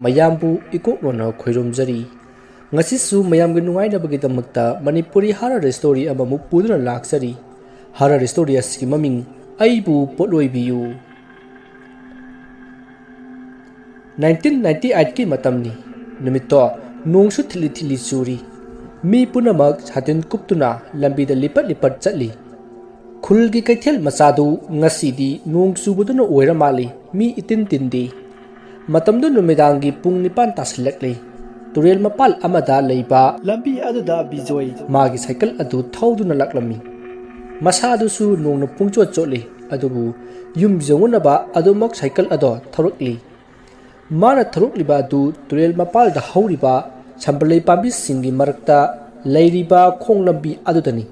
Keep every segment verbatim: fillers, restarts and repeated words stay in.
ꯃꯌꯥꯝꯕꯨ ꯏꯀꯣꯛꯂꯣꯟꯅ ꯈꯣꯏꯔꯨꯝꯖꯔꯤ꯫ ꯉꯁꯤꯁꯨ ꯃꯌꯥꯝꯒꯤ ꯅꯨꯡꯉꯥꯏꯅꯕꯒꯤꯗꯃꯛꯇ ꯃꯅꯤꯄꯨꯔꯤ horror story ꯑꯃꯃꯨꯛ ꯄꯨꯗꯨꯅ ꯂꯥꯛꯆꯔꯤ꯫ Horror story ꯑꯁꯤꯒꯤ ꯃꯃꯤꯡ ꯑꯩꯕꯨ ꯄꯣꯠꯂꯣꯏꯕꯤꯌꯨ꯫ Nineteen ninety eight ꯀꯤ ꯃꯇꯝꯅꯤ꯫ ꯅꯨꯃꯤꯠꯇꯣ ꯅꯣꯡꯁꯨ ꯊꯤꯠꯂꯤ ꯊꯤꯠꯂꯤ ꯆꯨꯔꯤ꯫ ꯃꯤ ꯄꯨꯝꯅꯃꯛ ꯁꯥꯇꯤꯟ ꯀꯨꯞꯇꯨꯅ ꯂꯝꯕꯤꯗ ꯂꯤꯄꯠ ꯂꯤꯄꯠ ꯆꯠꯂꯤ꯫ ꯈꯨꯜꯒꯤ ꯀꯩꯊꯦꯜ ꯃꯆꯥꯗꯨ ꯉꯁꯤꯗꯤ ꯅꯣꯡ ꯆꯨꯕꯗꯨꯅ ꯑꯣꯏꯔ ꯃꯥꯜꯂꯤ, ꯃꯤ ꯏꯇꯤꯟ ꯇꯤꯟꯗꯦ꯫ ꯃꯇꯝꯗꯨ ꯅꯨꯃꯤꯗꯥꯡꯒꯤ ꯄꯨꯡ ꯅꯤꯄꯥꯟ ꯇꯥꯁꯤꯜꯂꯛꯂꯤ꯫ ꯇꯨꯔꯦꯜ ꯃꯄꯥꯜ ꯑꯃꯗ ꯂꯩꯕ ꯂꯝꯕꯤ ꯑꯗꯨꯗ ꯕꯤꯖꯣꯏ ꯃꯥꯒꯤ ꯁꯥꯏꯀꯜ ꯑꯗꯨ ꯊꯧꯗꯨꯅ ꯂꯥꯛꯂꯝꯃꯤ꯫ ꯃꯁꯥꯗꯨꯁꯨ ꯅꯣꯡꯅ ꯄꯨꯡꯆꯣꯠ ꯆꯣꯠꯂꯤ, ꯑꯗꯨꯕꯨ ꯌꯨꯝ ꯌꯧꯅꯅꯕ ꯑꯗꯨꯃꯛ ꯁꯥꯏꯀꯜ ꯑꯗꯣ ꯊꯧꯔꯛꯂꯤ꯫ ꯃꯥꯅ ꯊꯧꯔꯛꯂꯤꯕ ꯑꯗꯨ ꯇꯨꯔꯦꯜ ꯃꯄꯥꯜꯗ ꯍꯧꯔꯤꯕ ꯁꯝꯕꯜꯂꯩ ꯄꯥꯝꯕꯤꯁꯤꯡꯒꯤ ꯃꯔꯛꯇ ꯂꯩꯔꯤꯕ ꯈꯣꯡ ꯂꯝꯕꯤ ꯑꯗꯨꯗꯅꯤ꯫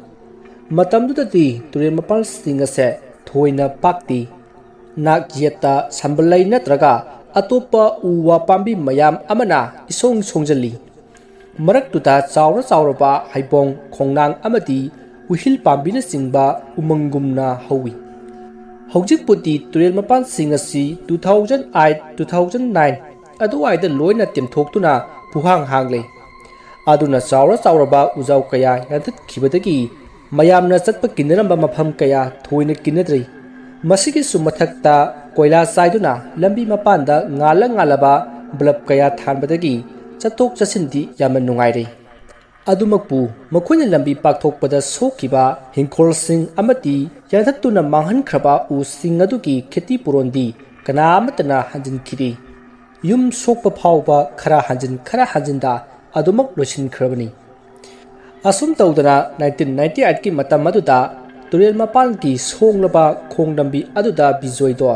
ꯃꯇꯝꯗꯨꯗꯗꯤ ꯇꯨꯔꯦꯜ ꯃꯄꯥꯜꯁꯤꯡ ꯑꯁꯦ ꯊꯣꯏꯅ ꯄꯥꯛꯇꯦ꯫ ꯅꯥꯛ ꯌꯦꯠꯇ ꯁꯝꯕꯜꯂꯩ ꯅꯠꯇ꯭ꯔꯒ ꯑꯇꯣꯞꯄ ꯎ ꯋꯥ ꯄꯥꯝꯕꯤ ꯃꯌꯥꯝ ꯑꯃꯅ ꯏꯁꯣꯡ ꯁꯣꯡꯖꯜꯂꯤ꯫ ꯃꯔꯛꯇꯨꯗ ꯆꯥꯎꯔ ꯆꯥꯎꯔꯕ ꯍꯩꯕꯣꯡ, ꯈꯣꯡꯅꯥꯡ ꯑꯃꯗꯤ ꯎꯍꯤꯜ ꯄꯥꯝꯕꯤꯅꯆꯤꯡꯕ ꯎꯃꯪꯒꯨꯝꯅ ꯍꯧꯏ꯫ ꯍꯧꯖꯤꯛꯄꯨꯗꯤ ꯇꯨꯔꯦꯜ ꯃꯄꯥꯟꯁꯤꯡ ꯑꯁꯤ two thousand eight, two thousand nine ꯑꯗꯨꯋꯥꯏꯗ ꯂꯣꯏꯅ ꯇꯦꯝꯊꯣꯛꯇꯨꯅ ꯄꯨꯍꯥꯡ ꯍꯥꯡꯂꯦ꯫ ꯑꯗꯨꯅ ꯆꯥꯎꯔ ꯆꯥꯎꯔꯕ ꯎꯖꯥꯎ ꯀꯌꯥ ꯌꯥꯟꯊꯠꯈꯤꯕꯗꯒꯤ ꯃꯌꯥꯝꯅ ꯆꯠꯄ ꯀꯤꯅꯔꯝꯕ ꯃꯐꯝ ꯀꯌꯥ ꯊꯣꯏꯅ ꯀꯤꯅꯗ꯭ꯔꯤ꯫ ꯃꯁꯤꯒꯤꯁꯨ ꯃꯊꯛꯇ ꯀꯣꯏꯂꯥ ꯆꯥꯏꯗꯨꯅ ꯂꯝꯕꯤ ꯃꯄꯥꯟꯗ ꯉꯥꯜꯂ ꯉꯥꯜꯂꯕ ꯕꯂꯞ ꯀꯌꯥ ꯊꯥꯟꯕꯗꯒꯤ ꯆꯠꯊꯣꯛ ꯆꯠꯁꯤꯟꯗꯤ ꯌꯥꯝꯅ ꯅꯨꯡꯉꯥꯏꯔꯦ꯫ ꯑꯗꯨꯃꯛꯄꯨ ꯃꯈꯣꯏꯅ ꯂꯝꯕꯤ ꯄꯥꯛꯊꯣꯛꯄꯗ ꯁꯣꯛꯈꯤꯕ ꯍꯤꯡꯈꯣꯜꯁꯤꯡ ꯑꯃꯗꯤ ꯌꯥꯟꯊꯠꯇꯨꯅ ꯃꯥꯡꯍꯟꯈ꯭ꯔꯕ ꯎꯁꯤꯡ ꯑꯗꯨꯒꯤ ꯈꯦꯇꯤ ꯄꯨꯔꯣꯟꯗꯤ ꯀꯅꯥ ꯑꯃꯠꯇꯅ ꯍꯟꯖꯤꯟꯈꯤꯗꯦ꯫ ꯌꯨꯝ ꯁꯣꯛꯄ ꯐꯥꯎꯕ ꯈꯔ ꯍꯟꯖꯤꯟ ꯈꯔ ꯍꯟꯖꯤꯟꯗ ꯑꯗꯨꯃꯛ ꯂꯣꯏꯁꯤꯟꯈ꯭ꯔꯕꯅꯤ꯫ ꯑꯁꯨꯝ ꯇꯧꯗꯅ nineteen ninety eight ꯀꯤ ꯃꯇꯝ ꯑꯗꯨꯗ ꯇꯨꯔꯦꯜ ꯃꯄꯥꯟꯒꯤ ꯁꯣꯡꯂꯕ ꯈꯣꯡ ꯂꯝꯕꯤ ꯑꯗꯨꯗ ꯕꯤꯖꯣꯏꯗꯣ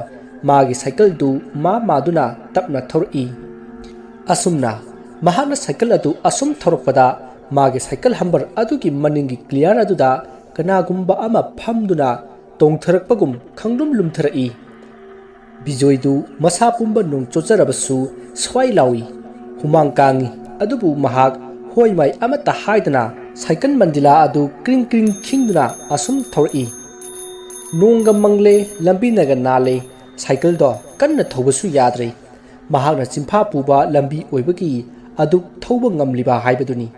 ꯃꯥꯒꯤ ꯁꯥꯏꯀꯜꯗꯨ ꯃꯥ ꯃꯥꯗꯨꯅ ꯇꯞꯅ ꯊꯧꯔꯛꯏ꯫ ꯑꯁꯨꯝꯅ ꯃꯍꯥꯛꯅ ꯁꯥꯏꯀꯜ ꯑꯗꯨ ꯑꯁꯨꯝ ꯊꯧꯔꯛꯄꯗ ꯃꯥꯒꯤ ꯁꯥꯏꯀꯜ ꯍꯝꯕꯔ ꯑꯗꯨꯒꯤ ꯃꯅꯤꯡꯒꯤ ꯀ꯭ꯂꯤꯌꯥꯔ ꯑꯗꯨꯗ ꯀꯅꯥꯒꯨꯝꯕ ꯑꯃ ꯐꯝꯗꯨꯅ ꯇꯣꯡꯊꯔꯛꯄꯒꯨꯝ ꯈꯪꯂꯨꯝ ꯂꯨꯝꯊꯔꯛꯏ꯫ ꯕꯤꯖꯣꯏꯗꯨ ꯃꯁꯥ ꯄꯨꯝꯕ ꯅꯣꯡ ꯆꯣꯠꯆꯔꯕꯁꯨ ꯁ꯭ꯋꯥꯏ ꯂꯥꯎꯏ꯫ ꯍꯨꯃꯥꯡ ꯀꯥꯡꯏ꯫ ꯑꯗꯨꯕꯨ ꯃꯍꯥꯛ ꯍꯣꯏ ꯃꯥꯏ ꯑꯃꯠꯇ ꯍꯥꯏꯗꯅ ꯁꯥꯏꯀꯜ ꯃꯟꯗꯤꯂꯥ ꯑꯗꯨ ꯀ꯭ꯔꯤꯡ ꯀ꯭ꯔꯤꯡ ꯈꯤꯡꯗꯨꯅ ꯑꯁꯨꯝ ꯊꯧꯔꯛꯏ꯫ ꯅꯣꯡꯒ ꯃꯪꯂꯦ, ꯂꯝꯕꯤꯅꯒ ꯅꯥꯜꯂꯦ, ꯁꯥꯏꯀꯜꯗꯣ ꯀꯟꯅ ꯊꯧꯕꯁꯨ ꯌꯥꯗ꯭ꯔꯦ꯫ ꯃꯍꯥꯛꯅ ꯆꯤꯟꯐꯥ ꯄꯨꯕ ꯂꯝꯕꯤ ꯑꯣꯏꯕꯒꯤ ꯑꯗꯨꯛ ꯊꯧꯕ ꯉꯝꯂꯤꯕ ꯍꯥꯏꯕꯗꯨꯅꯤ꯫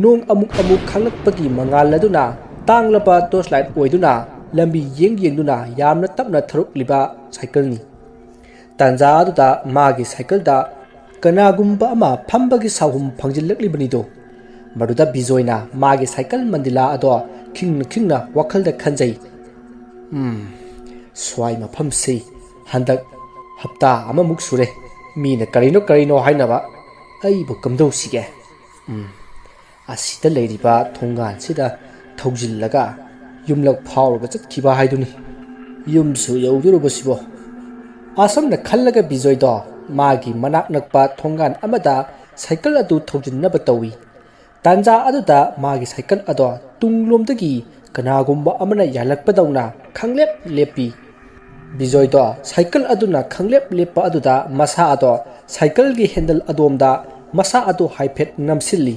ꯅꯣꯡ ꯑꯃꯨꯛ ꯑꯃꯨꯛ ꯈꯥꯡꯂꯛꯄꯒꯤ ꯃꯉꯥꯜ ꯑꯗꯨꯅ ꯇꯥꯡꯂꯕ torch light ꯑꯣꯏꯗꯨꯅ ꯂꯝꯕꯤ ꯌꯦꯡ ꯌꯦꯡꯗꯨꯅ ꯌꯥꯝꯅ ꯇꯞꯅ ꯊꯧꯔꯛꯂꯤꯕ cycleꯅꯤ꯫ ꯇꯥꯟꯖꯥ ꯑꯗꯨꯗ ꯃꯥꯒꯤ cycleꯗ ꯀꯅꯥꯒꯨꯝꯕ ꯑꯃ ꯐꯝꯕꯒꯤ ꯁꯥꯍꯨꯝ ꯐꯪꯖꯤꯜꯂꯛꯂꯤꯕꯅꯤꯗꯣ꯫ ꯃꯗꯨꯗ ꯕꯤꯖꯣꯏꯅ ꯃꯥꯒꯤ cycle ꯃꯟꯗꯤꯂꯥ ꯑꯗꯣ ꯈꯤꯡꯅ ꯈꯤꯡꯅ ꯋꯥꯈꯜꯗ ꯈꯟꯖꯩ, "ꯎꯝ, ꯁ꯭ꯋꯥꯏ ꯃꯐꯝꯁꯤ ꯍꯟꯗꯛ ꯍꯞꯇꯥ ꯑꯃꯃꯨꯛ ꯁꯨꯔꯦ ꯃꯤꯅ ꯀꯔꯤꯅꯣ ꯀꯔꯤꯅꯣ ꯍꯥꯏꯅꯕ, ꯑꯩꯕꯨ ꯀꯝꯗꯧꯁꯤꯒꯦ? ꯎꯝ, ꯑꯁꯤꯗ ꯂꯩꯔꯤꯕ ꯊꯣꯡꯒꯥꯟꯁꯤꯗ ꯊꯧꯖꯤꯜꯂꯒ ꯌꯨꯝꯂꯛ ꯐꯥꯎꯔꯒ ꯆꯠꯈꯤꯕ ꯍꯥꯏꯗꯨꯅꯤ꯫ ꯌꯨꯝꯁꯨ ꯌꯧꯗꯣꯔꯕꯁꯤꯕꯣ?" ꯑꯁꯨꯝꯅ ꯈꯜꯂꯒ ꯕꯤꯖꯣꯏꯗꯣ ꯃꯥꯒꯤ ꯃꯅꯥꯛ ꯅꯛꯄ ꯊꯣꯡꯒꯥꯟ ꯑꯃꯗ cycle ꯑꯗꯨ ꯊꯧꯖꯤꯟꯅꯕ ꯇꯧꯏ꯫ ꯇꯥꯟꯖꯥ ꯑꯗꯨꯗ ꯃꯥꯒꯤ cycle ꯑꯗꯣ ꯇꯨꯡꯂꯣꯝꯗꯒꯤ ꯀꯅꯥꯒꯨꯝꯕ ꯑꯃꯅ ꯌꯥꯜꯂꯛꯄꯗꯧꯅ ꯈꯪꯂꯦꯞ ꯂꯦꯞꯄꯤ꯫ ꯕꯤꯖꯣꯏꯗꯣ cycle ꯑꯗꯨꯅ ꯈꯪꯂꯦꯞ ꯂꯦꯞꯄ ꯑꯗꯨꯗ ꯃꯁꯥ ꯑꯗꯣ cycleꯒꯤ handle ꯑꯗꯣꯝꯗ ꯃꯁꯥ ꯑꯗꯨ ꯍꯥꯏꯐꯦꯠ ꯅꯝꯁꯤꯜꯂꯤ꯫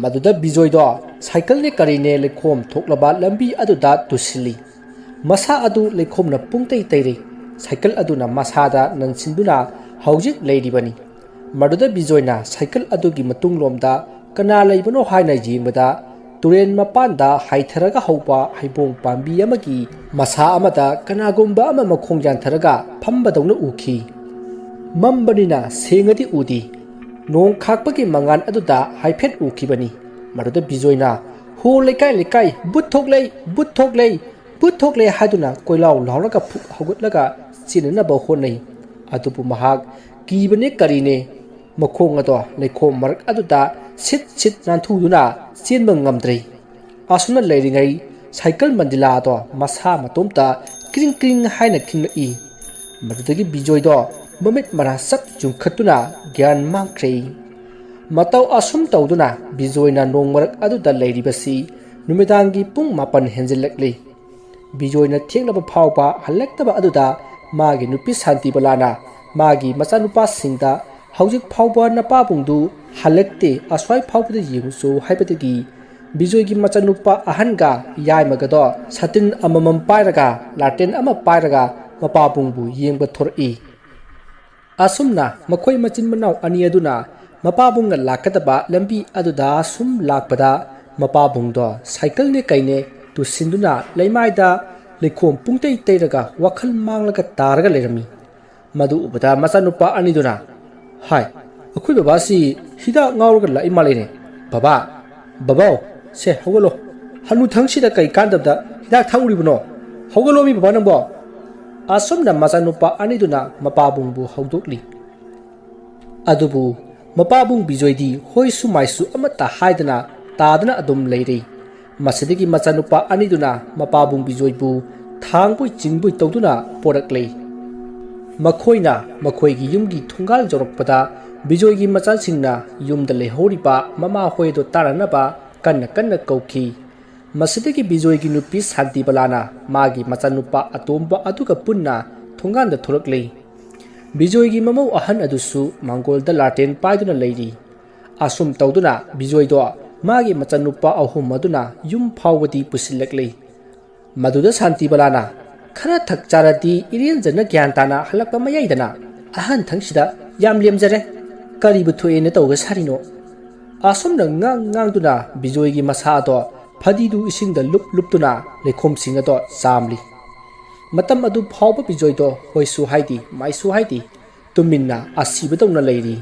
ꯃꯗꯨꯗ ꯕꯤꯖꯣꯏꯗꯣ cycleꯅꯦ ꯀꯔꯤꯅꯦ ꯂꯩꯈꯣꯝ ꯊꯣꯛꯂꯕ ꯂꯝꯕꯤ ꯑꯗꯨꯗ ꯇꯨꯁꯤꯜꯂꯤ꯫ ꯃꯁꯥ ꯑꯗꯨ ꯂꯩꯈꯣꯝꯅ ꯄꯨꯡꯇꯩ ꯇꯩꯔꯤ꯫ Cycle ꯑꯗꯨꯅ ꯃꯁꯥꯗ ꯅꯟꯁꯤꯟꯗꯨꯅ ꯍꯧꯖꯤꯛ ꯂꯩꯔꯤꯕꯅꯤ꯫ ꯃꯗꯨꯗ ꯕꯤꯖꯣꯏꯅ cycle ꯑꯗꯨꯒꯤ ꯃꯇꯨꯡꯂꯣꯝꯗ ꯀꯅꯥ ꯂꯩꯕꯅꯣ ꯍꯥꯏꯅ ꯌꯦꯡꯕꯗ, ꯇꯨꯔꯦꯟ ꯃꯄꯥꯟꯗ ꯍꯥꯏꯊꯔꯒ ꯍꯧꯕ ꯍꯩꯕꯣꯡ ꯄꯥꯝꯕꯤ ꯑꯃꯒꯤ ꯃꯁꯥ ꯑꯃꯗ ꯀꯅꯥꯒꯨꯝꯕ ꯑꯃ ꯃꯈꯣꯡ ꯌꯥꯟꯊꯔꯒ ꯐꯝꯕꯗꯧꯅ ꯎꯈꯤ꯫ ꯃꯝꯕꯅꯤꯅ ꯁꯦꯡꯅꯗꯤ ꯎꯗꯦ꯫ ꯅꯣꯡ ꯈꯥꯛꯄꯒꯤ ꯃꯉꯥꯜ ꯑꯗꯨꯗ ꯍꯥꯏꯐꯦꯠ ꯎꯈꯤꯕꯅꯤ꯫ ꯃꯗꯨꯗ ꯕꯤꯖꯣꯏꯅ, "ꯍꯣ ꯂꯩꯀꯥꯏ ꯂꯩꯀꯥꯏ, ꯚꯨꯠ ꯊꯣꯛꯂꯦ, ꯚꯨꯠ ꯊꯣꯛꯂꯦ, ꯚꯨꯠ ꯊꯣꯛꯂꯦ" ꯍꯥꯏꯗꯨꯅ ꯀꯣꯏꯂꯥꯎ ꯂꯥꯎꯔꯒ ꯐꯨꯛ ꯍꯧꯒꯠꯂꯒ ꯆꯦꯟꯅꯅꯕ ꯍꯣꯠꯅꯩ꯫ ꯑꯗꯨꯕꯨ ꯃꯍꯥꯛ ꯀꯤꯕꯅꯦ ꯀꯔꯤꯅꯦ, ꯃꯈꯣꯡ ꯑꯗꯣ ꯂꯩꯈꯣꯝ ꯃꯔꯛ ꯑꯗꯨꯗ ꯁꯤꯠ ꯁꯤꯠ ꯅꯥꯟꯊꯨꯗꯨꯅ ꯆꯦꯟꯕ ꯉꯝꯗ꯭ꯔꯦ꯫ ꯑꯁꯨꯝꯅ ꯂꯩꯔꯤꯉꯩ cycle ꯃꯟꯗꯤꯂꯥ ꯑꯗꯣ ꯃꯁꯥ ꯃꯇꯣꯝꯇ ꯀ꯭ꯔꯤꯡ ꯀ꯭ꯔꯤꯡ ꯍꯥꯏꯅ ꯈꯤꯡꯂꯛꯏ꯫ ꯃꯗꯨꯗꯒꯤ ꯕꯤꯖꯣꯏꯗꯣ ꯃꯃꯤꯠ ꯃꯔꯥ ꯆꯞ ꯌꯨꯡꯈꯠꯇꯨꯅ ꯒ꯭ꯌꯥꯟ ꯃꯥꯡꯈ꯭ꯔꯦ꯫ ꯃꯇꯧ ꯑꯁꯨꯝ ꯇꯧꯗꯨꯅ ꯕꯤꯖꯣꯏꯅ ꯅꯣꯡ ꯃꯔꯛ ꯑꯗꯨꯗ ꯂꯩꯔꯤꯕꯁꯤ ꯅꯨꯃꯤꯗꯥꯡꯒꯤ ꯄꯨꯡ ꯃꯥꯄꯟ ꯍꯦꯟꯖꯤꯜꯂꯛꯂꯤ꯫ ꯕꯤꯖꯣꯏꯅ ꯊꯦꯡꯂꯕ ꯐꯥꯎꯕ ꯍꯜꯂꯛꯇꯕ ꯑꯗꯨꯗ ꯃꯥꯒꯤ ꯅꯨꯄꯤ ꯁꯥꯟꯇꯤꯕꯂꯥꯅ ꯃꯥꯒꯤ ꯃꯆꯥꯅꯨꯄꯥꯁꯤꯡꯗ, "ꯍꯧꯖꯤꯛ ꯐꯥꯎꯕ ꯅꯄꯥꯕꯨꯡꯗꯨ ꯍꯜꯂꯛꯇꯦ, ꯑꯁ꯭ꯋꯥꯏ ꯐꯥꯎꯕꯗ ꯌꯦꯡꯉꯨꯆꯣ" ꯍꯥꯏꯕꯗꯒꯤ ꯕꯤꯖꯣꯏꯒꯤ ꯃꯆꯥꯅꯨꯄꯥ ꯑꯍꯟꯒ ꯌꯥꯏꯃꯒꯗꯣ ꯁꯥꯇꯤꯟ ꯑꯃꯃꯝ ꯄꯥꯏꯔꯒ, ꯂꯥꯇꯦꯟ ꯑꯃ ꯄꯥꯏꯔꯒ ꯃꯄꯥꯕꯨꯡꯕꯨ ꯌꯦꯡꯕ ꯊꯣꯔꯛꯏ꯫ ꯑꯁꯨꯝꯅ ꯃꯈꯣꯏ ꯃꯆꯤꯟ ꯃꯅꯥꯎ ꯑꯅꯤ ꯑꯗꯨꯅ ꯃꯄꯥꯕꯨꯡꯅ ꯂꯥꯛꯀꯗꯕ ꯂꯝꯕꯤ ꯑꯗꯨꯗ ꯁꯨꯝ ꯂꯥꯛꯄꯗ, ꯃꯄꯥꯕꯨꯡꯗꯣ ꯁꯥꯏꯀꯜꯅꯦ ꯀꯩꯅꯦ ꯇꯨꯁꯤꯟꯗꯨꯅ ꯂꯩꯃꯥꯏꯗ ꯂꯩꯈꯣꯝ ꯄꯨꯡꯇꯩ ꯇꯩꯔꯒ ꯋꯥꯈꯜ ꯃꯥꯡꯂꯒ ꯇꯥꯔꯒ ꯂꯩꯔꯝꯃꯤ꯫ ꯃꯗꯨ ꯎꯕꯗ ꯃꯆꯥꯅꯨꯄꯥ ꯑꯅꯤꯗꯨꯅ, "ꯍꯥꯏ, ꯑꯩꯈꯣꯏ ꯕꯕꯥꯁꯤ ꯍꯤꯗꯥꯛ ꯉꯥꯎꯔꯒ ꯂꯥꯛꯏ ꯃꯥꯜꯂꯦꯅꯦ꯫ ꯕꯕꯥ, ꯕꯕꯥꯎ, ꯁꯦ ꯍꯧꯒꯠꯂꯣ꯫ ꯍꯅꯨꯊꯪꯁꯤꯗ ꯀꯩ ꯀꯥꯟꯗꯕꯗ ꯍꯤꯗꯥꯛ ꯊꯛꯎꯔꯤꯕꯅꯣ? ꯍꯧꯒꯠꯂꯣꯃꯤ ꯕꯕꯥ ꯅꯪꯕꯣ!" ꯑꯁꯨꯝꯅ ꯃꯆꯥꯅꯨꯄꯥ ꯑꯅꯤꯗꯨꯅ ꯃꯄꯥꯕꯨꯡꯕꯨ ꯍꯧꯗꯣꯛꯂꯤ꯫ ꯑꯗꯨꯕꯨ ꯃꯄꯥꯕꯨꯡ ꯕꯤꯖꯣꯏꯗꯤ ꯍꯣꯏꯁꯨ ꯃꯥꯏꯁꯨ ꯑꯃꯠꯇ ꯍꯥꯏꯗꯅ ꯇꯥꯗꯅ ꯑꯗꯨꯝ ꯂꯩꯔꯤ꯫ ꯃꯁꯤꯗꯒꯤ ꯃꯆꯥꯅꯨꯄꯥ ꯑꯅꯤꯗꯨꯅ ꯃꯄꯥꯕꯨꯡ ꯕꯤꯖꯣꯏꯕꯨ ꯊꯥꯡꯕꯣꯏ ꯆꯤꯡꯕꯣꯏ ꯇꯧꯗꯨꯅ ꯄꯣꯔꯛꯂꯦ꯫ ꯃꯈꯣꯏꯅ ꯃꯈꯣꯏꯒꯤ ꯌꯨꯝꯒꯤ ꯊꯣꯡꯒꯥꯜ ꯌꯧꯔꯛꯄꯗ, ꯕꯤꯖꯣꯏꯒꯤ ꯃꯆꯥꯁꯤꯡꯅ ꯌꯨꯝꯗ ꯂꯩꯍꯧꯔꯤꯕ ꯃꯃꯥ ꯍꯣꯏꯗꯣ ꯇꯥꯅꯅꯕ ꯀꯟꯅ ꯀꯟꯅ ꯀꯧꯈꯤ꯫ ꯃꯁꯤꯗꯒꯤ ꯕꯤꯖꯣꯏꯒꯤ ꯅꯨꯄꯤ ꯁꯥꯟꯇꯤꯕꯂꯥꯅ ꯃꯥꯒꯤ ꯃꯆꯥꯅꯨꯄꯥ ꯑꯇꯣꯝꯕ ꯑꯗꯨꯒ ꯄꯨꯟꯅ ꯊꯣꯡꯒꯥꯟꯗ ꯊꯣꯛꯂꯛꯂꯤ꯫ ꯕꯤꯖꯣꯏꯒꯤ ꯃꯃꯧ ꯑꯍꯟ ꯑꯗꯨꯁꯨ ꯃꯥꯡꯒꯣꯜꯗ ꯂꯥꯇꯦꯟ ꯄꯥꯏꯗꯨꯅ ꯂꯩꯔꯤ꯫ ꯑꯁꯨꯝ ꯇꯧꯗꯨꯅ ꯕꯤꯖꯣꯏꯗꯣ ꯃꯥꯒꯤ ꯃꯆꯥꯅꯨꯄꯥ ꯑꯍꯨꯝ ꯑꯗꯨꯅ ꯌꯨꯝ ꯐꯥꯎꯕꯗꯤ ꯄꯨꯁꯤꯜꯂꯛꯂꯤ꯫ ꯃꯗꯨꯗ ꯁꯥꯟꯇꯤꯕꯂꯥꯅ, "ꯈꯔ ꯊꯛ ꯆꯥꯔꯗꯤ ꯏꯔꯦꯟꯖꯅ ꯒ꯭ꯌꯥꯟ ꯇꯥꯅ ꯍꯜꯂꯛꯄ ꯃꯌꯥꯏꯗꯅ ꯑꯍꯟ ꯊꯪꯁꯤꯗ ꯌꯥꯝ ꯂꯦꯝꯖꯔꯦ꯫ ꯀꯔꯤꯕꯨ ꯊꯣꯛꯑꯦꯅ ꯇꯧꯒ ꯁꯥꯔꯤꯅꯣ?" ꯑꯁꯨꯝꯅ ꯉꯥꯡ ꯉꯥꯡꯗꯨꯅ ꯕꯤꯖꯣꯏꯒꯤ ꯃꯁꯥ ꯑꯗꯣ ꯐꯗꯤꯗꯨ ꯏꯁꯤꯡꯗ ꯂꯨꯞ ꯂꯨꯞꯇꯨꯅ ꯂꯩꯈꯣꯝꯁꯤꯡ ꯑꯗꯣ ꯆꯥꯝꯂꯤ꯫ ꯃꯇꯝ ꯑꯗꯨ ꯐꯥꯎꯕ ꯕꯤꯖꯣꯏꯗꯣ ꯍꯣꯏꯁꯨ ꯍꯥꯏꯗꯦ, ꯃꯥꯏꯁꯨ ꯍꯥꯏꯗꯦ꯫ ꯇꯨꯃꯤꯟꯅ ꯑꯁꯤꯕꯗꯧꯅ ꯂꯩꯔꯤ꯫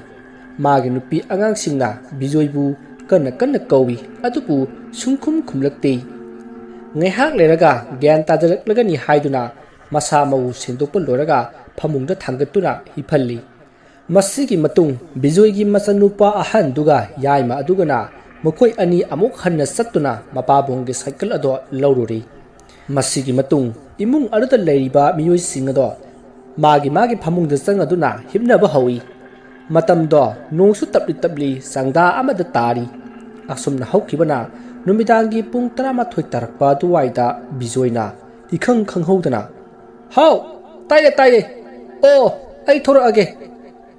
ꯃꯥꯒꯤ ꯅꯨꯄꯤ ꯑꯉꯥꯡꯁꯤꯡꯅ ꯕꯤꯖꯣꯏꯕꯨ ꯀꯟꯅ ꯀꯟꯅ ꯀꯧꯏ, ꯑꯗꯨꯕꯨ ꯁꯨꯡꯈꯨꯝ ꯈꯨꯝꯂꯛꯇꯦ꯫ ꯉꯥꯏꯍꯥꯛ ꯂꯩꯔꯒ ꯒ꯭ꯌꯥꯟ ꯇꯥꯖꯔꯛꯂꯒꯅꯤ ꯍꯥꯏꯗꯨꯅ ꯃꯁꯥ ꯃꯎ ꯁꯦꯡꯗꯣꯛꯄ ꯂꯣꯏꯔꯒ ꯐꯃꯨꯡꯗ ꯊꯥꯡꯒꯠꯇꯨꯅ ꯍꯤꯞꯍꯜꯂꯤ꯫ ꯃꯁꯤꯒꯤ ꯃꯇꯨꯡ ꯕꯤꯖꯣꯏꯒꯤ ꯃꯆꯥꯅꯨꯄꯥ ꯑꯍꯟꯗꯨꯒ ꯌꯥꯏꯃ ꯑꯗꯨꯒꯅ ꯃꯈꯣꯏ ꯑꯅꯤ ꯑꯃꯨꯛ ꯍꯟꯅ ꯆꯠꯇꯨꯅ ꯃꯄꯥꯕꯨꯡꯒꯤ ꯁꯥꯏꯀꯜ ꯑꯗꯣ ꯂꯧꯔꯨꯔꯤ꯫ ꯃꯁꯤꯒꯤ ꯃꯇꯨꯡ ꯏꯃꯨꯡ ꯑꯗꯨꯗ ꯂꯩꯔꯤꯕ ꯃꯤꯑꯣꯏꯁꯤꯡ ꯑꯗꯣ ꯃꯥꯒꯤ ꯃꯥꯒꯤ ꯐꯃꯨꯡꯗ ꯆꯪꯉꯗꯨꯅ ꯍꯤꯞꯅꯕ ꯍꯧꯏ꯫ ꯃꯇꯝꯗꯣ ꯅꯣꯡꯁꯨ ꯇꯞꯂꯤ ꯇꯞꯂꯤ ꯆꯥꯡꯗꯥ ꯑꯃꯗ ꯇꯥꯔꯤ꯫ ꯑꯁꯨꯝꯅ ꯍꯧꯈꯤꯕꯅ ꯅꯨꯃꯤꯗꯥꯡꯒꯤ ꯄꯨꯡ ꯇꯔꯥꯃꯥꯊꯣꯏ ꯇꯥꯔꯛꯄ ꯑꯗꯨꯋꯥꯏꯗ ꯕꯤꯖꯣꯏꯅ ꯏꯈꯪ ꯈꯪꯍꯧꯗꯅ, "ꯍꯥꯎ, ꯇꯥꯏꯌꯦ, ꯇꯥꯏꯌꯦ꯫ ꯑꯣ, ꯑꯩ ꯊꯣꯔꯛꯑꯒꯦ,"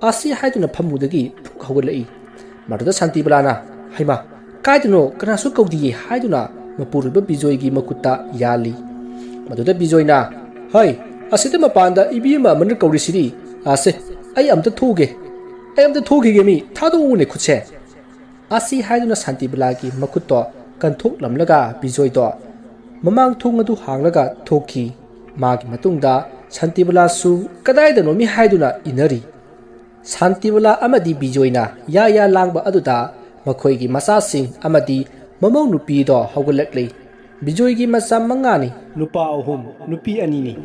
ꯑꯁꯤ ꯍꯥꯏꯗꯨꯅ ꯐꯃꯨꯡꯗꯒꯤ ꯐꯨꯛ ꯍꯧꯒꯠꯂꯛꯏ꯫ ꯃꯗꯨꯗ ꯁꯥꯟꯇꯤꯕꯂꯥꯅ, "ꯍꯩꯃꯥ, ꯀꯥꯏꯗꯅꯣ, ꯀꯅꯥꯁꯨ ꯀꯧꯗꯤꯌꯦ," ꯍꯥꯏꯗꯨꯅ ꯃꯄꯨꯔꯣꯏꯕ ꯕꯤꯖꯣꯏꯒꯤ ꯃꯈꯨꯠꯇ ꯌꯥꯜꯂꯤ꯫ ꯃꯗꯨꯗ ꯕꯤꯖꯣꯏꯅ, "ꯍꯩ, ꯑꯁꯤꯗ ꯃꯄꯥꯟꯗ ꯏꯕꯦꯝꯃ ꯑꯃꯅ ꯀꯧꯔꯤꯁꯤꯗꯤ, ꯑꯁꯦ, "ꯑꯩ ꯑꯝꯇ ꯊꯣꯛꯎꯒꯦ, ꯑꯩ ꯑꯝꯇ ꯊꯣꯛꯈꯤꯒꯦ ꯃꯤ, ꯊꯥꯗꯣꯛꯎꯅꯦ ꯈꯨꯠꯁꯦ"꯫ ꯑꯁꯤ ꯍꯥꯏꯗꯨꯅ ꯁꯥꯟꯇꯤꯕꯂꯥꯒꯤ ꯃꯈꯨꯠꯇꯣ ꯀꯟꯊꯣꯛꯂꯝꯂꯒ ꯕꯤꯖꯣꯏꯗꯣ ꯃꯃꯥꯡ ꯊꯣꯡ ꯑꯗꯨ ꯍꯥꯡꯂꯒ ꯊꯣꯛꯈꯤ꯫ ꯃꯥꯒꯤ ꯃꯇꯨꯡꯗ ꯁꯥꯟꯇꯤꯕꯂꯥꯁꯨ ꯀꯗꯥꯏꯗꯅꯣꯃꯤ ꯍꯥꯏꯗꯨꯅ ꯏꯟꯅꯔꯤ꯫ ꯁꯥꯟꯇꯤꯕꯂꯥ ꯑꯃꯗꯤ ꯕꯤꯖꯣꯏꯅ ꯌꯥ ꯌꯥ ꯂꯥꯡꯕ ꯑꯗꯨꯗ ꯃꯈꯣꯏꯒꯤ ꯃꯆꯥꯁꯤꯡ ꯑꯃꯗꯤ ꯃꯃꯧ ꯅꯨꯄꯤꯗꯣ ꯍꯧꯒꯠꯂꯛꯂꯤ꯫ ꯕꯤꯖꯣꯏꯒꯤ ꯃꯆꯥ ꯃꯉꯥꯅꯤ꯫ ꯅꯨꯄꯥ ꯑꯍꯨꯝ, ꯅꯨꯄꯤ ꯑꯅꯤꯅꯤ꯫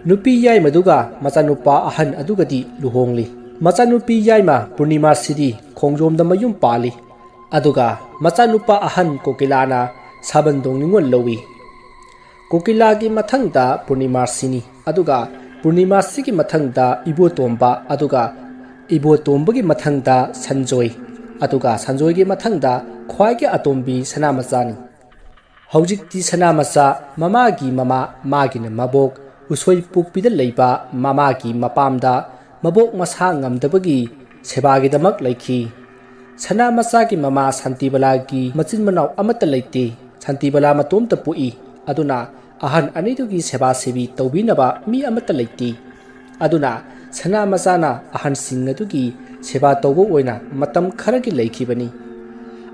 ꯅꯨꯄꯤ ꯌꯥꯏꯃꯗꯨꯒ ꯃꯆꯥꯅꯨꯄꯥ ꯑꯍꯟ ꯑꯗꯨꯒꯗꯤ ꯂꯨꯍꯣꯡꯂꯤ꯫ ꯃꯆꯥꯅꯨꯄꯤ ꯌꯥꯏꯃ ꯄꯨꯔꯅꯤꯃꯥꯁꯤꯗꯤ ꯈꯣꯡꯖꯣꯝꯗ ꯃꯌꯨꯝ ꯄꯥꯜꯂꯤ꯫ ꯑꯗꯨꯒ ꯃꯆꯥꯅꯨꯄꯥ ꯑꯍꯟ ꯀꯣꯀꯤꯂꯥꯅ ꯁꯥꯕꯟꯗꯣꯡ ꯅꯤꯉꯣꯜ ꯂꯧꯏ꯫ ꯀꯣꯀꯤꯂꯥꯒꯤ ꯃꯊꯪꯗ ꯄꯨꯔꯅꯤꯃꯥꯁꯤꯅꯤ, ꯑꯗꯨꯒ ꯄꯨꯔꯅꯤꯃꯥꯁꯤꯒꯤ ꯃꯊꯪꯗ ꯏꯕꯣꯇꯣꯝꯕ, ꯑꯗꯨꯒ ꯏꯕꯣꯇꯣꯝꯕꯒꯤ ꯃꯊꯪꯗ ꯁꯟꯖꯣꯏ, ꯑꯗꯨꯒ ꯁꯟꯖꯣꯏꯒꯤ ꯃꯊꯪꯗ ꯈ꯭ꯋꯥꯏꯒꯤ ꯑꯇꯣꯝꯕꯤ ꯁꯅꯥꯃꯆꯥꯅꯤ꯫ ꯍꯧꯖꯤꯛꯇꯤ ꯁꯅꯥꯃꯆꯥ ꯃꯃꯥꯒꯤ ꯃꯃꯥ, ꯃꯥꯒꯤꯅ ꯃꯕꯣꯛ ꯎꯁꯣꯏ ꯄꯣꯛꯄꯤꯗ ꯂꯩꯕ ꯃꯃꯥꯒꯤ ꯃꯄꯥꯝꯗ ꯃꯕꯣꯛ ꯃꯁꯥ ꯉꯝꯗꯕꯒꯤ ꯁꯦꯕꯥꯒꯤꯗꯃꯛ ꯂꯩꯈꯤ꯫ ꯁꯅꯥꯃꯆꯥꯒꯤ ꯃꯃꯥ ꯁꯥꯟꯇꯤꯕꯂꯥꯒꯤ ꯃꯆꯤꯟ ꯃꯅꯥꯎ ꯑꯃꯠꯇ ꯂꯩꯇꯦ꯫ ꯁꯥꯟꯇꯤꯕꯂꯥ ꯃꯇꯣꯝꯇ ꯄꯣꯛꯏ꯫ ꯑꯗꯨꯅ ꯑꯍꯟ ꯑꯅꯤꯗꯨꯒꯤ ꯁꯦꯕꯥ ꯁꯦꯕꯤ ꯇꯧꯕꯤꯅꯕ ꯃꯤ ꯑꯃꯠꯇ ꯂꯩꯇꯦ꯫ ꯑꯗꯨꯅ ꯁꯅꯥꯃꯆꯥꯅ ꯑꯍꯟꯁꯤꯡ ꯑꯗꯨꯒꯤ ꯁꯦꯕꯥ ꯇꯧꯕ ꯑꯣꯏꯅ ꯃꯇꯝ ꯈꯔꯒꯤ ꯂꯩꯈꯤꯕꯅꯤ꯫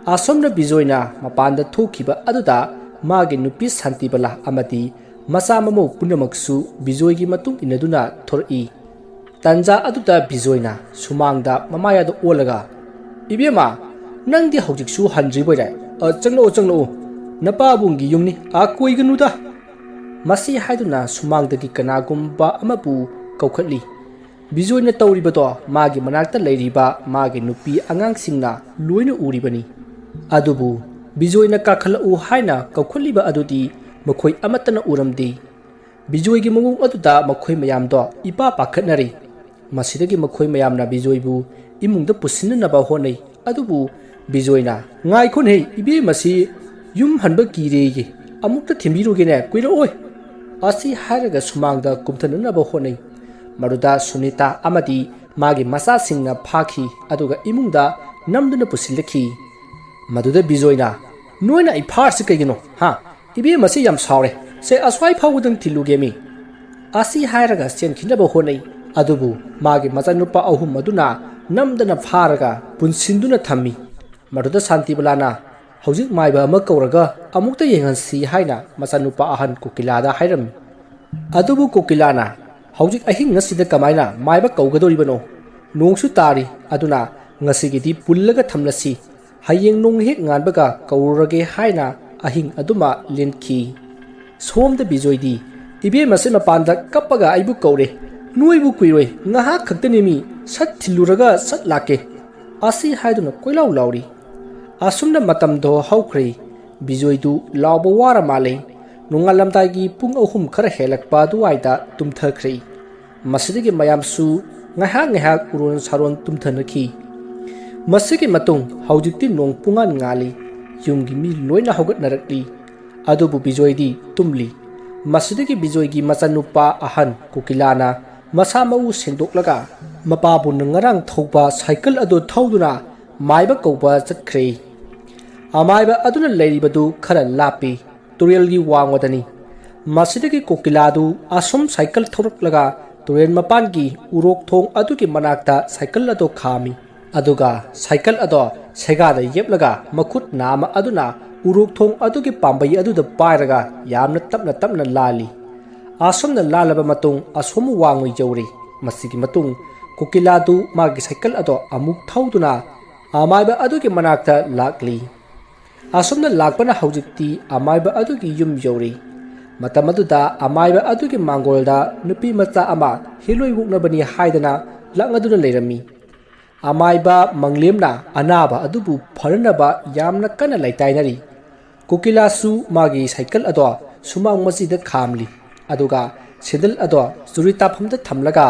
ꯑꯁꯣꯝꯅ ꯕꯤꯖꯣꯏꯅ ꯃꯄꯥꯟꯗ ꯊꯣꯛꯈꯤꯕ ꯑꯗꯨꯗ ꯃꯥꯒꯤ ꯅꯨꯄꯤ ꯁꯥꯟꯇꯤꯕꯂꯥ ꯑꯃꯗꯤ ꯃꯆꯥ ꯃꯃꯧ ꯄꯨꯝꯅꯃꯛꯁꯨ ꯕꯤꯖꯣꯏꯒꯤ ꯃꯇꯨꯡ ꯏꯟꯅꯗꯨꯅ ꯊꯣꯔꯛꯏ꯫ ꯇꯟꯖꯥ ꯑꯗꯨꯗ ꯕꯤꯖꯣꯏꯅ ꯁꯨꯃꯥꯡꯗ ꯃꯃꯥꯌꯥꯗ ꯑꯣꯜꯂꯒ, "ꯏꯕꯦꯝꯃ, ꯅꯪꯗꯤ ꯍꯧꯖꯤꯛꯁꯨ ꯍꯟꯗ꯭ꯔꯤꯕꯣꯏꯔꯦ? ꯑ, ꯆꯪꯂꯛꯑꯣ, ꯆꯪꯂꯛꯑꯣ꯫ ꯅꯄꯥꯕꯨꯡꯒꯤ ꯌꯨꯝꯅꯤ, ꯑꯥ ꯀꯣꯏꯒꯅꯨꯗ"꯫ ꯃꯁꯤ ꯍꯥꯏꯗꯨꯅ ꯁꯨꯃꯥꯡꯗꯒꯤ ꯀꯅꯥꯒꯨꯝꯕ ꯑꯃꯕꯨ ꯀꯧꯈꯠꯂꯤ꯫ ꯕꯤꯖꯣꯏꯅ ꯇꯧꯔꯤꯕꯗꯣ ꯃꯥꯒꯤ ꯃꯅꯥꯛꯇ ꯂꯩꯔꯤꯕ ꯃꯥꯒꯤ ꯅꯨꯄꯤ ꯑꯉꯥꯡꯁꯤꯡꯅ ꯂꯣꯏꯅ ꯎꯔꯤꯕꯅꯤ꯫ ꯑꯗꯨꯕꯨ ꯕꯤꯖꯣꯏꯅ ꯀꯥꯈꯠꯂꯛꯎ ꯍꯥꯏꯅ ꯀꯧꯈꯠꯂꯤꯕ ꯑꯗꯨꯗꯤ ꯃꯈꯣꯏ ꯑꯃꯠꯇꯅ ꯎꯔꯝꯗꯦ꯫ ꯕꯤꯖꯣꯏꯒꯤ ꯃꯑꯣꯡ ꯑꯗꯨꯗ ꯃꯈꯣꯏ ꯃꯌꯥꯝꯗꯣ ꯏꯄꯥ ꯄꯥꯈꯠꯅꯔꯤ꯫ ꯃꯁꯤꯗꯒꯤ ꯃꯈꯣꯏ ꯃꯌꯥꯝꯅ ꯕꯤꯖꯣꯏꯕꯨ ꯏꯃꯨꯡꯗ ꯄꯨꯁꯤꯟꯅꯅꯕ ꯍꯣꯠꯅꯩ꯫ ꯑꯗꯨꯕꯨ ꯕꯤꯖꯣꯏꯅ, "ꯉꯥꯏꯈꯣꯅꯦ, ꯏꯕꯦꯝꯃꯁꯤ ꯌꯨꯝ ꯍꯟꯕ ꯀꯤꯔꯦꯌꯦ꯫ ꯑꯃꯨꯛꯇ ꯊꯤꯟꯕꯤꯔꯨꯒꯦꯅꯦ, ꯀꯨꯏꯔꯛꯑꯣꯏ"꯫ ꯑꯁꯤ ꯍꯥꯏꯔꯒ ꯁꯨꯃꯥꯡꯗ ꯀꯨꯝꯊꯅꯅꯕ ꯍꯣꯠꯅꯩ꯫ ꯃꯗꯨꯗ ꯁꯨꯅꯤꯇꯥ ꯑꯃꯗꯤ ꯃꯥꯒꯤ ꯃꯆꯥꯁꯤꯡꯅ ꯐꯥꯈꯤ, ꯑꯗꯨꯒ ꯏꯃꯨꯡꯗ ꯅꯝꯗꯨꯅ ꯄꯨꯁꯤꯜꯂꯛꯈꯤ꯫ ꯃꯗꯨꯗ ꯕꯤꯖꯣꯏꯅ, "ꯅꯣꯏꯅ ꯑꯩ ꯐꯥꯔꯤꯁꯤ ꯀꯩꯒꯤꯅꯣ? ꯍꯥ? ꯏꯕꯦꯝꯃꯁꯤ ꯌꯥꯝ ꯁꯥꯎꯔꯦ꯫ ꯁꯦ, ꯑꯁ꯭ꯋꯥꯏ ꯐꯥꯎꯕꯗꯪ ꯊꯤꯜꯂꯨꯒꯦ ꯃꯤ"꯫ ꯑꯁꯤ ꯍꯥꯏꯔꯒ ꯆꯦꯟꯈꯤꯅꯕ ꯍꯣꯠꯅꯩ꯫ ꯑꯗꯨꯕꯨ ꯃꯥꯒꯤ ꯃꯆꯥꯅꯨꯄꯥ ꯑꯍꯨꯝ ꯑꯗꯨꯅ ꯅꯝꯗꯅ ꯐꯥꯔꯒ ꯄꯨꯟꯁꯤꯟꯗꯨꯅ ꯊꯝꯃꯤ꯫ ꯃꯗꯨꯗ ꯁꯥꯟꯇꯤꯕꯂꯥꯅ ꯍꯧꯖꯤꯛ ꯃꯥꯏꯕ ꯑꯃ ꯀꯧꯔꯒ ꯑꯃꯨꯛꯇ ꯌꯦꯡꯍꯟꯁꯤ ꯍꯥꯏꯅ ꯃꯆꯥꯅꯨꯄꯥ ꯑꯍꯟ ꯀꯣꯀꯤꯂꯥꯗ ꯍꯥꯏꯔꯝꯃꯤ꯫ ꯑꯗꯨꯕꯨ ꯀꯣꯀꯤꯂꯥꯅ, "ꯍꯧꯖꯤꯛ ꯑꯍꯤꯡ ꯑꯁꯤꯗ ꯀꯃꯥꯏꯅ ꯃꯥꯏꯕ ꯀꯧꯒꯗꯧꯔꯤꯕꯅꯣ? ꯅꯣꯡꯁꯨ ꯇꯥꯔꯤ, ꯑꯗꯨꯅ ꯉꯁꯤꯒꯤꯗꯤ ꯄꯨꯜꯂꯒ ꯊꯝꯂꯁꯤ, ꯍꯌꯦꯡ ꯅꯣꯡ ꯍꯦꯛ ꯉꯥꯟꯕꯒ ꯀꯧꯔꯨꯔꯒꯦ" ꯍꯥꯏꯅ ꯑꯍꯤꯡ ꯑꯗꯨꯃ ꯂꯦꯟꯈꯤ꯫ ꯁꯣꯝꯗ ꯕꯤꯖꯣꯏꯗꯤ, "ꯏꯕꯦꯝꯃꯁꯦ ꯃꯄꯥꯟꯗ ꯀꯞꯄꯒ ꯑꯩꯕꯨ ꯀꯧꯔꯦ, ꯅꯣꯏꯕꯨ ꯀꯨꯏꯔꯣꯏ, ꯉꯥꯏꯍꯥꯛ ꯈꯛꯇꯅꯤ ꯃꯤ, ꯁꯠ ꯊꯤꯜꯂꯨꯔꯒ ꯁꯠ ꯂꯥꯛꯀꯦ" ꯑꯁꯤ ꯍꯥꯏꯗꯨꯅ ꯀꯣꯏꯂꯥꯎ ꯂꯥꯎꯔꯤ꯫ ꯑꯁꯨꯝꯅ ꯃꯇꯝꯗꯣ ꯍꯧꯈ꯭ꯔꯦ꯫ ꯕꯤꯖꯣꯏꯗꯨ ꯂꯥꯎꯕ ꯋꯥꯔ ꯃꯥꯜꯂꯦ꯫ ꯅꯣꯡꯉꯥꯜꯂꯝꯗꯥꯏꯒꯤ ꯄꯨꯡ ꯑꯍꯨꯝ ꯈꯔ ꯍꯦꯜꯂꯛꯄ ꯑꯗꯨꯋꯥꯏꯗ ꯇꯨꯝꯊꯈ꯭ꯔꯦ꯫ ꯃꯁꯤꯗꯒꯤ ꯃꯌꯥꯝꯁꯨ ꯉꯥꯏꯍꯥꯛ ꯉꯥꯏꯍꯥꯛ ꯎꯔꯣꯟ ꯁꯥꯔꯣꯟ ꯇꯨꯝꯊꯅꯈꯤ꯫ ꯃꯁꯤꯒꯤ ꯃꯇꯨꯡ ꯍꯧꯖꯤꯛꯇꯤ ꯅꯣꯡ ꯄꯨꯡꯉꯥꯟ ꯉꯥꯜꯂꯤ꯫ ꯌꯨꯝꯒꯤ ꯃꯤ ꯂꯣꯏꯅ ꯍꯧꯒꯠꯅꯔꯛꯂꯤ꯫ ꯑꯗꯨꯕꯨ ꯕꯤꯖꯣꯏꯗꯤ ꯇꯨꯝꯂꯤ꯫ ꯃꯁꯤꯗꯒꯤ ꯕꯤꯖꯣꯏꯒꯤ ꯃꯆꯥꯅꯨꯄꯥ ꯑꯍꯟ ꯀꯣꯀꯤꯂꯥꯅ ꯃꯁꯥ ꯃꯎ ꯁꯦꯡꯗꯣꯛꯂꯒ ꯃꯄꯥꯕꯨꯅ ꯉꯔꯥꯡ ꯊꯧꯕ ꯁꯥꯏꯀꯜ ꯑꯗꯨ ꯊꯧꯗꯨꯅ ꯃꯥꯏꯕ ꯀꯧꯕ ꯆꯠꯈ꯭ꯔꯦ꯫ ꯑꯃꯥꯏꯕ ꯑꯗꯨꯅ ꯂꯩꯔꯤꯕꯗꯨ ꯈꯔ ꯂꯥꯞꯄꯤ, ꯇꯨꯔꯦꯜꯒꯤ ꯋꯥꯡꯃꯗꯅꯤ꯫ ꯃꯁꯤꯗꯒꯤ ꯀꯣꯀꯤꯂꯥꯗꯨ ꯑꯁꯨꯝ ꯁꯥꯏꯀꯜ ꯊꯧꯔꯛꯂꯒ ꯇꯨꯔꯦꯜ ꯃꯄꯥꯟꯒꯤ ꯎꯔꯣꯛ ꯊꯣꯡ ꯑꯗꯨꯒꯤ ꯃꯅꯥꯛꯇ ꯁꯥꯏꯀꯜ ꯑꯗꯨ ꯈꯥꯝꯃꯤ꯫ ꯑꯗꯨꯒ ꯁꯥꯏꯀꯜ ꯑꯗꯣ ꯁꯦꯒꯥꯗ ꯌꯦꯞꯂꯒ ꯃꯈꯨꯠ ꯅꯥꯝꯃ ꯑꯗꯨꯅ ꯎꯔꯣꯛ ꯊꯣꯡ ꯑꯗꯨꯒꯤ ꯄꯥꯝꯕꯩ ꯑꯗꯨꯗ ꯄꯥꯏꯔꯒ ꯌꯥꯝꯅ ꯇꯞꯅ ꯇꯞꯅ ꯂꯥꯜꯂꯤ꯫ ꯑꯁꯨꯝꯅ ꯂꯥꯜꯂꯕ ꯃꯇꯨꯡ ꯑꯁꯣꯝ ꯋꯥꯡꯃ ꯌꯧꯔꯦ꯫ ꯃꯁꯤꯒꯤ ꯃꯇꯨꯡ ꯀꯣꯀꯤꯂꯥꯗꯨ ꯃꯥꯒꯤ ꯁꯥꯏꯀꯜ ꯑꯗꯣ ꯑꯃꯨꯛ ꯊꯧꯗꯨꯅ ꯑꯃꯥꯏꯕ ꯑꯗꯨꯒꯤ ꯃꯅꯥꯛꯇ ꯂꯥꯛꯂꯤ꯫ ꯑꯁꯨꯝꯅ ꯂꯥꯛꯄꯅ ꯍꯧꯖꯤꯛꯇꯤ ꯑꯃꯥꯏꯕ ꯑꯗꯨꯒꯤ ꯌꯨꯝ ꯌꯧꯔꯤ꯫ ꯃꯇꯝ ꯑꯗꯨꯗ ꯑꯃꯥꯏꯕ ꯑꯗꯨꯒꯤ ꯃꯥꯡꯒꯣꯜꯗ ꯅꯨꯄꯤ ꯃꯆꯥ ꯑꯃ ꯍꯤꯂꯣꯏ ꯑꯣꯛꯅꯕꯅꯤ ꯍꯥꯏꯗꯅ ꯂꯥꯛꯅꯗꯨꯅ ꯂꯩꯔꯝꯃꯤ꯫ ꯑꯃꯥꯏꯕ ꯃꯪꯂꯦꯝꯅ ꯑꯅꯥꯕ ꯑꯗꯨꯕꯨ ꯐꯅꯅꯕ ꯌꯥꯝꯅ ꯀꯟꯅ ꯂꯩꯇꯥꯏꯅꯔꯤ꯫ ꯀꯣꯀꯤꯂꯥꯁꯨ ꯃꯥꯒꯤ ꯁꯥꯏꯀꯜ ꯑꯗꯣ ꯁꯨꯃꯥꯡ ꯃꯆꯤꯗ ꯈꯥꯝꯂꯤ꯫ ꯑꯗꯨꯒ ꯁꯦꯟꯗꯜ ꯑꯗꯣ ꯆꯨꯔꯤ ꯇꯥꯐꯝꯗ ꯊꯝꯂꯒ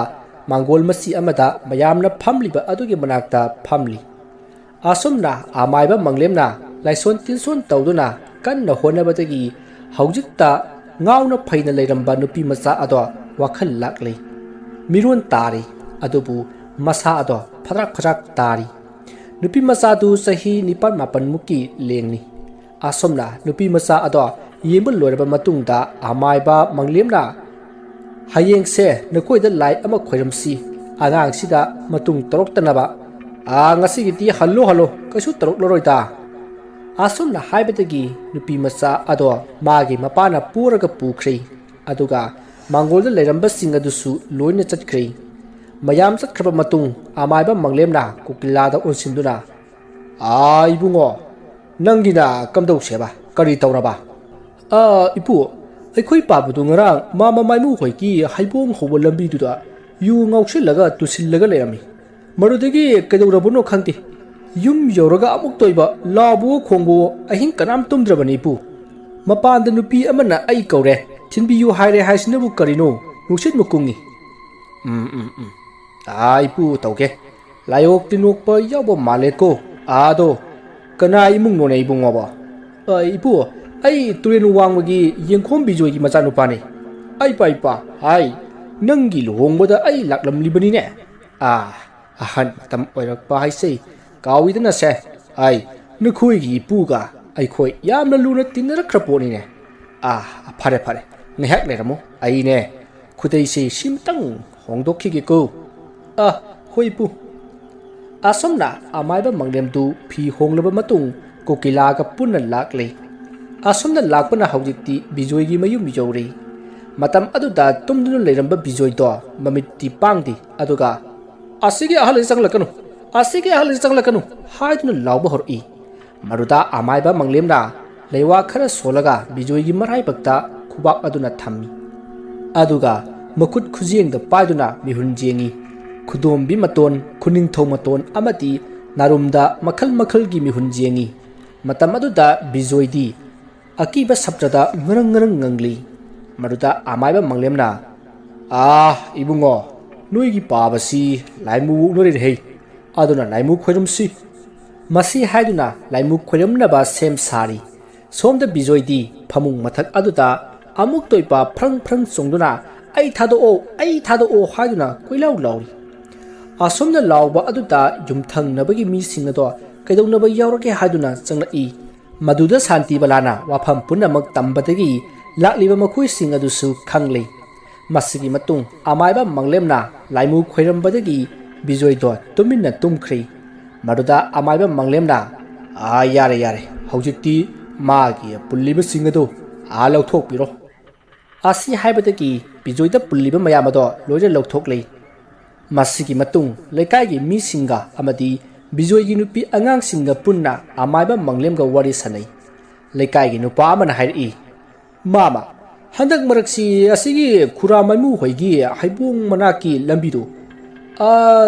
ꯃꯥꯡꯒꯣꯜ ꯃꯆꯤ ꯑꯃꯗ ꯃꯌꯥꯝꯅ ꯐꯝꯂꯤꯕ ꯑꯗꯨꯒꯤ ꯃꯅꯥꯛꯇ ꯐꯝꯂꯤ꯫ ꯑꯁꯨꯝꯅ ꯑꯃꯥꯏꯕ ꯃꯪꯂꯦꯝꯅ ꯂꯥꯏꯁꯣꯟ ꯇꯤꯟꯁꯣꯟ ꯇꯧꯗꯨꯅ ꯀꯟꯅ ꯍꯣꯠꯅꯕꯗꯒꯤ ꯍꯧꯖꯤꯛꯇ ꯉꯥꯎꯅ ꯐꯩꯅ ꯂꯩꯔꯝꯕ ꯅꯨꯄꯤ ꯃꯆꯥ ꯑꯗꯣ ꯋꯥꯈꯜ ꯂꯥꯛꯂꯦ꯫ ꯃꯤꯔꯣꯟ ꯇꯥꯔꯤ, ꯑꯗꯨꯕꯨ ꯃꯁꯥ ꯑꯗꯣ ꯐꯗ꯭ꯔꯥꯛ ꯐꯗ꯭ꯔꯥꯛ ꯇꯥꯔꯤ꯫ ꯅꯨꯄꯤ ꯃꯆꯥꯗꯨ ꯆꯍꯤ ꯅꯤꯄꯥꯟ ꯃꯥꯄꯟꯃꯨꯛꯀꯤ ꯂꯦꯡꯅꯤ꯫ ꯑꯁꯨꯝꯅ ꯅꯨꯄꯤ ꯃꯆꯥ ꯑꯗꯣ ꯌꯦꯡꯕ ꯂꯣꯏꯔꯕ ꯃꯇꯨꯡꯗ ꯑꯃꯥꯏꯕ ꯃꯪꯂꯦꯝꯅ "ꯍꯌꯦꯡꯁꯦ ꯅꯈꯣꯏꯗ ꯂꯥꯏ ꯑꯃ ꯈꯣꯏꯔꯝꯁꯤ, ꯑꯉꯥꯡꯁꯤꯗ ꯃꯇꯨꯡ ꯇꯧꯔꯛꯇꯅꯕ꯫ ꯑꯥ, ꯉꯁꯤꯒꯤꯗꯤ ꯍꯜꯂꯣ ꯍꯜꯂꯣ, ꯀꯩꯁꯨ ꯇꯧꯔꯛꯂꯔꯣꯏꯗ"꯫ ꯑꯁꯨꯝꯅ ꯍꯥꯏꯕꯗꯒꯤ ꯅꯨꯄꯤ ꯃꯆꯥ ꯑꯗꯣ ꯃꯥꯒꯤ ꯃꯄꯥꯅ ꯄꯨꯔꯒ ꯄꯨꯈ꯭ꯔꯦ꯫ ꯑꯗꯨꯒ ꯃꯥꯡꯒꯣꯜꯗ ꯂꯩꯔꯝꯕꯁꯤꯡ ꯑꯗꯨꯁꯨ ꯂꯣꯏꯅ ꯆꯠꯈ꯭ꯔꯦ꯫ ꯃꯌꯥꯝ ꯆꯠꯈ꯭ꯔꯕ ꯃꯇꯨꯡ ꯑꯃꯥꯏꯕ ꯃꯪꯂꯦꯝꯅ ꯀꯣꯀꯤꯂꯥꯗ ꯑꯣꯟꯁꯤꯟꯗꯨꯅ, "ꯑꯥ, ꯏꯕꯨꯡꯉꯣ, ꯅꯪꯒꯤꯅ ꯀꯝꯗꯧꯁꯦꯕ? ꯀꯔꯤ ꯇꯧꯔꯕ?" "ꯑꯥ, ꯏꯄꯨ, ꯑꯩꯈꯣꯏ ꯄꯥꯕꯗꯨ ꯉꯔꯥꯡ ꯃꯥ ꯃꯃꯥꯏꯃꯨ ꯍꯣꯏꯒꯤ ꯍꯩꯕꯣꯡ ꯍꯧꯕ ꯂꯝꯕꯤꯗꯨꯗ ꯌꯨ ꯉꯥꯎꯁꯤꯜꯂꯒ ꯇꯨꯁꯤꯜꯂꯒ ꯂꯩꯔꯝꯃꯤ꯫ ꯃꯗꯨꯗꯒꯤ ꯀꯩꯗꯧꯔꯕꯅꯣ ꯈꯪꯗꯦ꯫ ꯌꯨꯝ ꯌꯧꯔꯒ ꯑꯃꯨꯛꯇꯣꯏꯕ ꯂꯥꯎꯕꯋꯣ ꯈꯣꯡꯕꯋꯣ, ꯑꯍꯤꯡ ꯀꯅꯥꯝ ꯇꯨꯝꯗ꯭ꯔꯕꯅꯤ, ꯏꯄꯨ꯫ ꯃꯄꯥꯟꯗ ꯅꯨꯄꯤ ꯑꯃꯅ ꯑꯩ ꯀꯧꯔꯦ, ꯊꯤꯟꯕꯤꯌꯨ ꯍꯥꯏꯔꯦ ꯍꯥꯏꯁꯤꯅꯕꯨ ꯀꯔꯤꯅꯣ? ꯅꯨꯡꯁꯤꯠ ꯃꯨꯀꯨꯡꯉꯤ"꯫ "ꯎꯝ, ꯎꯝ, ꯎꯝ꯫ ꯑꯥ, ꯏꯄꯨ ꯇꯧꯒꯦ꯫ ꯂꯥꯏꯑꯣꯛꯇꯤ ꯅꯣꯛꯄ ꯌꯥꯎꯕ ꯃꯥꯜꯂꯦꯀꯣ꯫ ꯑꯥꯗꯣ, ꯀꯅꯥ ꯏꯃꯨꯡꯅꯣꯅꯦ ꯏꯕꯨꯡꯉꯣꯕꯣ?" "ꯑ, ꯏꯄꯨ, ꯑꯩ ꯇꯨꯔꯦꯟ ꯋꯥꯡꯃꯒꯤ ꯌꯦꯡꯈꯣꯝ ꯕꯤꯖꯣꯏꯒꯤ ꯃꯆꯥꯅꯨꯄꯥꯅꯤ"꯫ "ꯑꯩ ꯄꯥꯏ ꯄꯥ, ꯍꯥꯏ, ꯅꯪꯒꯤ ꯂꯨꯍꯣꯡꯕꯗ ꯑꯩ ꯂꯥꯛꯂꯝꯂꯤꯕꯅꯤꯅꯦ꯫ ꯑꯥ, ꯑꯍꯟ ꯃꯇꯝ ꯑꯣꯏꯔꯛꯄ ꯍꯥꯏꯁꯦ ꯀꯥꯎꯏꯗꯅꯁꯦ꯫ ꯑꯩ, ꯅꯈꯣꯏꯒꯤ ꯏꯄꯨꯒ ꯑꯩꯈꯣꯏ ꯌꯥꯝꯅ ꯂꯨꯅ ꯇꯤꯟꯅꯔꯛꯈ꯭ꯔ ꯄꯣꯠꯅꯤꯅꯦ꯫ ꯑꯥ, ꯐꯔꯦ, ꯐꯔꯦ, ꯉꯥꯏꯍꯥꯛ ꯂꯩꯔꯝꯃꯨ, ꯑꯩꯅꯦ ꯈꯨꯗꯩꯁꯦ ꯁꯤꯝꯇꯪ ꯍꯣꯡꯗꯣꯛꯈꯤꯒꯦꯀꯣ"꯫ "ꯑ, ꯍꯣꯏ, ꯏꯄꯨ"꯫ ꯑꯁꯨꯝꯅ ꯑꯃꯥꯏꯕ ꯃꯪꯂꯦꯝꯗꯨ ꯐꯤ ꯍꯣꯡꯂꯕ ꯃꯇꯨꯡ ꯀꯣꯀꯤꯂꯥꯒ ꯄꯨꯟꯅ ꯂꯥꯛꯂꯦ꯫ ꯑꯁꯨꯝꯅ ꯂꯥꯛꯄꯅ ꯍꯧꯖꯤꯛꯇꯤ ꯕꯤꯖꯣꯏꯒꯤ ꯃꯌꯨꯝ ꯌꯧꯔꯦ꯫ ꯃꯇꯝ ꯑꯗꯨꯗ ꯇꯨꯝꯗꯨꯅ ꯂꯩꯔꯝꯕ ꯕꯤꯖꯣꯏꯗꯣ ꯃꯃꯤꯠꯇꯤ ꯄꯥꯡꯗꯦ, ꯑꯗꯨꯒ "ꯑꯁꯤꯒꯤ ꯑꯍꯜ ꯑꯁꯤ ꯆꯪꯂꯛꯀꯅꯨ, ꯑꯁꯤꯒꯤ ꯑꯍꯜ ꯑꯁꯤ ꯆꯪꯂꯛꯀꯅꯨ" ꯍꯥꯏꯗꯨꯅ ꯂꯥꯎꯕ ꯍꯧꯔꯛꯏ꯫ ꯃꯗꯨꯗ ꯑꯃꯥꯏꯕ ꯃꯪꯂꯦꯝꯅ ꯂꯩꯋꯥ ꯈꯔ ꯁꯣꯜꯂꯒ ꯕꯤꯖꯣꯏꯒꯤ ꯃꯔꯥꯏꯕꯛꯇ ꯈꯨꯕꯥꯛ ꯑꯗꯨꯅ ꯊꯝꯃꯤ꯫ ꯑꯗꯨꯒ ꯃꯈꯨꯠ ꯈꯨꯖꯦꯡꯗ ꯄꯥꯏꯗꯨꯅ ꯃꯤꯍꯨꯟ ꯌꯦꯡꯉꯤ꯫ ꯈꯨꯗꯣꯝꯕꯤ ꯃꯇꯣꯟ, ꯈꯨꯅꯤꯡꯊꯧ ꯃꯇꯣꯟ ꯑꯃꯗꯤ ꯅꯥꯔꯨꯝꯗ ꯃꯈꯜ ꯃꯈꯜꯒꯤ ꯃꯤꯍꯨꯟ ꯌꯦꯡꯉꯤ꯫ ꯃꯇꯝ ꯑꯗꯨꯗ ꯕꯤꯖꯣꯏꯗꯤ ꯑꯀꯤꯕ ꯁꯞꯇ꯭ꯔꯗ ꯉꯔꯪ ꯉꯔꯪ ꯉꯪꯂꯤ꯫ ꯃꯗꯨꯗ ꯑꯃꯥꯏꯕ ꯃꯪꯂꯦꯝꯅ, "ꯑꯥ, ꯏꯕꯨꯡꯉꯣ, ꯅꯣꯏꯒꯤ ꯄꯥꯕꯁꯤ ꯂꯥꯏꯃꯨ ꯑꯣꯛꯅꯔꯤꯔꯍꯩ꯫ ꯑꯗꯨꯅ ꯂꯥꯏꯃꯨ ꯈꯣꯏꯔꯝꯁꯤ"꯫ ꯃꯁꯤ ꯍꯥꯏꯗꯨꯅ ꯂꯥꯏꯃꯨ ꯈꯣꯏꯔꯝꯅꯕ ꯁꯦꯝ ꯁꯥꯔꯤ꯫ ꯁꯣꯝꯗ ꯕꯤꯖꯣꯏꯗꯤ ꯐꯃꯨꯡ ꯃꯊꯛ ꯑꯗꯨꯗ ꯑꯃꯨꯛꯇꯣꯏꯕ ꯐ꯭ꯔꯪ ꯐ꯭ꯔꯪ ꯆꯣꯡꯗꯨꯅ, "ꯑꯩ ꯊꯥꯗꯣꯛꯑꯣ, ꯑꯩ ꯊꯥꯗꯣꯛꯑꯣ" ꯍꯥꯏꯗꯨꯅ ꯀꯣꯏꯂꯥꯎ ꯂꯥꯎꯔꯤ꯫ ꯑꯁꯨꯝꯅ ꯂꯥꯎꯕ ꯑꯗꯨꯗ ꯌꯨꯝꯊꯪꯅꯕꯒꯤ ꯃꯤꯁꯤꯡ ꯑꯗꯣ ꯀꯩꯗꯧꯅꯕ ꯌꯥꯎꯔꯒꯦ ꯍꯥꯏꯗꯨꯅ ꯆꯪꯂꯛꯏ꯫ ꯃꯗꯨꯗ ꯁꯥꯟꯇꯤꯕꯂꯥꯅ ꯋꯥꯐꯝ ꯄꯨꯝꯅꯃꯛ ꯇꯝꯕꯗꯒꯤ ꯂꯥꯛꯂꯤꯕ ꯃꯈꯣꯏꯁꯤꯡ ꯑꯗꯨꯁꯨ ꯈꯪꯂꯦ꯫ ꯃꯁꯤꯒꯤ ꯃꯇꯨꯡ ꯑꯃꯥꯏꯕ ꯃꯪꯂꯦꯝꯅ ꯂꯥꯏꯃꯨ ꯈꯣꯏꯔꯝꯕꯗꯒꯤ ꯕꯤꯖꯣꯏꯗꯣ ꯇꯨꯃꯤꯟꯅ ꯇꯨꯝꯈ꯭ꯔꯤ꯫ ꯃꯗꯨꯗ ꯑꯃꯥꯏꯕ ꯃꯪꯂꯦꯝꯅ, "ꯑꯥ, ꯌꯥꯔꯦ, ꯌꯥꯔꯦ, ꯍꯧꯖꯤꯛꯇꯤ ꯃꯥꯒꯤ ꯄꯨꯜꯂꯤꯕꯁꯤꯡ ꯑꯗꯨ ꯑꯥ ꯂꯧꯊꯣꯛꯄꯤꯔꯣ"꯫ ꯑꯁꯤ ꯍꯥꯏꯕꯗꯒꯤ ꯕꯤꯖꯣꯏꯗ ꯄꯨꯜꯂꯤꯕ ꯃꯌꯥꯝ ꯑꯗꯣ ꯂꯣꯏꯅ ꯂꯧꯊꯣꯛꯂꯦ꯫ ꯃꯁꯤꯒꯤ ꯃꯇꯨꯡ ꯂꯩꯀꯥꯏꯒꯤ ꯃꯤꯁꯤꯡꯒ ꯑꯃꯗꯤ ꯕꯤꯖꯣꯏꯒꯤ ꯅꯨꯄꯤ ꯑꯉꯥꯡꯁꯤꯡꯒ ꯄꯨꯟꯅ ꯑꯃꯥꯏꯕ ꯃꯪꯂꯦꯝꯒ ꯋꯥꯔꯤ ꯁꯥꯟꯅꯩ꯫ ꯂꯩꯀꯥꯏꯒꯤ ꯅꯨꯄꯥ ꯑꯃꯅ ꯍꯥꯏꯔꯛꯏ, "ꯃꯥꯃ, ꯍꯟꯗꯛ ꯃꯔꯛꯁꯤ ꯑꯁꯤꯒꯤ ꯈꯨꯔꯥ ꯃꯥꯏꯃꯨ ꯍꯣꯏꯒꯤ ꯍꯩꯕꯣꯡ ꯃꯅꯥꯛꯀꯤ ꯂꯝꯕꯤꯗꯨ, ꯑ,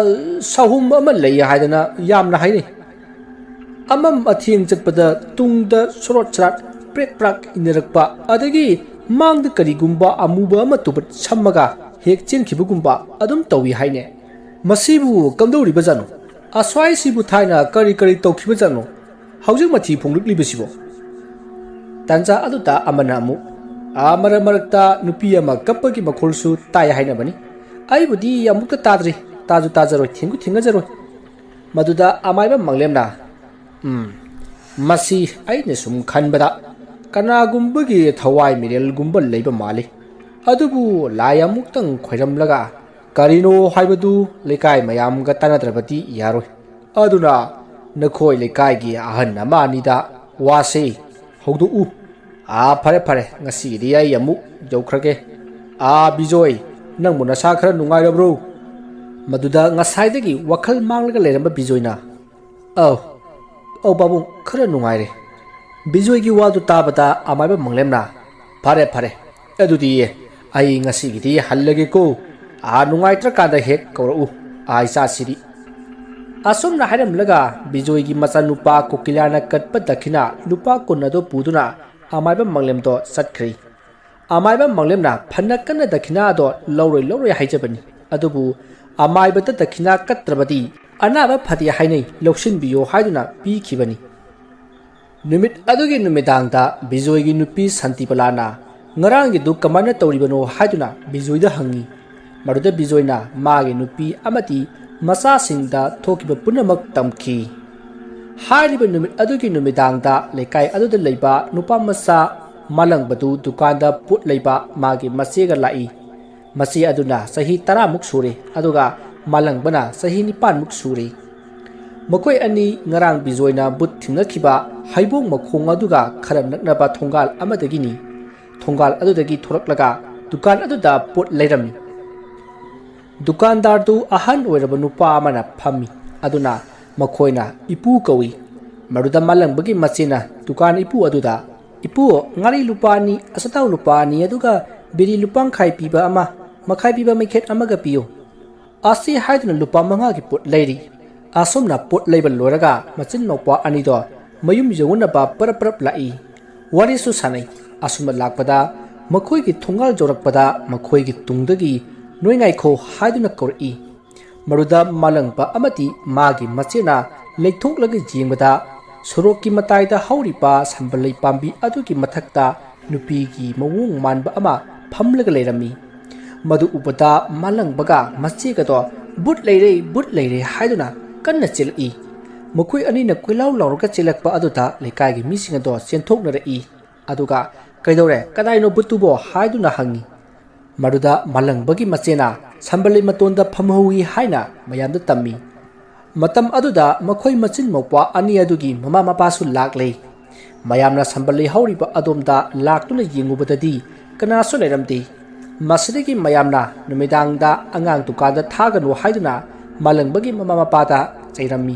ꯁꯥꯍꯨꯝ ꯑꯃ ꯂꯩ ꯍꯥꯏꯗꯅ ꯌꯥꯝꯅ ꯍꯥꯏꯅꯩ꯫ ꯑꯃꯝ ꯑꯊꯦꯡ ꯆꯠꯄꯗ ꯇꯨꯡꯗ ꯁꯣꯔꯣꯠ ꯁꯔꯥꯠ ꯄ꯭ꯔꯦꯛ ꯄ꯭ꯔꯥꯛ ꯏꯟꯅꯔꯛꯄ, ꯑꯗꯒꯤ ꯃꯥꯡꯗ ꯀꯔꯤꯒꯨꯝꯕ ꯑꯃꯨꯕ ꯑꯃ ꯇꯨꯕꯠ ꯁꯝꯃꯒ ꯍꯦꯛ ꯆꯦꯟꯈꯤꯕꯒꯨꯝꯕ ꯑꯗꯨꯝ ꯇꯧꯏ ꯍꯥꯏꯅꯦ꯫ ꯃꯁꯤꯕꯨ ꯀꯝꯗꯧꯔꯤꯕꯖꯥꯠꯅꯣ? ꯑꯁ꯭ꯋꯥꯏꯁꯤꯕꯨ ꯊꯥꯏꯅ ꯀꯔꯤ ꯀꯔꯤ ꯇꯧꯈꯤꯕꯖꯥꯠꯅꯣ? ꯍꯧꯖꯤꯛ ꯃꯊꯤ ꯐꯣꯡꯂꯛꯂꯤꯕꯁꯤꯕꯣ?" ꯇꯟꯖꯥ ꯑꯗꯨꯗ ꯑꯃꯅ ꯑꯃꯨꯛ, "ꯑꯥ, ꯃꯔꯛ ꯃꯔꯛꯇ ꯅꯨꯄꯤ ꯑꯃ ꯀꯞꯄꯒꯤ ꯃꯈꯣꯜꯁꯨ ꯇꯥꯏ ꯍꯥꯏꯅꯕꯅꯤ꯫ ꯑꯩꯕꯨꯗꯤ ꯑꯃꯨꯛꯇ ꯇꯥꯗ꯭ꯔꯤ, ꯇꯥꯁꯨ ꯇꯥꯖꯔꯣꯏ, ꯊꯦꯡꯁꯨ ꯊꯦꯡꯅꯖꯔꯣꯏ"꯫ ꯃꯗꯨꯗ ꯑꯃꯥꯏꯕ ꯃꯪꯂꯦꯝꯅ, "ꯎꯝ, ꯃꯁꯤ ꯑꯩꯅ ꯁꯨꯝ ꯈꯟꯕꯗ ꯀꯅꯥꯒꯨꯝꯕꯒꯤ ꯊꯋꯥꯏ ꯃꯤꯔꯦꯜꯒꯨꯝꯕ ꯂꯩꯕ ꯃꯥꯜꯂꯤ꯫ ꯑꯗꯨꯕꯨ ꯂꯥꯏ ꯑꯃꯨꯛꯇꯪ ꯈꯣꯏꯔꯝꯂꯒ ꯀꯔꯤꯅꯣ ꯍꯥꯏꯕꯗꯨ ꯂꯩꯀꯥꯏ ꯃꯌꯥꯝꯒ ꯇꯥꯟꯅꯗ꯭ꯔꯕꯗꯤ ꯌꯥꯔꯣꯏ꯫ ꯑꯗꯨꯅ ꯅꯈꯣꯏ ꯂꯩꯀꯥꯏꯒꯤ ꯑꯍꯟ ꯑꯃ ꯑꯅꯤꯗ ꯋꯥꯁꯦ ꯍꯧꯗꯣꯛꯎ꯫ ꯑꯥ, ꯐꯔꯦ, ꯐꯔꯦ, ꯉꯁꯤꯒꯤꯗꯤ ꯑꯩ ꯑꯃꯨꯛ ꯌꯧꯈ꯭ꯔꯒꯦ꯫ ꯑꯥ, ꯕꯤꯖꯣꯏ, ꯅꯪꯕꯨ ꯅꯁꯥ ꯈꯔ ꯅꯨꯡꯉꯥꯏꯔꯕ꯭ꯔꯣ?" ꯃꯗꯨꯗ ꯉꯁꯥꯏꯗꯒꯤ ꯋꯥꯈꯜ ꯃꯥꯡꯂꯒ ꯂꯩꯔꯝꯕ ꯕꯤꯖꯣꯏꯅ, "ꯑꯧ, ꯑꯧ ꯄꯥꯕꯨꯡ, ꯈꯔ ꯅꯨꯡꯉꯥꯏꯔꯦ"꯫ ꯕꯤꯖꯣꯏꯒꯤ ꯋꯥꯗꯨ ꯇꯥꯕꯗ ꯑꯃꯥꯏꯕ ꯃꯪꯂꯦꯝꯅ, "ꯐꯔꯦ, ꯐꯔꯦ, ꯑꯗꯨꯗꯤ ꯑꯩ ꯉꯁꯤꯒꯤꯗꯤ ꯍꯜꯂꯒꯦꯀꯣ꯫ ꯑꯥ, ꯅꯨꯡꯉꯥꯏꯇ꯭ꯔꯀꯥꯟꯗ ꯍꯦꯛ ꯀꯧꯔꯛꯎ, ꯑꯥ, ꯏꯆꯥꯁꯤꯗꯤ"꯫ ꯑꯁꯨꯝꯅ ꯍꯥꯏꯔꯝꯂꯒ ꯕꯤꯖꯣꯏꯒꯤ ꯃꯆꯥꯅꯨꯄꯥ ꯀꯣꯀꯤꯂꯥꯅ ꯀꯠꯄ ꯗꯈꯤꯅꯥ ꯂꯨꯄꯥ ꯀꯨꯟ ꯑꯗꯨ ꯄꯨꯗꯨꯅ ꯑꯃꯥꯏꯕ ꯃꯪꯂꯦꯝꯗꯣ ꯆꯠꯈ꯭ꯔꯤ꯫ ꯑꯃꯥꯏꯕ ꯃꯪꯂꯦꯝꯅ ꯐꯅ ꯀꯟꯅ ꯗꯈꯤꯅꯥ ꯑꯗꯣ ꯂꯧꯔꯣꯏ ꯂꯧꯔꯣꯏ ꯍꯥꯏꯖꯕꯅꯤ, ꯑꯗꯨꯕꯨ ꯑꯃꯥꯏꯕꯗ ꯗꯈꯤꯅꯥ ꯀꯠꯇ꯭ꯔꯕꯗꯤ ꯑꯅꯥꯕ ꯐꯗꯦ ꯍꯥꯏꯅꯩ, ꯂꯧꯁꯤꯟꯕꯤꯌꯣ ꯍꯥꯏꯗꯨꯅ ꯄꯤꯈꯤꯕꯅꯤ꯫ ꯅꯨꯃꯤꯠ ꯑꯗꯨꯒꯤ ꯅꯨꯃꯤꯗꯥꯡꯗ ꯕꯤꯖꯣꯏꯒꯤ ꯅꯨꯄꯤ ꯁꯥꯟꯇꯤꯕꯂꯥꯅ ꯉꯔꯥꯡꯒꯤꯗꯨ ꯀꯃꯥꯏꯅ ꯇꯧꯔꯤꯕꯅꯣ ꯍꯥꯏꯗꯨꯅ ꯕꯤꯖꯣꯏꯗ ꯍꯪꯉꯤ꯫ ꯃꯗꯨꯗ ꯕꯤꯖꯣꯏꯅ ꯃꯥꯒꯤ ꯅꯨꯄꯤ ꯑꯃꯗꯤ ꯃꯆꯥꯁꯤꯡꯗ ꯊꯣꯛꯈꯤꯕ ꯄꯨꯝꯅꯃꯛ ꯇꯝꯈꯤ꯫ ꯍꯥꯏꯔꯤꯕ ꯅꯨꯃꯤꯠ ꯑꯗꯨꯒꯤ ꯅꯨꯃꯤꯗꯥꯡꯗ ꯂꯩꯀꯥꯏ ꯑꯗꯨꯗ ꯂꯩꯕ ꯅꯨꯄꯥ ꯃꯆꯥ ꯃꯥꯂꯪꯕꯗꯨ ꯗꯨꯀꯥꯟꯗ ꯄꯣꯠ ꯂꯩꯕ ꯃꯥꯒꯤ ꯃꯆꯦꯒ ꯂꯥꯛꯏ꯫ ꯃꯆꯦ ꯑꯗꯨꯅ ꯆꯍꯤ ꯇꯔꯥꯃꯨꯛ ꯁꯨꯔꯦ, ꯑꯗꯨꯒ ꯃꯥꯂꯪꯕꯅ ꯆꯍꯤ ꯅꯤꯄꯥꯟꯃꯨꯛ ꯁꯨꯔꯦ꯫ ꯃꯈꯣꯏ ꯑꯅꯤ ꯉꯔꯥꯡ ꯕꯤꯖꯣꯏꯅ ꯕꯨꯠ ꯊꯤꯡꯅꯈꯤꯕ ꯍꯩꯕꯣꯡ ꯃꯈꯣꯡ ꯑꯗꯨꯒ ꯈꯔ ꯅꯛꯅꯕ ꯊꯣꯡꯒꯥꯜ ꯑꯃꯗꯒꯤꯅꯤ꯫ ꯊꯣꯡꯒꯥꯜ ꯑꯗꯨꯗꯒꯤ ꯊꯣꯔꯛꯂꯒ ꯗꯨꯀꯥꯟ ꯑꯗꯨꯗ ꯄꯣꯠ ꯂꯩꯔꯝꯃꯤ꯫ ꯗꯨꯀꯥꯟꯗꯥꯔꯗꯨ ꯑꯍꯟ ꯑꯣꯏꯔꯕ ꯅꯨꯄꯥ ꯑꯃꯅ ꯐꯝꯃꯤ꯫ ꯑꯗꯨꯅ ꯃꯈꯣꯏꯅ ꯏꯄꯨ ꯀꯧꯏ꯫ ꯃꯗꯨꯗ ꯃꯥꯂꯪꯕꯒꯤ ꯃꯆꯦꯅ ꯗꯨꯀꯥꯟ ꯏꯄꯨ ꯑꯗꯨꯗ, "ꯏꯄꯨ, ꯉꯥꯔꯤ ꯂꯨꯄꯥ ꯑꯅꯤ, ꯑꯆꯥꯊꯥꯎ ꯂꯨꯄꯥ ꯑꯅꯤ, ꯑꯗꯨꯒ ꯕꯤꯔꯤ ꯂꯨꯄꯥ ꯃꯈꯥꯏ ꯄꯤꯕ ꯑꯃ, ꯃꯈꯥꯏ ꯄꯤꯕ ꯃꯩꯈꯦꯠ ꯑꯃꯒ ꯄꯤꯌꯨ" ꯑꯁꯤ ꯍꯥꯏꯗꯨꯅ ꯂꯨꯄꯥ ꯃꯉꯥꯒꯤ ꯄꯣꯠ ꯂꯩꯔꯤ꯫ ꯑꯁꯨꯝꯅ ꯄꯣꯠ ꯂꯩꯕ ꯂꯣꯏꯔꯒ ꯃꯆꯤꯟ ꯃꯧꯄ꯭ꯋꯥ ꯑꯅꯤꯗꯣ ꯃꯌꯨꯝ ꯌꯧꯅꯅꯕ ꯄꯔꯞ ꯄꯔꯞ ꯂꯥꯛꯏ꯫ ꯋꯥꯔꯤꯁꯨ ꯁꯥꯟꯅꯩ꯫ ꯑꯁꯨꯝꯅ ꯂꯥꯛꯄꯗ ꯃꯈꯣꯏꯒꯤ ꯊꯣꯡꯒꯥꯜ ꯌꯧꯔꯛꯄꯗ ꯃꯈꯣꯏꯒꯤ ꯇꯨꯡꯗꯒꯤ "ꯅꯣꯏ ꯉꯥꯏꯈꯣ" ꯍꯥꯏꯗꯨꯅ ꯀꯧꯔꯛꯏ꯫ ꯃꯗꯨꯗ ꯃꯥꯂꯪꯕ ꯑꯃꯗꯤ ꯃꯥꯒꯤ ꯃꯆꯦꯅ ꯂꯩꯊꯣꯛꯂꯒ ꯌꯦꯡꯕꯗ, ꯁꯣꯔꯣꯛꯀꯤ ꯃꯇꯥꯏꯗ ꯍꯧꯔꯤꯕ ꯁꯝꯕꯜꯂꯩ ꯄꯥꯝꯕꯤ ꯑꯗꯨꯒꯤ ꯃꯊꯛꯇ ꯅꯨꯄꯤꯒꯤ ꯃꯑꯣꯡ ꯃꯥꯟꯕ ꯑꯃ ꯐꯝꯂꯒ ꯂꯩꯔꯝꯃꯤ꯫ ꯃꯗꯨ ꯎꯕꯗ ꯃꯥꯂꯪꯕꯒ ꯃꯆꯦꯒꯗꯣ "ꯕꯨꯠ ꯂꯩꯔꯦ, ꯕꯨꯠ ꯂꯩꯔꯦ" ꯍꯥꯏꯗꯨꯅ ꯀꯟꯅ ꯆꯦꯜꯂꯛꯏ꯫ ꯃꯈꯣꯏ ꯑꯅꯤꯅ ꯀꯣꯏꯂꯥꯎ ꯂꯥꯎꯔꯒ ꯆꯦꯜꯂꯛꯄ ꯑꯗꯨꯗ ꯂꯩꯀꯥꯏꯒꯤ ꯃꯤꯁꯤꯡ ꯑꯗꯣ ꯆꯦꯟꯊꯣꯛꯅꯔꯛꯏ꯫ ꯑꯗꯨꯒ "ꯀꯩꯗꯧꯔꯦ, ꯀꯗꯥꯏꯅꯣ ꯕꯨꯠꯇꯨꯕꯣ?" ꯍꯥꯏꯗꯨꯅ ꯍꯪꯉꯤ꯫ ꯃꯗꯨꯗ ꯃꯥꯂꯪꯕꯒꯤ ꯃꯆꯦꯅ "ꯁꯝꯕꯜꯂꯩ ꯃꯇꯣꯟꯗ ꯐꯝꯍꯧꯏ" ꯍꯥꯏꯅ ꯃꯌꯥꯝꯗ ꯇꯝꯃꯤ꯫ ꯃꯇꯝ ꯑꯗꯨꯗ ꯃꯈꯣꯏ ꯃꯆꯤꯟ ꯃꯧꯄ꯭ꯋꯥ ꯑꯅꯤ ꯑꯗꯨꯒꯤ ꯃꯃꯥ ꯃꯄꯥꯁꯨ ꯂꯥꯛꯂꯦ꯫ ꯃꯌꯥꯝꯅ ꯁꯝꯕꯜꯂꯩ ꯍꯧꯔꯤꯕ ꯑꯗꯣꯝꯗ ꯂꯥꯛꯇꯨꯅ ꯌꯦꯡꯉꯨꯕꯗꯗꯤ ꯀꯅꯥꯁꯨ ꯂꯩꯔꯝꯗꯦ꯫ ꯃꯁꯤꯗꯒꯤ ꯃꯌꯥꯝꯅ ꯅꯨꯃꯤꯗꯥꯡꯗ ꯑꯉꯥꯡ ꯗꯨꯀꯥꯟꯗ ꯊꯥꯒꯅꯨ ꯍꯥꯏꯗꯨꯅ ꯃꯥꯂꯪꯕꯒꯤ ꯃꯃꯥ ꯃꯄꯥꯗ ꯆꯩꯔꯝꯃꯤ꯫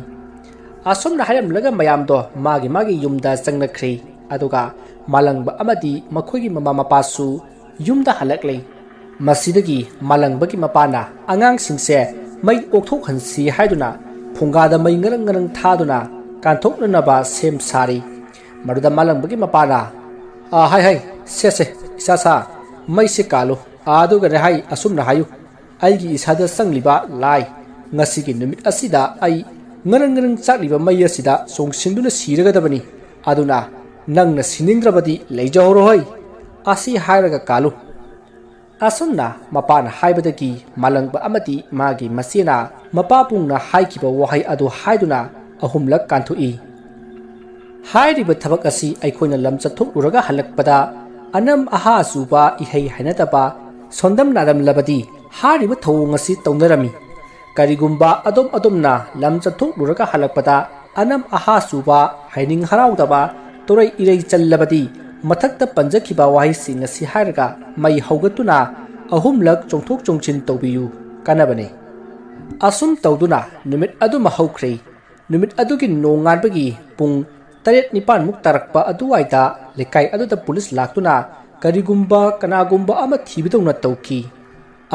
ꯑꯁꯨꯝꯅ ꯍꯥꯏꯔꯝꯂꯒ ꯃꯌꯥꯝꯗꯣ ꯃꯥꯒꯤ ꯃꯥꯒꯤ ꯌꯨꯝꯗ ꯆꯪꯅꯈ꯭ꯔꯦ꯫ ꯑꯗꯨꯒ ꯃꯥꯂꯪꯕ ꯑꯃꯗꯤ ꯃꯈꯣꯏꯒꯤ ꯃꯃꯥ ꯃꯄꯥꯁꯨ ꯌꯨꯝꯗ ꯍꯜꯂꯛꯂꯦ꯫ ꯃꯁꯤꯗꯒꯤ ꯃꯥꯂꯪꯕꯒꯤ ꯃꯄꯥꯅ ꯑꯉꯥꯡꯁꯤꯡꯁꯦ ꯃꯩ ꯑꯣꯛꯊꯣꯛꯍꯟꯁꯤ ꯍꯥꯏꯗꯨꯅ ꯐꯨꯡꯒꯥꯗ ꯃꯩ ꯉꯔꯪ ꯉꯔꯪ ꯊꯥꯗꯨꯅ ꯀꯥꯟꯊꯣꯛꯅꯅꯕ ꯁꯦꯝ ꯁꯥꯔꯤ꯫ ꯃꯗꯨꯗ ꯃꯥꯂꯪꯕꯒꯤ ꯃꯄꯥꯅ, "ꯑꯥ, ꯍꯥꯏ ꯍꯥꯏ, ꯁꯦ ꯁꯦ, ꯏꯆꯥ ꯁꯥ, ꯃꯩꯁꯦ ꯀꯥꯜꯂꯨ, ꯑꯗꯨꯒꯅꯦ ꯍꯥꯏ, ꯑꯁꯨꯝꯅ ꯍꯥꯏꯌꯨ, ꯑꯩꯒꯤ ꯏꯁꯥꯗ ꯆꯪꯂꯤꯕ ꯂꯥꯏ, ꯉꯁꯤꯒꯤ ꯅꯨꯃꯤꯠ ꯑꯁꯤꯗ ꯑꯩ ꯉꯔꯪ ꯉꯔꯪ ꯆꯥꯛꯂꯤꯕ ꯃꯩ ꯑꯁꯤꯗ ꯆꯣꯡꯁꯤꯟꯗꯨꯅ ꯁꯤꯔꯒꯗꯕꯅꯤ꯫ ꯑꯗꯨꯅ ꯅꯪꯅ ꯁꯤꯅꯤꯡꯗ꯭ꯔꯕꯗꯤ ꯂꯩꯖꯍꯧꯔꯣꯍꯣꯏ" ꯑꯁꯤ ꯍꯥꯏꯔꯒ ꯀꯥꯜꯂꯨ꯫ ꯑꯁꯨꯝꯅ ꯃꯄꯥꯅ ꯍꯥꯏꯕꯗꯒꯤ ꯃꯥꯂꯪꯕ ꯑꯃꯗꯤ ꯃꯥꯒꯤ ꯃꯆꯦꯅ ꯃꯄꯥꯕꯨꯡꯅ ꯍꯥꯏꯈꯤꯕ ꯋꯥꯍꯩ ꯑꯗꯨ ꯍꯥꯏꯗꯨꯅ ꯑꯍꯨꯝꯂꯛ ꯀꯥꯟꯊꯣꯛꯏ꯫ ꯍꯥꯏꯔꯤꯕ ꯊꯕꯛ ꯑꯁꯤ ꯑꯩꯈꯣꯏꯅ ꯂꯝ ꯆꯠꯊꯣꯛꯂꯨꯔꯒ ꯍꯜꯂꯛꯄꯗ ꯑꯅꯝ ꯑꯍꯥ ꯆꯨꯕ, ꯏꯍꯩ ꯍꯩꯅꯗꯕ, ꯁꯣꯟꯗꯝ ꯅꯥꯗꯝꯂꯕꯗꯤ ꯍꯥꯏꯔꯤꯕ ꯊꯧꯑꯣꯡ ꯑꯁꯤ ꯇꯧꯅꯔꯝꯃꯤ꯫ ꯀꯔꯤꯒꯨꯝꯕ ꯑꯗꯣꯝ ꯑꯗꯣꯝꯅ ꯂꯝ ꯆꯠꯊꯣꯛꯂꯨꯔꯒ ꯍꯜꯂꯛꯄꯗ ꯑꯅꯝ ꯑꯍꯥ ꯆꯨꯕ, ꯍꯥꯏꯅꯤꯡ ꯍꯔꯥꯎꯗꯕ, ꯇꯣꯔꯩ ꯏꯔꯩ ꯆꯜꯂꯕꯗꯤ ꯃꯊꯛꯇ ꯄꯟꯖꯈꯤꯕ ꯋꯥꯍꯩꯁꯤꯡ ꯑꯁꯤ ꯍꯥꯏꯔꯒ ꯃꯩ ꯍꯧꯒꯠꯇꯨꯅ ꯑꯍꯨꯝꯂꯛ ꯆꯣꯡꯊꯣꯛ ꯆꯣꯡꯁꯤꯟ ꯇꯧꯕꯤꯌꯨ꯫ ꯀꯥꯟꯅꯕꯅꯤ꯫ ꯑꯁꯨꯝ ꯇꯧꯗꯨꯅ ꯅꯨꯃꯤꯠ ꯑꯗꯨꯃ ꯍꯧꯈ꯭ꯔꯦ꯫ ꯅꯨꯃꯤꯠ ꯑꯗꯨꯒꯤ ꯅꯣꯡꯉꯥꯟꯕꯒꯤ ꯄꯨꯡ ꯇꯔꯦꯠ ꯅꯤꯄꯥꯟꯃꯨꯛ ꯇꯥꯔꯛꯄ ꯑꯗꯨꯋꯥꯏꯗ ꯂꯩꯀꯥꯏ ꯑꯗꯨꯗ ꯄꯨꯂꯤꯁ ꯂꯥꯛꯇꯨꯅ ꯀꯔꯤꯒꯨꯝꯕ ꯀꯅꯥꯒꯨꯝꯕ ꯑꯃ ꯊꯤꯕꯗꯧꯅ ꯇꯧꯈꯤ꯫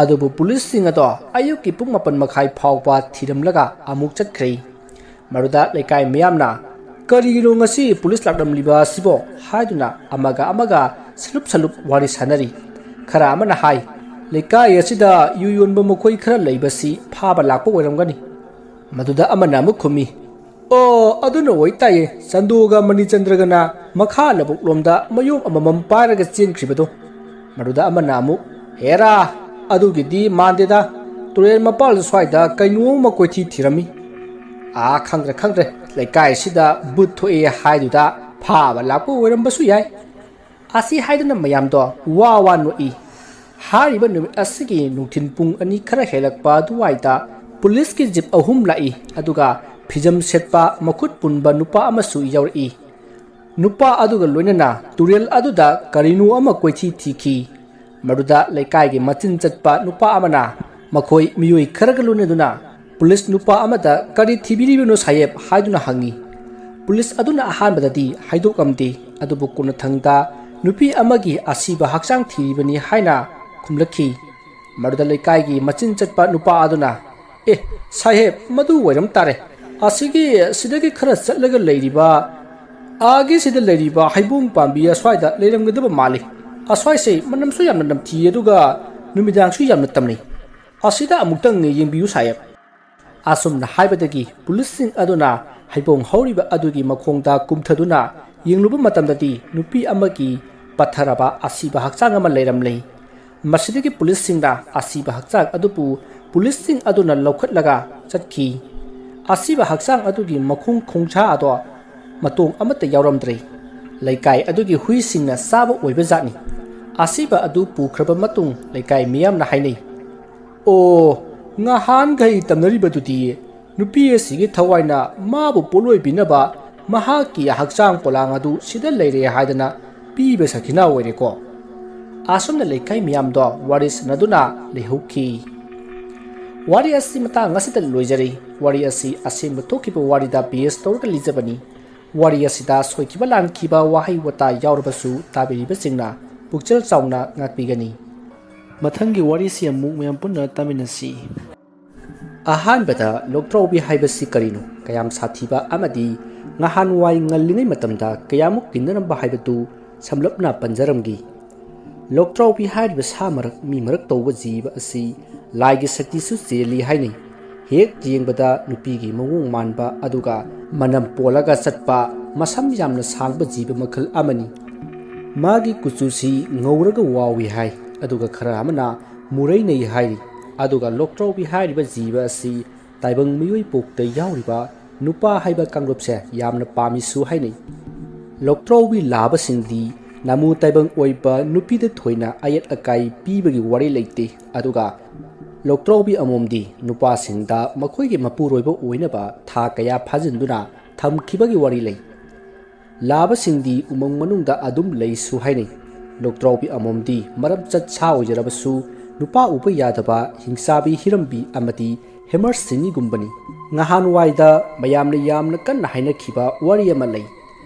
ꯑꯗꯨꯕꯨ ꯄꯨꯂꯤꯁꯁꯤꯡ ꯑꯗꯣ ꯑꯌꯨꯛꯀꯤ ꯄꯨꯡ ꯃꯥꯄꯟ ꯃꯈꯥꯏ ꯐꯥꯎꯕ ꯊꯤꯔꯝꯂꯒ ꯑꯃꯨꯛ ꯆꯠꯈ꯭ꯔꯦ꯫ ꯃꯗꯨꯗ ꯂꯩꯀꯥꯏ ꯃꯤꯌꯥꯝꯅ, "ꯀꯔꯤꯒꯤꯅꯣ ꯉꯁꯤ ꯄꯨꯂꯤꯁ ꯂꯥꯛꯂꯝꯂꯤꯕ ꯑꯁꯤꯕꯣ?" ꯍꯥꯏꯗꯨꯅ ꯑꯃꯒ ꯑꯃꯒ ꯁꯂꯨꯞ ꯁꯂꯨꯞ ꯋꯥꯔꯤ ꯁꯥꯅꯔꯤ꯫ ꯈꯔ ꯑꯃꯅ ꯍꯥꯏ, "ꯂꯩꯀꯥꯏ ꯑꯁꯤꯗ ꯌꯨ ꯌꯣꯟꯕ ꯃꯈꯣꯏ ꯈꯔ ꯂꯩꯕꯁꯤ ꯐꯥꯕ ꯂꯥꯛꯄ ꯑꯣꯏꯔꯝꯒꯅꯤ"꯫ ꯃꯗꯨꯗ ꯑꯃꯅ ꯑꯃꯨꯛ ꯈꯨꯝꯃꯤ, "ꯑꯣ, ꯑꯗꯨꯅ ꯑꯣꯏ ꯇꯥꯏꯌꯦ, ꯆꯟꯗꯨꯒ ꯃꯅꯤꯆꯟꯗ꯭ꯔꯒꯅ ꯃꯈꯥ ꯂꯧꯕꯨꯛꯂꯣꯝꯗ ꯃꯌꯣꯝ ꯑꯃꯃꯝ ꯄꯥꯏꯔꯒ ꯆꯦꯟꯈ꯭ꯔꯤꯕꯗꯣ"꯫ ꯃꯗꯨꯗ ꯑꯃꯅ ꯑꯃꯨꯛ, "ꯍꯦꯔꯥ, ꯑꯗꯨꯒꯤꯗꯤ ꯃꯥꯟꯗꯦꯗ, ꯇꯨꯔꯦꯜ ꯃꯄꯥꯜ ꯁ꯭ꯋꯥꯏꯗ ꯀꯩꯅꯣ ꯑꯃ ꯀꯣꯏꯊꯤ ꯊꯤꯔꯝꯃꯤ꯫ ꯑꯥ, ꯈꯪꯗ꯭ꯔꯦ, ꯈꯪꯗ꯭ꯔꯦ, ꯂꯩꯀꯥꯏꯁꯤꯗ ꯕꯨꯠ ꯊꯣꯛꯑꯦ ꯍꯥꯏꯗꯨꯗ ꯐꯥꯕ ꯂꯥꯛꯄ ꯑꯣꯏꯔꯝꯕꯁꯨ ꯌꯥꯏ"꯫ ꯑꯁꯤ ꯍꯥꯏꯗꯨꯅ ꯃꯌꯥꯝꯗꯣ ꯋꯥ ꯋꯥ ꯅꯣꯛꯏ꯫ ꯍꯥꯏꯔꯤꯕ ꯅꯨꯃꯤꯠ ꯑꯁꯤꯒꯤ ꯅꯨꯡꯊꯤꯜ ꯄꯨꯡ ꯑꯅꯤ ꯈꯔ ꯍꯦꯜꯂꯛꯄ ꯑꯗꯨꯋꯥꯏꯗ ꯄꯨꯂꯤꯁꯀꯤ ꯖꯤꯞ ꯑꯍꯨꯝ ꯂꯥꯛꯏ, ꯑꯗꯨꯒ ꯐꯤꯖꯝ ꯁꯦꯠꯄ, ꯃꯈꯨꯠ ꯄꯨꯟꯕ ꯅꯨꯄꯥ ꯑꯃꯁꯨ ꯌꯥꯎꯔꯛꯏ꯫ ꯅꯨꯄꯥ ꯑꯗꯨꯒ ꯂꯣꯏꯅꯅ ꯇꯨꯔꯦꯜ ꯑꯗꯨꯗ ꯀꯔꯤꯅꯣ ꯑꯃ ꯀꯣꯏꯊꯤ ꯊꯤꯈꯤ꯫ ꯃꯗꯨꯗ ꯂꯩꯀꯥꯏꯒꯤ ꯃꯆꯤꯟ ꯆꯠꯄ ꯅꯨꯄꯥ ꯑꯃꯅ ꯃꯈꯣꯏ ꯃꯤꯑꯣꯏ ꯈꯔꯒ ꯂꯣꯏꯅꯗꯨꯅ ꯄꯨꯂꯤꯁ ꯅꯨꯄꯥ ꯑꯃꯗ, "ꯀꯔꯤ ꯊꯤꯕꯤꯔꯤꯕꯅꯣ ꯁꯥꯍꯦꯕ?" ꯍꯥꯏꯗꯨꯅ ꯍꯪꯉꯤ꯫ ꯄꯨꯂꯤꯁ ꯑꯗꯨꯅ ꯑꯍꯥꯟꯕꯗꯗꯤ ꯍꯥꯏꯗꯣꯛꯂꯝꯗꯦ, ꯑꯗꯨꯕꯨ ꯀꯣꯟꯅꯊꯪꯗ ꯅꯨꯄꯤ ꯑꯃꯒꯤ ꯑꯁꯤꯕ ꯍꯛꯆꯥꯡ ꯊꯤꯔꯤꯕꯅꯤ ꯍꯥꯏꯅ ꯈꯨꯝꯂꯛꯈꯤ꯫ ꯃꯗꯨꯗ ꯂꯩꯀꯥꯏꯒꯤ ꯃꯆꯤꯟ ꯆꯠꯄ ꯅꯨꯄꯥ ꯑꯗꯨꯅ, "ꯑꯦ, ꯁꯥꯍꯦꯕ, ꯃꯗꯨ ꯑꯣꯏꯔꯝ ꯇꯥꯔꯦ꯫ ꯑꯁꯤꯒꯤ, ꯁꯤꯗꯒꯤ ꯈꯔ ꯆꯠꯂꯒ ꯂꯩꯔꯤꯕ, ꯑꯥꯒꯤ ꯁꯤꯗ ꯂꯩꯔꯤꯕ ꯍꯩꯕꯣꯡ ꯄꯥꯝꯕꯤ ꯑꯁ꯭ꯋꯥꯏꯗ ꯂꯩꯔꯝꯒꯗꯕ ꯃꯥꯜꯂꯤ꯫ ꯑꯁ꯭ꯋꯥꯏꯁꯦ ꯃꯅꯝꯁꯨ ꯌꯥꯝꯅ ꯅꯝꯊꯤ, ꯑꯗꯨꯒ ꯅꯨꯃꯤꯗꯥꯡꯁꯨ ꯌꯥꯝꯅ ꯇꯝꯅꯩ꯫ ꯑꯁꯤꯗ ꯑꯃꯨꯛꯇꯪ ꯌꯦꯡꯕꯤꯌꯨ, ꯁꯥꯍꯦꯕ"꯫ ꯑꯁꯨꯝꯅ ꯍꯥꯏꯕꯗꯒꯤ ꯄꯨꯂꯤꯁꯁꯤꯡ ꯑꯗꯨꯅ ꯍꯩꯕꯣꯡ ꯍꯧꯔꯤꯕ ꯑꯗꯨꯒꯤ ꯃꯈꯣꯡꯗ ꯀꯨꯝꯊꯗꯨꯅ ꯌꯦꯡꯂꯨꯕ ꯃꯇꯝꯗꯗꯤ ꯅꯨꯄꯤ ꯑꯃꯒꯤ ꯄꯠꯊꯔꯕ ꯑꯁꯤꯕ ꯍꯛꯆꯥꯡ ꯑꯃ ꯂꯩꯔꯝꯂꯦ꯫ ꯃꯁꯤꯗꯒꯤ ꯄꯨꯂꯤꯁꯁꯤꯡꯅ ꯑꯁꯤꯕ ꯍꯛꯆꯥꯡ ꯑꯗꯨꯕꯨ ꯄꯨꯂꯤꯁꯁꯤꯡ ꯑꯗꯨꯅ ꯂꯧꯈꯠꯂꯒ ꯆꯠꯈꯤ꯫ ꯑꯁꯤꯕ ꯍꯛꯆꯥꯡ ꯑꯗꯨꯒꯤ ꯃꯈꯣꯡ ꯈꯣꯡꯁꯥ ꯑꯗꯣ ꯃꯇꯣꯡ ꯑꯃꯠꯇ ꯌꯥꯎꯔꯝꯗ꯭ꯔꯦ꯫ ꯂꯩꯀꯥꯏ ꯑꯗꯨꯒꯤ ꯍꯨꯏꯁꯤꯡꯅ ꯆꯥꯕ ꯑꯣꯏꯕ ꯖꯥꯠꯅꯤ꯫ ꯑꯁꯤꯕ ꯑꯗꯨ ꯄꯨꯈ꯭ꯔꯕ ꯃꯇꯨꯡ ꯂꯩꯀꯥꯏ ꯃꯤꯌꯥꯝꯅ ꯍꯥꯏꯅꯩ, "ꯑꯣ, ꯉꯍꯥꯟꯈꯩ ꯇꯝꯅꯔꯤꯕꯗꯨꯗꯤ ꯅꯨꯄꯤ ꯑꯁꯤꯒꯤ ꯊꯋꯥꯏꯅ ꯃꯥꯕꯨ ꯄꯣꯠꯂꯣꯏꯕꯤꯅꯕ ꯃꯍꯥꯛꯀꯤ ꯍꯛꯆꯥꯡ ꯄꯣꯂꯥꯡ ꯑꯗꯨ ꯁꯤꯗ ꯂꯩꯔꯦ ꯍꯥꯏꯗꯅ ꯄꯤꯕ ꯁꯈꯤꯅꯥ ꯑꯣꯏꯔꯦꯀꯣ?" ꯑꯁꯨꯝꯅ ꯂꯩꯀꯥꯏ ꯃꯤꯌꯥꯝꯗꯣ ꯋꯥꯔꯤ ꯁꯥꯟꯅꯗꯨꯅ ꯂꯩꯍꯧꯈꯤ꯫ ꯋꯥꯔꯤ ꯑꯁꯤ ꯃꯇꯥꯡ ꯑꯁꯤꯗ ꯂꯣꯏꯖꯔꯦ꯫ ꯋꯥꯔꯤ ꯑꯁꯤ ꯑꯁꯦꯡꯕ ꯊꯣꯛꯈꯤꯕ ꯋꯥꯔꯤꯗ base ꯇꯧꯔꯒ ꯂꯤꯖꯕꯅꯤ꯫ ꯋꯥꯔꯤ ꯑꯁꯤꯗ ꯁꯣꯏꯈꯤꯕ ꯂꯥꯟꯈꯤꯕ ꯋꯥꯍꯩ ꯋꯥꯇꯥ ꯌꯥꯎꯔꯕꯁꯨ ꯇꯥꯕꯤꯔꯤꯕꯁꯤꯡꯅ ꯄꯨꯛꯆꯦꯜ ꯆꯥꯎꯅ ꯉꯥꯛꯄꯤꯒꯅꯤ꯫ ꯃꯊꯪꯒꯤ ꯋꯥꯔꯤꯁꯤ ꯑꯃꯨꯛ ꯃꯌꯥꯝ ꯄꯨꯟꯅ ꯇꯥꯃꯤꯟꯅꯁꯤ꯫ ꯑꯍꯥꯟꯕꯗ ꯂꯣꯛꯇ꯭ꯔꯥꯎꯕꯤ ꯍꯥꯏꯕꯁꯤ ꯀꯔꯤꯅꯣ, ꯀꯌꯥꯝ ꯁꯥꯊꯤꯕ ꯑꯃꯗꯤ ꯉꯍꯥꯟꯋꯥꯏ ꯉꯜꯂꯤꯉꯩ ꯃꯇꯝꯗ ꯀꯌꯥꯃꯨꯛ ꯇꯤꯟꯅꯔꯝꯕ ꯍꯥꯏꯕꯗꯨ ꯁꯝꯂꯞꯅ ꯄꯟꯖꯔꯝꯒꯦ꯫ ꯂꯣꯛꯇ꯭ꯔꯥꯎꯕꯤ ꯍꯥꯏꯔꯤꯕ ꯁꯥ ꯃꯔꯛ ꯃꯤ ꯃꯔꯛ ꯇꯧꯕ ꯖꯤꯕ ꯑꯁꯤ ꯂꯥꯏꯒꯤ ꯁꯛꯇꯤꯁꯨ ꯆꯦꯜꯂꯤ ꯍꯥꯏꯅꯩ꯫ ꯍꯦꯛ ꯌꯦꯡꯕꯗ ꯅꯨꯄꯤꯒꯤ ꯃꯑꯣꯡ ꯃꯥꯟꯕ ꯑꯗꯨꯒ ꯃꯅꯝ ꯄꯣꯜꯂꯒ ꯆꯠꯄ, ꯃꯁꯝ ꯌꯥꯝꯅ ꯁꯥꯡꯕ ꯖꯤꯕ ꯃꯈꯜ ꯑꯃꯅꯤ꯫ ꯃꯥꯒꯤ ꯀꯨꯆꯨꯁꯤ ꯉꯧꯔꯒ ꯋꯥꯎꯏ ꯍꯥꯏ, ꯑꯗꯨꯒ ꯈꯔ ꯑꯃꯅ ꯃꯨꯔꯩꯅꯩ ꯍꯥꯏꯔꯤ꯫ ꯑꯗꯨꯒ ꯂꯣꯛꯇ꯭ꯔꯥꯎꯕꯤ ꯍꯥꯏꯔꯤꯕ ꯖꯤꯕ ꯑꯁꯤ ꯇꯥꯏꯕꯪ ꯃꯤꯑꯣꯏ ꯄꯣꯛꯇ ꯌꯥꯎꯔꯤꯕ ꯅꯨꯄꯥ ꯍꯥꯏꯕ ꯀꯥꯡꯂꯨꯞꯁꯦ ꯌꯥꯝꯅ ꯄꯥꯝꯃꯤꯁꯨ ꯍꯥꯏꯅꯩ꯫ ꯂꯣꯛꯇ꯭ꯔꯥꯎꯕꯤ ꯂꯥꯕꯁꯤꯡꯗꯤ ꯅꯥꯃꯨ ꯇꯥꯏꯕꯪ ꯑꯣꯏꯕ ꯅꯨꯄꯤꯗ ꯊꯣꯏꯅ ꯑꯌꯦꯠ ꯑꯀꯥꯏ ꯄꯤꯕꯒꯤ ꯋꯥꯔꯤ ꯂꯩꯇꯦ, ꯑꯗꯨꯒ ꯂꯣꯛꯇ꯭ꯔꯥꯎꯕꯤ ꯑꯃꯣꯝꯗꯤ ꯅꯨꯄꯥꯁꯤꯡꯗ ꯃꯈꯣꯏꯒꯤ ꯃꯄꯨꯔꯣꯏꯕ ꯑꯣꯏꯅꯕ ꯊꯥ ꯀꯌꯥ ꯐꯥꯖꯤꯟꯗꯨꯅ ꯊꯝꯈꯤꯕꯒꯤ ꯋꯥꯔꯤ ꯂꯩ꯫ ꯂꯥꯕꯁꯤꯡꯗꯤ ꯎꯃꯪ ꯃꯅꯨꯡꯗ ꯑꯗꯨꯝ ꯂꯩꯁꯨ ꯍꯥꯏꯅꯩ꯫ ꯂꯣꯛꯇ꯭ꯔꯥꯎꯕꯤ ꯑꯃꯣꯝꯗꯤ ꯃꯔꯝꯆꯠ ꯁꯥ ꯑꯣꯏꯖꯔꯕꯁꯨ ꯅꯨꯄꯥ ꯎꯕ ꯌꯥꯗꯕ ꯍꯤꯡꯆꯥꯕꯤ ꯍꯤꯔꯝꯕꯤ ꯑꯃꯗꯤ ꯍꯦꯃꯔ ꯁꯤꯅꯤꯒꯨꯝꯕꯅꯤ꯫ ꯉꯍꯥꯟꯋꯥꯏꯗ ꯃꯌꯥꯝꯅ ꯌꯥꯝꯅ ꯀꯟꯅ ꯍꯥꯏꯅꯈꯤꯕ ꯋꯥꯔꯤ ꯑꯃ ꯂꯩ꯫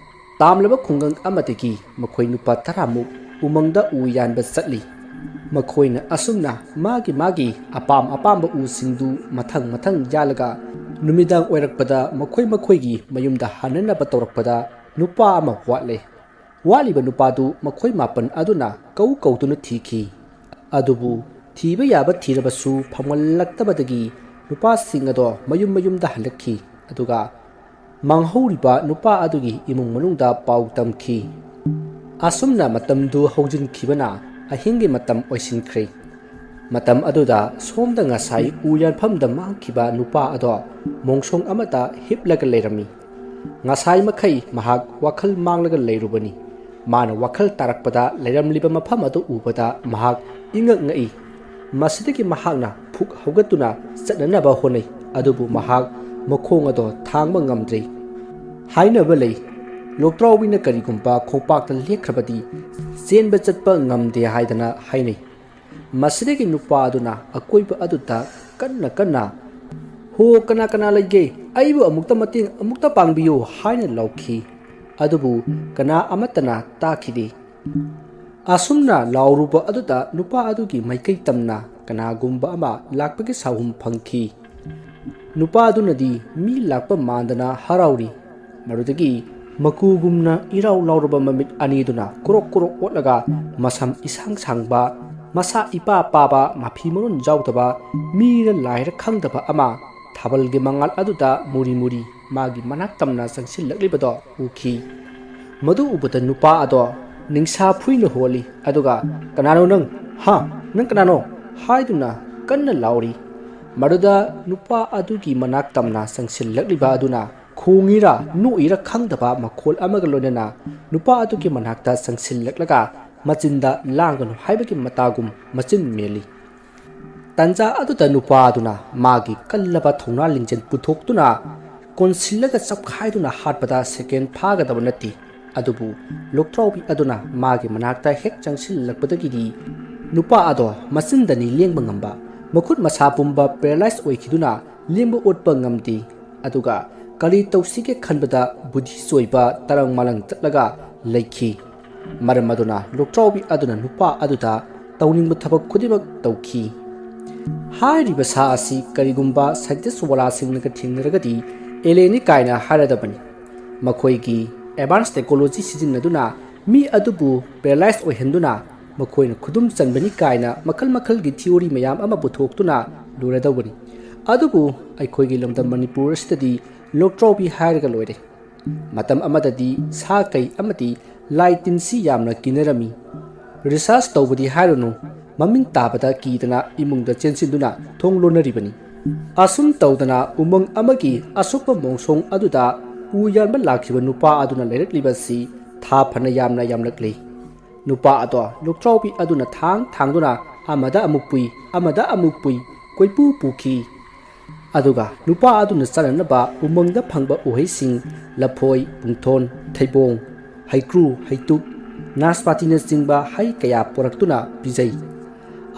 ꯇꯥꯝꯂꯕ ꯈꯨꯡꯒꯪ ꯑꯃꯗꯒꯤ ꯃꯈꯣꯏ ꯅꯨꯄꯥ ꯇꯔꯥꯃꯨꯛ ꯎꯃꯪꯗ ꯎ ꯌꯥꯟꯕ ꯆꯠꯂꯤ꯫ ꯃꯈꯣꯏꯅ ꯑꯁꯨꯝꯅ ꯃꯥꯒꯤ ꯃꯥꯒꯤ ꯑꯄꯥꯝ ꯑꯄꯥꯝꯕ ꯎꯁꯤꯡꯗꯨ ꯃꯊꯪ ꯃꯊꯪ ꯌꯥꯜꯂꯒ ꯅꯨꯃꯤꯗꯥꯡ ꯑꯣꯏꯔꯛꯄꯗ ꯃꯈꯣꯏ ꯃꯈꯣꯏꯒꯤ ꯃꯌꯨꯝꯗ ꯍꯟꯅꯅꯕ ꯇꯧꯔꯛꯄꯗ ꯅꯨꯄꯥ ꯑꯃ ꯋꯥꯠꯂꯦ꯫ ꯋꯥꯠꯂꯤꯕ ꯅꯨꯄꯥꯗꯨ ꯃꯈꯣꯏ ꯃꯥꯄꯟ ꯑꯗꯨꯅ ꯀꯧ ꯀꯧꯗꯨꯅ ꯊꯤꯈꯤ꯫ ꯑꯗꯨꯕꯨ ꯊꯤꯕ ꯌꯥꯕ ꯊꯤꯔꯕꯁꯨ ꯐꯪꯍꯜꯂꯛꯇꯕꯗꯒꯤ ꯅꯨꯄꯥꯁꯤꯡ ꯑꯗꯣ ꯃꯌꯨꯝ ꯃꯌꯨꯝꯗ ꯍꯜꯂꯛꯈꯤ꯫ ꯑꯗꯨꯒ ꯃꯥꯡꯍꯧꯔꯤꯕ ꯅꯨꯄꯥ ꯑꯗꯨꯒꯤ ꯏꯃꯨꯡ ꯃꯅꯨꯡꯗ ꯄꯥꯎ ꯇꯝꯈꯤ꯫ ꯑꯁꯨꯝꯅ ꯃꯇꯝꯗꯨ ꯍꯧꯖꯤꯟꯈꯤꯕꯅ ꯑꯍꯤꯡꯒꯤ ꯃꯇꯝ ꯑꯣꯏꯁꯤꯟꯈ꯭ꯔꯦ꯫ ꯃꯇꯝ ꯑꯗꯨꯗ ꯁꯣꯝꯗ ꯉꯁꯥꯏ ꯎ ꯌꯥꯟꯐꯝꯗ ꯃꯥꯡꯈꯤꯕ ꯅꯨꯄꯥ ꯑꯗꯣ ꯃꯣꯡꯁꯣꯡ ꯑꯃꯗ ꯍꯤꯞꯂꯒ ꯂꯩꯔꯝꯃꯤ꯫ ꯉꯁꯥꯏ ꯃꯈꯩ ꯃꯍꯥꯛ ꯋꯥꯈꯜ ꯃꯥꯡꯂꯒ ꯂꯩꯔꯨꯕꯅꯤ꯫ ꯃꯥꯅ ꯋꯥꯈꯜ ꯇꯥꯔꯛꯄꯗ ꯂꯩꯔꯝꯂꯤꯕ ꯃꯐꯝ ꯑꯗꯨ ꯎꯕꯗ ꯃꯍꯥꯛ ꯏꯉꯛ ꯉꯛꯏ꯫ ꯃꯁꯤꯗꯒꯤ ꯃꯍꯥꯛꯅ ꯐꯨꯛ ꯍꯧꯒꯠꯇꯨꯅ ꯆꯠꯅꯅꯕ ꯍꯣꯠꯅꯩ, ꯑꯗꯨꯕꯨ ꯃꯍꯥꯛ ꯃꯈꯣꯡ ꯑꯗꯣ ꯊꯥꯡꯕ ꯉꯝꯗ꯭ꯔꯦ꯫ ꯍꯥꯏꯅꯕ ꯂꯩ, ꯂꯣꯛꯇ꯭ꯔꯥꯎꯕꯤꯅ ꯀꯔꯤꯒꯨꯝꯕ ꯈꯣꯡꯄꯥꯛꯇ ꯂꯦꯛꯈ꯭ꯔꯕꯗꯤ ꯆꯦꯟꯕ ꯆꯠꯄ ꯉꯝꯗꯦ ꯍꯥꯏꯗꯅ ꯍꯥꯏꯅꯩ꯫ ꯃꯁꯤꯗꯒꯤ ꯅꯨꯄꯥ ꯑꯗꯨꯅ ꯑꯀꯣꯏꯕ ꯑꯗꯨꯗ ꯀꯟꯅ ꯀꯟꯅ, "ꯍꯣ, ꯀꯅꯥ ꯀꯅꯥ ꯂꯩꯒꯦ? ꯑꯩꯕꯨ ꯑꯃꯨꯛꯇ ꯃꯇꯦꯡ ꯑꯃꯨꯛꯇ ꯄꯥꯡꯕꯤꯌꯨ" ꯍꯥꯏꯅ ꯂꯥꯎꯈꯤ꯫ ꯑꯗꯨꯕꯨ ꯀꯅꯥ ꯑꯃꯠꯇꯅ ꯇꯥꯈꯤꯗꯦ꯫ ꯑꯁꯨꯝꯅ ꯂꯥꯎꯔꯨꯕ ꯑꯗꯨꯗ ꯅꯨꯄꯥ ꯑꯗꯨꯒꯤ ꯃꯥꯏꯀꯩ ꯇꯝꯅ ꯀꯅꯥꯒꯨꯝꯕ ꯑꯃ ꯂꯥꯛꯄꯒꯤ ꯁꯥꯍꯨꯝ ꯐꯪꯈꯤ꯫ ꯅꯨꯄꯥ ꯑꯗꯨꯅꯗꯤ ꯃꯤ ꯂꯥꯛꯄ ꯃꯥꯟꯗꯅ ꯍꯔꯥꯎꯔꯤ꯫ ꯃꯗꯨꯗꯒꯤ ꯃꯀꯨꯒꯨꯝꯅ ꯏꯔꯥꯎ ꯂꯥꯎꯔꯕ ꯃꯃꯤꯠ ꯑꯅꯤꯗꯨꯅ ꯀ꯭ꯔꯣꯛ ꯀ꯭ꯔꯣꯛ ꯑꯣꯠꯂꯒ, ꯃꯁꯝ ꯏꯁꯥꯡ ꯁꯥꯡꯕ, ꯃꯁꯥ ꯏꯄꯥ ꯄꯥꯕ, ꯃꯐꯤ ꯃꯔꯣꯟ ꯌꯥꯎꯗꯕ, ꯃꯤꯔ ꯂꯥꯏꯔ ꯈꯪꯗꯕ ꯑꯃ ꯊꯥꯕꯜꯒꯤ ꯃꯉꯥꯜ ꯑꯗꯨꯗ ꯃꯨꯔꯤ ꯃꯨꯔꯤ ꯃꯥꯒꯤ ꯃꯅꯥꯛ ꯇꯝꯅ ꯆꯪꯁꯤꯜꯂꯛꯂꯤꯕꯗꯣ ꯎꯈꯤ꯫ ꯃꯗꯨ ꯎꯕꯗ ꯅꯨꯄꯥ ꯑꯗꯣ ꯅꯤꯡꯁꯥ ꯐꯨꯏꯅ ꯍꯣꯜꯂꯤ, ꯑꯗꯨꯒ, "ꯀꯅꯥꯅꯣ ꯅꯪ? ꯍꯥ? ꯅꯪ ꯀꯅꯥꯅꯣ?" ꯍꯥꯏꯗꯨꯅ ꯀꯟꯅ ꯂꯥꯎꯔꯤ꯫ ꯃꯗꯨꯗ ꯅꯨꯄꯥ ꯑꯗꯨꯒꯤ ꯃꯅꯥꯛ ꯇꯝꯅ ꯆꯪꯁꯤꯜꯂꯛꯂꯤꯕ ꯑꯗꯨꯅ ꯈꯣꯡꯉꯤꯔꯥ ꯅꯣꯛꯏꯔꯥ ꯈꯪꯗꯕ ꯃꯈꯣꯜ ꯑꯃꯒ ꯂꯣꯏꯅꯅ ꯅꯨꯄꯥ ꯑꯗꯨꯒꯤ ꯃꯅꯥꯛꯇ ꯆꯪꯁꯤꯜꯂꯛꯂꯒ ꯃꯆꯤꯟꯗ ꯂꯥꯡꯒꯅꯨ ꯍꯥꯏꯕꯒꯤ ꯃꯇꯥꯒꯨꯝ ꯃꯆꯤꯟ ꯃꯦꯜꯂꯤ꯫ ꯇꯟꯖꯥ ꯑꯗꯨꯗ ꯅꯨꯄꯥ ꯑꯗꯨꯅ ꯃꯥꯒꯤ ꯀꯜꯂꯕ ꯊꯧꯅꯥ ꯂꯤꯡꯖꯦꯜ ꯄꯨꯊꯣꯛꯇꯨꯅ ꯀꯣꯟꯁꯤꯜꯂꯒ ꯆꯞꯈꯥꯏꯗꯨꯅ ꯍꯥꯠꯄꯗ ꯁꯦꯀꯦꯟ ꯐꯥꯒꯗꯕ ꯅꯠꯇꯦ꯫ ꯑꯗꯨꯕꯨ ꯂꯣꯛꯇ꯭ꯔꯥꯎꯕꯤ ꯑꯗꯨꯅ ꯃꯥꯒꯤ ꯃꯅꯥꯛꯇ ꯍꯦꯛ ꯆꯪꯁꯤꯜꯂꯛꯄꯗꯒꯤꯗꯤ ꯅꯨꯄꯥ ꯑꯗꯣ ꯃꯆꯤꯟꯗꯅꯤ ꯂꯦꯡꯕ ꯉꯝꯕ, ꯃꯈꯨꯠ ꯃꯁꯥ ꯄꯨꯝꯕ ꯄꯦꯔꯥꯂꯥꯏꯁ ꯑꯣꯏꯈꯤꯗꯨꯅ ꯂꯦꯡꯕ ꯑꯣꯠꯄ ꯉꯝꯗꯦ꯫ ꯑꯗꯨꯒ ꯀꯔꯤ ꯇꯧꯁꯤꯒꯦ ꯈꯟꯕꯗ ꯕꯨꯙꯤ ꯆꯣꯏꯕ ꯇꯔꯪ ꯃꯥꯂꯪ ꯆꯠꯂꯒ ꯂꯩꯈꯤ꯫ ꯃꯔꯝ ꯑꯗꯨꯅ ꯂꯣꯛꯇ꯭ꯔꯥꯎꯕꯤ ꯑꯗꯨꯅ ꯅꯨꯄꯥ ꯑꯗꯨꯗ ꯇꯧꯅꯤꯡꯕ ꯊꯕꯛ ꯈꯨꯗꯤꯡꯃꯛ ꯇꯧꯈꯤ꯫ ꯍꯥꯏꯔꯤꯕ ꯁꯥ ꯑꯁꯤ ꯀꯔꯤꯒꯨꯝꯕ ꯁꯥꯏꯟꯇꯤꯁ ꯋꯥꯂꯥꯁꯤꯡꯅꯒ ꯊꯦꯡꯅꯔꯒꯗꯤ ꯑꯦꯂꯦꯟꯅꯤ ꯀꯥꯏꯅ ꯍꯥꯏꯔꯗꯕꯅꯤ꯫ ꯃꯈꯣꯏꯒꯤ ꯑꯦꯗꯚꯥꯟꯁ ꯇꯦꯛꯅꯣꯂꯣꯖꯤ ꯁꯤꯖꯤꯟꯅꯗꯨꯅ ꯃꯤ ꯑꯗꯨꯕꯨ ꯄꯦꯔꯥꯂꯥꯏꯁ ꯑꯣꯏꯍꯟꯗꯨꯅ ꯃꯈꯣꯏꯅ ꯈꯨꯗꯨꯝ ꯆꯟꯕꯅꯤ ꯀꯥꯏꯅ ꯃꯈꯜ ꯃꯈꯜꯒꯤ ꯊꯤꯑꯣꯔꯤ ꯃꯌꯥꯝ ꯑꯃ ꯄꯨꯊꯣꯛꯇꯨꯅ ꯂꯣꯏꯔꯗꯧꯕꯅꯤ꯫ ꯑꯗꯨꯕꯨ ꯑꯩꯈꯣꯏꯒꯤ ꯂꯝꯗꯝ ꯃꯅꯤꯄꯨꯔ ꯑꯁꯤꯗꯗꯤ ꯂꯣꯛꯇ꯭ꯔꯥꯎꯕꯤ ꯍꯥꯏꯔꯒ ꯂꯣꯏꯔꯦ꯫ ꯃꯇꯝ ꯑꯃꯗꯗꯤ ꯁꯥ ꯀꯩ ꯑꯃꯗꯤ ꯂꯥꯏ ꯇꯤꯟꯁꯤ ꯌꯥꯝꯅ ꯀꯤꯅꯔꯝꯃꯤ꯫ ꯔꯤꯁꯥꯔꯆ ꯇꯧꯕꯗꯤ ꯍꯥꯏꯔꯨꯅꯨ, ꯃꯃꯤꯡ ꯇꯥꯕꯗ ꯀꯤꯗꯅ ꯏꯃꯨꯡꯗ ꯆꯦꯟꯁꯤꯟꯗꯨꯅ ꯊꯣꯡ ꯂꯣꯟꯅꯔꯤꯕꯅꯤ꯫ ꯑꯁꯨꯝ ꯇꯧꯗꯅ ꯎꯃꯪ ꯑꯃꯒꯤ ꯑꯁꯨꯞꯄ ꯃꯣꯡꯁꯣꯡ ꯑꯗꯨꯗ ꯎ ꯌꯥꯟꯕ ꯂꯥꯛꯈꯤꯕ ꯅꯨꯄꯥ ꯑꯗꯨꯅ ꯂꯩꯔꯛꯂꯤꯕ ꯑꯁꯤ ꯊꯥ ꯐꯅ ꯌꯥꯝꯅ ꯌꯥꯝꯂꯛꯂꯤ꯫ ꯅꯨꯄꯥ ꯑꯗꯣ ꯂꯣꯛꯇ꯭ꯔꯥꯎꯕꯤ ꯑꯗꯨꯅ ꯊꯥꯡ ꯊꯥꯡꯗꯨꯅ ꯑꯃꯗ ꯑꯃꯨꯛ ꯄꯨꯏ, ꯑꯃꯗ ꯑꯃꯨꯛ ꯄꯨꯏ, ꯀꯣꯏꯄꯨ ꯄꯨꯈꯤ꯫ ꯑꯗꯨꯒ ꯅꯨꯄꯥ ꯑꯗꯨꯅ ꯆꯥꯅꯅꯕ ꯎꯃꯪꯗ ꯐꯪꯕ ꯎꯍꯩꯁꯤꯡ, ꯂꯐꯣꯏ, ꯄꯨꯡꯊꯣꯟ, ꯊꯩꯕꯣꯡ, ꯍꯩꯀ꯭ꯔꯨ, ꯍꯩꯇꯨꯞ, ꯅꯥꯁꯄꯥꯇꯤꯅꯆꯤꯡꯕ ꯍꯩ ꯀꯌꯥ ꯄꯨꯔꯛꯇꯨꯅ ꯄꯤꯖꯩ꯫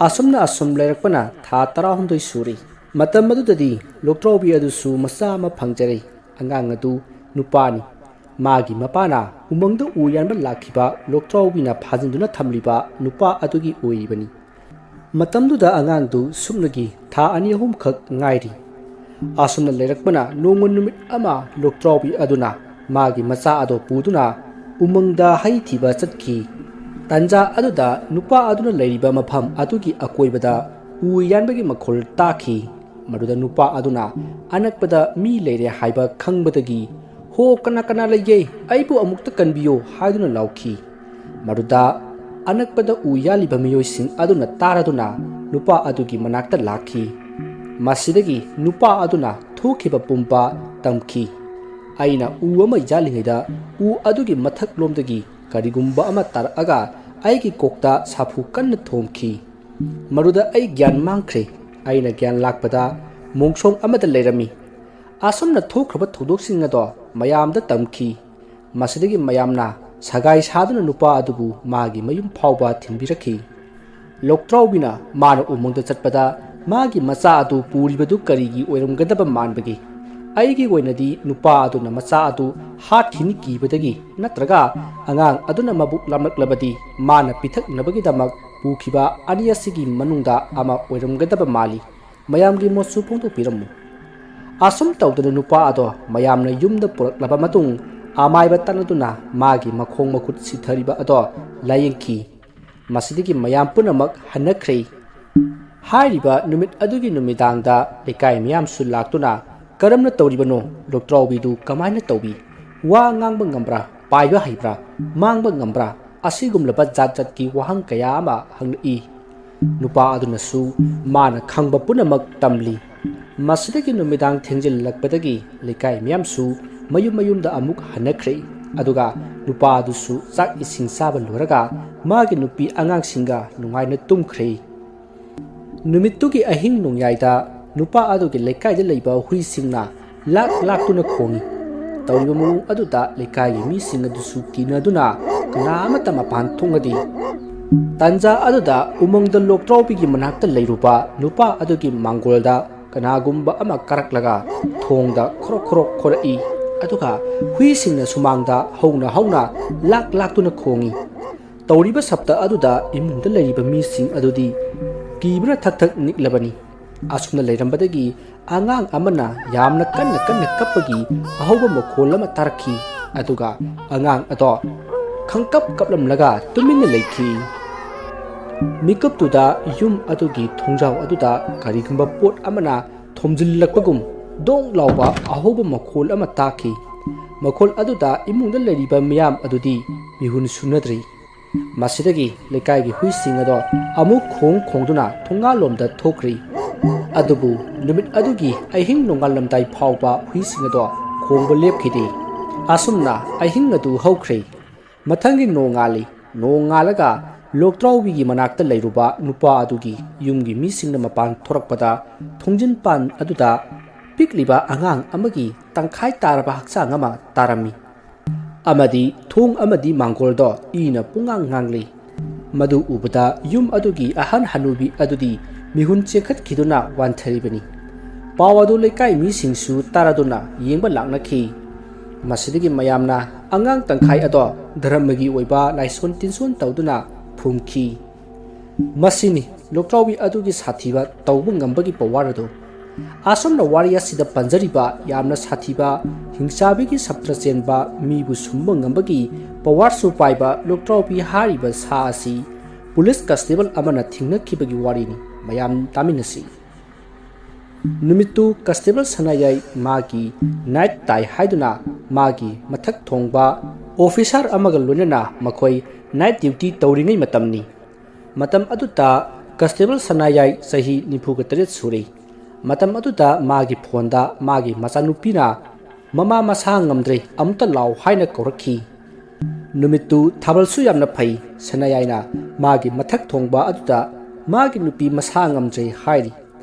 ꯑꯁꯨꯝꯅ ꯑꯁꯨꯝ ꯂꯩꯔꯛꯄꯅ ꯊꯥ ꯇꯔꯥꯍꯨꯝꯗꯣꯏ ꯁꯨꯔꯤ꯫ ꯃꯇꯝ ꯑꯗꯨꯗꯗꯤ ꯂꯣꯛꯇ꯭ꯔꯥꯎꯕꯤ ꯑꯗꯨꯁꯨ ꯃꯆꯥ ꯑꯃ ꯐꯪꯖꯔꯦ꯫ ꯑꯉꯥꯡ ꯑꯗꯨ ꯅꯨꯄꯥꯅꯤ꯫ ꯃꯥꯒꯤ ꯃꯄꯥꯅ ꯎꯃꯪꯗ ꯎ ꯌꯥꯟꯕ ꯂꯥꯛꯈꯤꯕ ꯂꯣꯛꯇ꯭ꯔꯥꯎꯕꯤꯅ ꯐꯥꯖꯤꯟꯗꯨꯅ ꯊꯝꯂꯤꯕ ꯅꯨꯄꯥ ꯑꯗꯨꯒꯤ ꯑꯣꯏꯔꯤꯕꯅꯤ꯫ ꯃꯇꯝꯗꯨꯗ ꯑꯉꯥꯡꯗꯨ ꯁꯨꯞꯅꯒꯤ ꯊꯥ ꯑꯅꯤ ꯑꯍꯨꯝꯈꯛ ꯉꯥꯏꯔꯤ꯫ ꯑꯁꯨꯝꯅ ꯂꯩꯔꯛꯄꯅ ꯅꯣꯡꯃ ꯅꯨꯃꯤꯠ ꯑꯃ ꯂꯣꯛꯇ꯭ꯔꯥꯎꯕꯤ ꯑꯗꯨꯅ ꯃꯥꯒꯤ ꯃꯆꯥ ꯑꯗꯨ ꯄꯨꯗꯨꯅ ꯎꯃꯪꯗ ꯍꯩ ꯊꯤꯕ ꯆꯠꯈꯤ꯫ ꯇꯥꯟꯖꯥ ꯑꯗꯨꯗ ꯅꯨꯄꯥ ꯑꯗꯨꯅ ꯂꯩꯔꯤꯕ ꯃꯐꯝ ꯑꯗꯨꯒꯤ ꯑꯀꯣꯏꯕꯗ ꯎ ꯌꯥꯟꯕꯒꯤ ꯃꯈꯣꯜ ꯇꯥꯈꯤ꯫ ꯃꯗꯨꯗ ꯅꯨꯄꯥ ꯑꯗꯨꯅ ꯑꯅꯛꯄꯗ ꯃꯤ ꯂꯩꯔꯦ ꯍꯥꯏꯕ ꯈꯪꯕꯗꯒꯤ, "ꯍꯣ, ꯀꯅꯥ ꯀꯅꯥ ꯂꯩꯒꯦ? ꯑꯩꯕꯨ ꯑꯃꯨꯛꯇ ꯀꯟꯕꯤꯌꯨ" ꯍꯥꯏꯗꯨꯅ ꯂꯥꯎꯈꯤ꯫ ꯃꯗꯨꯗ ꯑꯅꯛꯄꯗ ꯎ ꯌꯥꯜꯂꯤꯕ ꯃꯤꯑꯣꯏꯁꯤꯡ ꯑꯗꯨꯅ ꯇꯥꯔꯗꯨꯅ ꯅꯨꯄꯥ ꯑꯗꯨꯒꯤ ꯃꯅꯥꯛꯇ ꯂꯥꯛꯈꯤ꯫ ꯃꯁꯤꯗꯒꯤ ꯅꯨꯄꯥ ꯑꯗꯨꯅ ꯊꯣꯛꯈꯤꯕ ꯄꯨꯝꯕ ꯇꯝꯈꯤ꯫ ꯑꯩꯅ ꯎ ꯑꯃ ꯌꯥꯜꯂꯤꯉꯩꯗ ꯎ ꯑꯗꯨꯒꯤ ꯃꯊꯛꯂꯣꯝꯗꯒꯤ ꯀꯔꯤꯒꯨꯝꯕ ꯑꯃ ꯇꯥꯔꯛꯑꯒ ꯑꯩꯒꯤ ꯀꯣꯛꯇ ꯁꯥꯐꯨ ꯀꯟꯅ ꯊꯣꯝꯈꯤ꯫ ꯃꯗꯨꯗ ꯑꯩ ꯒ꯭ꯌꯥꯟ ꯃꯥꯡꯈ꯭ꯔꯦ꯫ ꯑꯩꯅ ꯒ꯭ꯌꯥꯟ ꯂꯥꯛꯄꯗ ꯃꯣꯡꯁꯣꯡ ꯑꯃꯗ ꯂꯩꯔꯝꯃꯤ꯫ ꯑꯁꯨꯝꯅ ꯊꯣꯛꯈ꯭ꯔꯕ ꯊꯧꯗꯣꯛꯁꯤꯡ ꯑꯗꯣ ꯃꯌꯥꯝꯗ ꯇꯝꯈꯤ꯫ ꯃꯁꯤꯗꯒꯤ ꯃꯌꯥꯝꯅ ꯁꯒꯥꯏ ꯁꯥꯗꯨꯅ ꯅꯨꯄꯥ ꯑꯗꯨꯕꯨ ꯃꯥꯒꯤ ꯃꯌꯨꯝ ꯐꯥꯎꯕ ꯊꯤꯟꯕꯤꯔꯛꯈꯤ꯫ ꯂꯣꯛꯇ꯭ꯔꯥꯎꯕꯤꯅ ꯃꯥꯅ ꯎꯃꯪꯗ ꯆꯠꯄꯗ ꯃꯥꯒꯤ ꯃꯆꯥ ꯑꯗꯨ ꯄꯨꯔꯤꯕꯗꯨ ꯀꯔꯤꯒꯤ ꯑꯣꯏꯔꯝꯒꯗꯕ ꯃꯥꯟꯕꯒꯦ? ꯑꯩꯒꯤ ꯑꯣꯏꯅꯗꯤ ꯅꯨꯄꯥ ꯑꯗꯨꯅ ꯃꯆꯥ ꯑꯗꯨ ꯍꯥꯠꯈꯤꯅꯤ ꯀꯤꯕꯗꯒꯤ, ꯅꯠꯇ꯭ꯔꯒ ꯑꯉꯥꯡ ꯑꯗꯨꯅ ꯃꯕꯨꯛ ꯂꯥꯝꯂꯛꯂꯕꯗꯤ ꯃꯥꯅ ꯄꯤꯊꯛꯅꯕꯒꯤꯗꯃꯛ ꯄꯨꯈꯤꯕ ꯑꯅꯤ ꯑꯁꯤꯒꯤ ꯃꯅꯨꯡꯗ ꯑꯃ ꯑꯣꯏꯔꯝꯒꯗꯕ ꯃꯥꯜꯂꯤ꯫ ꯃꯌꯥꯝꯒꯤ ꯃꯣꯠꯁꯨ ꯐꯣꯡꯗꯣꯛꯄꯤꯔꯝꯃꯨ꯫ ꯑꯁꯨꯝ ꯇꯧꯗꯨꯅ ꯅꯨꯄꯥ ꯑꯗꯣ ꯃꯌꯥꯝꯅ ꯌꯨꯝꯗ ꯄꯨꯔꯛꯂꯕ ꯃꯇꯨꯡ, ꯑꯃꯥꯏꯕ ꯇꯥꯟꯅꯗꯨꯅ ꯃꯥꯒꯤ ꯃꯈꯣꯡ ꯃꯈꯨꯠ ꯁꯤꯊꯔꯤꯕ ꯑꯗꯣ ꯂꯥꯌꯦꯡꯈꯤ꯫ ꯃꯁꯤꯗꯒꯤ ꯃꯌꯥꯝ ꯄꯨꯝꯅꯃꯛ ꯍꯟꯅꯈ꯭ꯔꯦ꯫ ꯍꯥꯏꯔꯤꯕ ꯅꯨꯃꯤꯠ ꯑꯗꯨꯒꯤ ꯅꯨꯃꯤꯗꯥꯡꯗ ꯂꯩꯀꯥꯏ ꯃꯤꯌꯥꯝꯁꯨ ꯂꯥꯛꯇꯨꯅ "ꯀꯔꯝꯅ ꯇꯧꯔꯤꯕꯅꯣ? ꯂꯣꯛꯇ꯭ꯔꯥꯎꯕꯤꯗꯨ ꯀꯃꯥꯏꯅ ꯇꯧꯏ? ꯋꯥ ꯉꯥꯡꯕ ꯉꯝꯕ꯭ꯔꯥ? ꯄꯥꯏꯕ ꯍꯩꯕ꯭ꯔꯥ? ꯃꯥꯡꯕ ꯉꯝꯕ꯭ꯔꯥ?" ꯑꯁꯤꯒꯨꯝꯂꯕ ꯖꯥꯠ ꯖꯥꯠꯀꯤ ꯋꯥꯍꯪ ꯀꯌꯥ ꯑꯃ ꯍꯪꯂꯛꯏ꯫ ꯅꯨꯄꯥ ꯑꯗꯨꯅꯁꯨ ꯃꯥꯅ ꯈꯪꯕ ꯄꯨꯝꯅꯃꯛ ꯇꯝꯂꯤ꯫ ꯃꯁꯤꯗꯒꯤ ꯅꯨꯃꯤꯗꯥꯡ ꯊꯦꯡꯖꯤꯜꯂꯛꯄꯗꯒꯤ ꯂꯩꯀꯥꯏ ꯃꯤꯌꯥꯝꯁꯨ ꯃꯌꯨꯝ ꯃꯌꯨꯝꯗ ꯑꯃꯨꯛ ꯍꯟꯅꯈ꯭ꯔꯦ꯫ ꯑꯗꯨꯒ ꯅꯨꯄꯥ ꯑꯗꯨꯁꯨ ꯆꯥꯛ ꯏꯁꯤꯡ ꯆꯥꯕ ꯂꯣꯏꯔꯒ ꯃꯥꯒꯤ ꯅꯨꯄꯤ ꯑꯉꯥꯡꯁꯤꯡꯒ ꯅꯨꯡꯉꯥꯏꯅ ꯇꯨꯝꯈ꯭ꯔꯦ꯫ ꯅꯨꯃꯤꯠꯇꯨꯒꯤ ꯑꯍꯤꯡ ꯅꯣꯡꯌꯥꯏꯗ ꯅꯨꯄꯥ ꯑꯗꯨꯒꯤ ꯂꯩꯀꯥꯏꯗ ꯂꯩꯕ ꯍꯨꯏꯁꯤꯡꯅ ꯂꯥꯛ ꯂꯥꯛꯇꯨꯅ ꯈꯣꯡꯏ꯫ ꯇꯧꯔꯤꯕ ꯃꯑꯣꯡ ꯑꯗꯨꯗ ꯂꯩꯀꯥꯏꯒꯤ ꯃꯤꯁꯤꯡ ꯑꯗꯨꯁꯨ ꯀꯤꯅꯗꯨꯅ ꯀꯅꯥ ꯑꯃꯠꯇ ꯃꯄꯥꯟ ꯊꯣꯛꯅꯗꯦ꯫ ꯇꯥꯟꯖꯥ ꯑꯗꯨꯗ ꯎꯃꯪꯗ ꯂꯣꯛꯇ꯭ꯔꯥꯎꯕꯤꯒꯤ ꯃꯅꯥꯛꯇ ꯂꯩꯔꯨꯕ ꯅꯨꯄꯥ ꯑꯗꯨꯒꯤ ꯃꯥꯡꯒꯣꯜꯗ ꯀꯅꯥꯒꯨꯝꯕ ꯑꯃ ꯀꯥꯔꯛꯂꯒ ꯊꯣꯡꯗ ꯈꯣꯔꯣꯛ ꯈꯣꯔꯣꯛ ꯈꯣꯔꯛꯏ꯫ ꯑꯗꯨꯒ ꯍꯨꯏꯁꯤꯡꯅ ꯁꯨꯃꯥꯡꯗ ꯍꯧꯅ ꯍꯧꯅ ꯂꯥꯛ ꯂꯥꯛꯇꯨꯅ ꯈꯣꯡꯏ꯫ ꯇꯧꯔꯤꯕ ꯁꯞꯇ ꯑꯗꯨꯗ ꯏꯃꯨꯡꯗ ꯂꯩꯔꯤꯕ ꯃꯤꯁꯤꯡ ꯑꯗꯨꯗꯤ ꯀꯤꯕꯅ ꯊꯛ ꯊꯛ ꯅꯤꯛꯂꯕꯅꯤ꯫ ꯑꯁꯨꯝꯅ ꯂꯩꯔꯝꯕꯗꯒꯤ ꯑꯉꯥꯡ ꯑꯃꯅ ꯌꯥꯝꯅ ꯀꯟꯅ ꯀꯟꯅ ꯀꯞꯄꯒꯤ ꯑꯍꯧꯕ ꯃꯈꯣꯜ ꯑꯃ ꯇꯥꯔꯛꯈꯤ꯫ ꯑꯗꯨꯒ ꯑꯉꯥꯡ ꯑꯗꯣ ꯈꯪꯀꯞ ꯀꯞꯂꯝꯂꯒ ꯇꯨꯃꯤꯟꯅ ꯂꯩꯈꯤ꯫ ꯃꯤꯀꯞꯇꯨꯗ ꯌꯨꯝ ꯑꯗꯨꯒꯤ ꯊꯣꯡꯖꯥꯎ ꯑꯗꯨꯗ ꯀꯔꯤꯒꯨꯝꯕ ꯄꯣꯠ ꯑꯃꯅ ꯊꯣꯝꯖꯤꯜꯂꯛꯄꯒꯨꯝ ꯗꯣꯡ ꯂꯥꯎꯕ ꯑꯍꯧꯕ ꯃꯈꯣꯜ ꯑꯃ ꯇꯥꯈꯤ꯫ ꯃꯈꯣꯜ ꯑꯗꯨꯗ ꯏꯃꯨꯡꯗ ꯂꯩꯔꯤꯕ ꯃꯤꯌꯥꯝ ꯑꯗꯨꯗꯤ ꯃꯤꯍꯨꯟ ꯁꯨꯅꯗ꯭ꯔꯤ꯫ ꯃꯁꯤꯗꯒꯤ ꯂꯩꯀꯥꯏꯒꯤ ꯍꯨꯏꯁꯤꯡ ꯑꯗꯣ ꯑꯃꯨꯛ ꯈꯣꯡ ꯈꯣꯡꯗꯨꯅ ꯊꯣꯡꯒꯥꯜꯂꯣꯝꯗ ꯊꯣꯛꯈ꯭ꯔꯤ꯫ ꯑꯗꯨꯕꯨ ꯅꯨꯃꯤꯠ ꯑꯗꯨꯒꯤ ꯑꯍꯤꯡ ꯅꯣꯡꯉꯥꯜꯂꯝꯗꯥꯏ ꯐꯥꯎꯕ ꯍꯨꯏꯁꯤꯡ ꯑꯗꯣ ꯈꯣꯡꯕ ꯂꯦꯞꯈꯤꯗꯦ꯫ ꯑꯁꯨꯝꯅ ꯑꯍꯤꯡ ꯑꯗꯨ ꯍꯧꯈ꯭ꯔꯦ꯫ ꯃꯊꯪꯒꯤ ꯅꯣꯡꯉꯥꯜꯂꯤ꯫ ꯅꯣꯡꯉꯥꯜꯂꯒ ꯂꯣꯛꯇ꯭ꯔꯥꯎꯕꯤꯒꯤ ꯃꯅꯥꯛꯇ ꯂꯩꯔꯨꯕ ꯅꯨꯄꯥ ꯑꯗꯨꯒꯤ ꯌꯨꯝꯒꯤ ꯃꯤꯁꯤꯡꯅ ꯃꯄꯥꯟ ꯊꯣꯔꯛꯄꯗ ꯊꯣꯡꯖꯤꯟ ꯄꯥꯟ ꯑꯗꯨꯗ ꯄꯤꯛꯂꯤꯕ ꯑꯉꯥꯡ ꯑꯃꯒꯤ ꯇꯪꯈꯥꯏ ꯇꯥꯔꯕ ꯍꯛꯆꯥꯡ ꯑꯃ ꯇꯥꯔꯝꯃꯤ꯫ ꯑꯃꯗꯤ ꯊꯣꯡ ꯑꯃꯗꯤ ꯃꯥꯡꯒꯣꯜꯗꯣ ꯏꯅ ꯄꯨꯡꯉꯥꯡ ꯉꯥꯡꯂꯤ꯫ ꯃꯗꯨ ꯎꯕꯗ ꯌꯨꯝ ꯑꯗꯨꯒꯤ ꯑꯍꯟ ꯍꯅꯨꯕꯤ ꯑꯗꯨꯗꯤ ꯃꯤꯍꯨꯟ ꯆꯦꯟꯈꯠꯈꯤꯗꯨꯅ ꯋꯥꯟꯊꯔꯤꯕꯅꯤ꯫ ꯄꯥꯎ ꯑꯗꯨ ꯂꯩꯀꯥꯏ ꯃꯤꯁꯤꯡꯁꯨ ꯇꯥꯔꯗꯨꯅ ꯌꯦꯡꯕ ꯂꯥꯛꯅꯈꯤ꯫ ꯃꯁꯤꯗꯒꯤ ꯃꯌꯥꯝꯅ ꯑꯉꯥꯡ ꯇꯪꯈꯥꯏ ꯑꯗꯣ ꯙꯔꯃꯒꯤ ꯑꯣꯏꯕ ꯂꯥꯏꯁꯣꯟ ꯇꯤꯟꯁꯣꯟ ꯇꯧꯗꯨꯅ ꯐꯨꯝꯈꯤ꯫ ꯃꯁꯤꯅꯤ ꯂꯣꯛꯇ꯭ꯔꯥꯎꯕꯤ ꯑꯗꯨꯒꯤ ꯁꯥꯊꯤꯕ ꯇꯧꯕ ꯉꯝꯕꯒꯤ ꯄꯋꯥꯔ ꯑꯗꯨ꯫ ꯑꯁꯨꯝꯅ ꯋꯥꯔꯤ ꯑꯁꯤꯗ ꯄꯟꯖꯔꯤꯕ ꯌꯥꯝꯅ ꯁꯥꯊꯤꯕ ꯍꯤꯡꯆꯥꯕꯤꯒꯤ ꯁꯞꯇ꯭ꯔ ꯆꯦꯟꯕ ꯃꯤꯕꯨ ꯁꯨꯝꯕ ꯉꯝꯕꯒꯤ ꯄꯋꯥꯔꯁꯨ ꯄꯥꯏꯕ ꯂꯣꯛꯇ꯭ꯔꯥꯎꯕꯤ ꯍꯥꯏꯔꯤꯕ ꯁꯥ ꯑꯁꯤ ꯄꯨꯂꯤꯁ ꯀꯟꯁꯇꯦꯕꯜ ꯑꯃꯅ ꯊꯦꯡꯅꯈꯤꯕꯒꯤ ꯋꯥꯔꯤꯅꯤ꯫ ꯃꯌꯥꯝ ꯇꯥꯃꯤꯟꯅꯁꯤ꯫ ꯅꯨꯃꯤꯠꯇꯨ ꯀꯟꯁꯇꯦꯕꯜ ꯁꯅꯥꯌꯥꯏ ꯃꯥꯒꯤ ꯅꯥꯏꯠ ꯇꯥꯏ ꯍꯥꯏꯗꯨꯅ ꯃꯥꯒꯤ ꯃꯊꯛ ꯊꯣꯡꯕ ꯑꯣꯐꯤꯁꯥꯔ ꯑꯃꯒ ꯂꯣꯏꯅꯅ ꯃꯈꯣꯏ ꯅꯥꯏꯠ ꯗ꯭ꯌꯨꯇꯤ ꯇꯧꯔꯤꯉꯩ ꯃꯇꯝꯅꯤ꯫ ꯃꯇꯝ ꯑꯗꯨꯗ ꯀꯟꯁꯇꯦꯕꯜ ꯁꯅꯥꯌꯥꯏ ꯆꯍꯤ ꯅꯤꯐꯨꯒ ꯇꯔꯦꯠ ꯁꯨꯔꯤ꯫ ꯃꯇꯝ ꯑꯗꯨꯗ ꯃꯥꯒꯤ ꯐꯣꯟꯗ ꯃꯥꯒꯤ ꯃꯆꯥꯅꯨꯄꯤꯅ "ꯃꯃꯥ ꯃꯁꯥ ꯉꯝꯗ꯭ꯔꯦ, ꯑꯃꯨꯛꯇ ꯂꯥꯎ" ꯍꯥꯏꯅ ꯀꯧꯔꯛꯈꯤ꯫ ꯅꯨꯃꯤꯠꯇꯨ ꯊꯥꯕꯜꯁꯨ ꯌꯥꯝꯅ ꯐꯩ꯫ ꯁꯅꯥꯌꯥꯏꯅ ꯃꯥꯒꯤ ꯃꯊꯛ ꯊꯣꯡꯕ ꯑꯗꯨꯗ ꯃꯥꯒꯤ ꯅꯨꯄꯤ ꯃꯁꯥ ꯉꯝꯗ꯭ꯔꯦ ꯍꯥꯏꯔꯤ꯫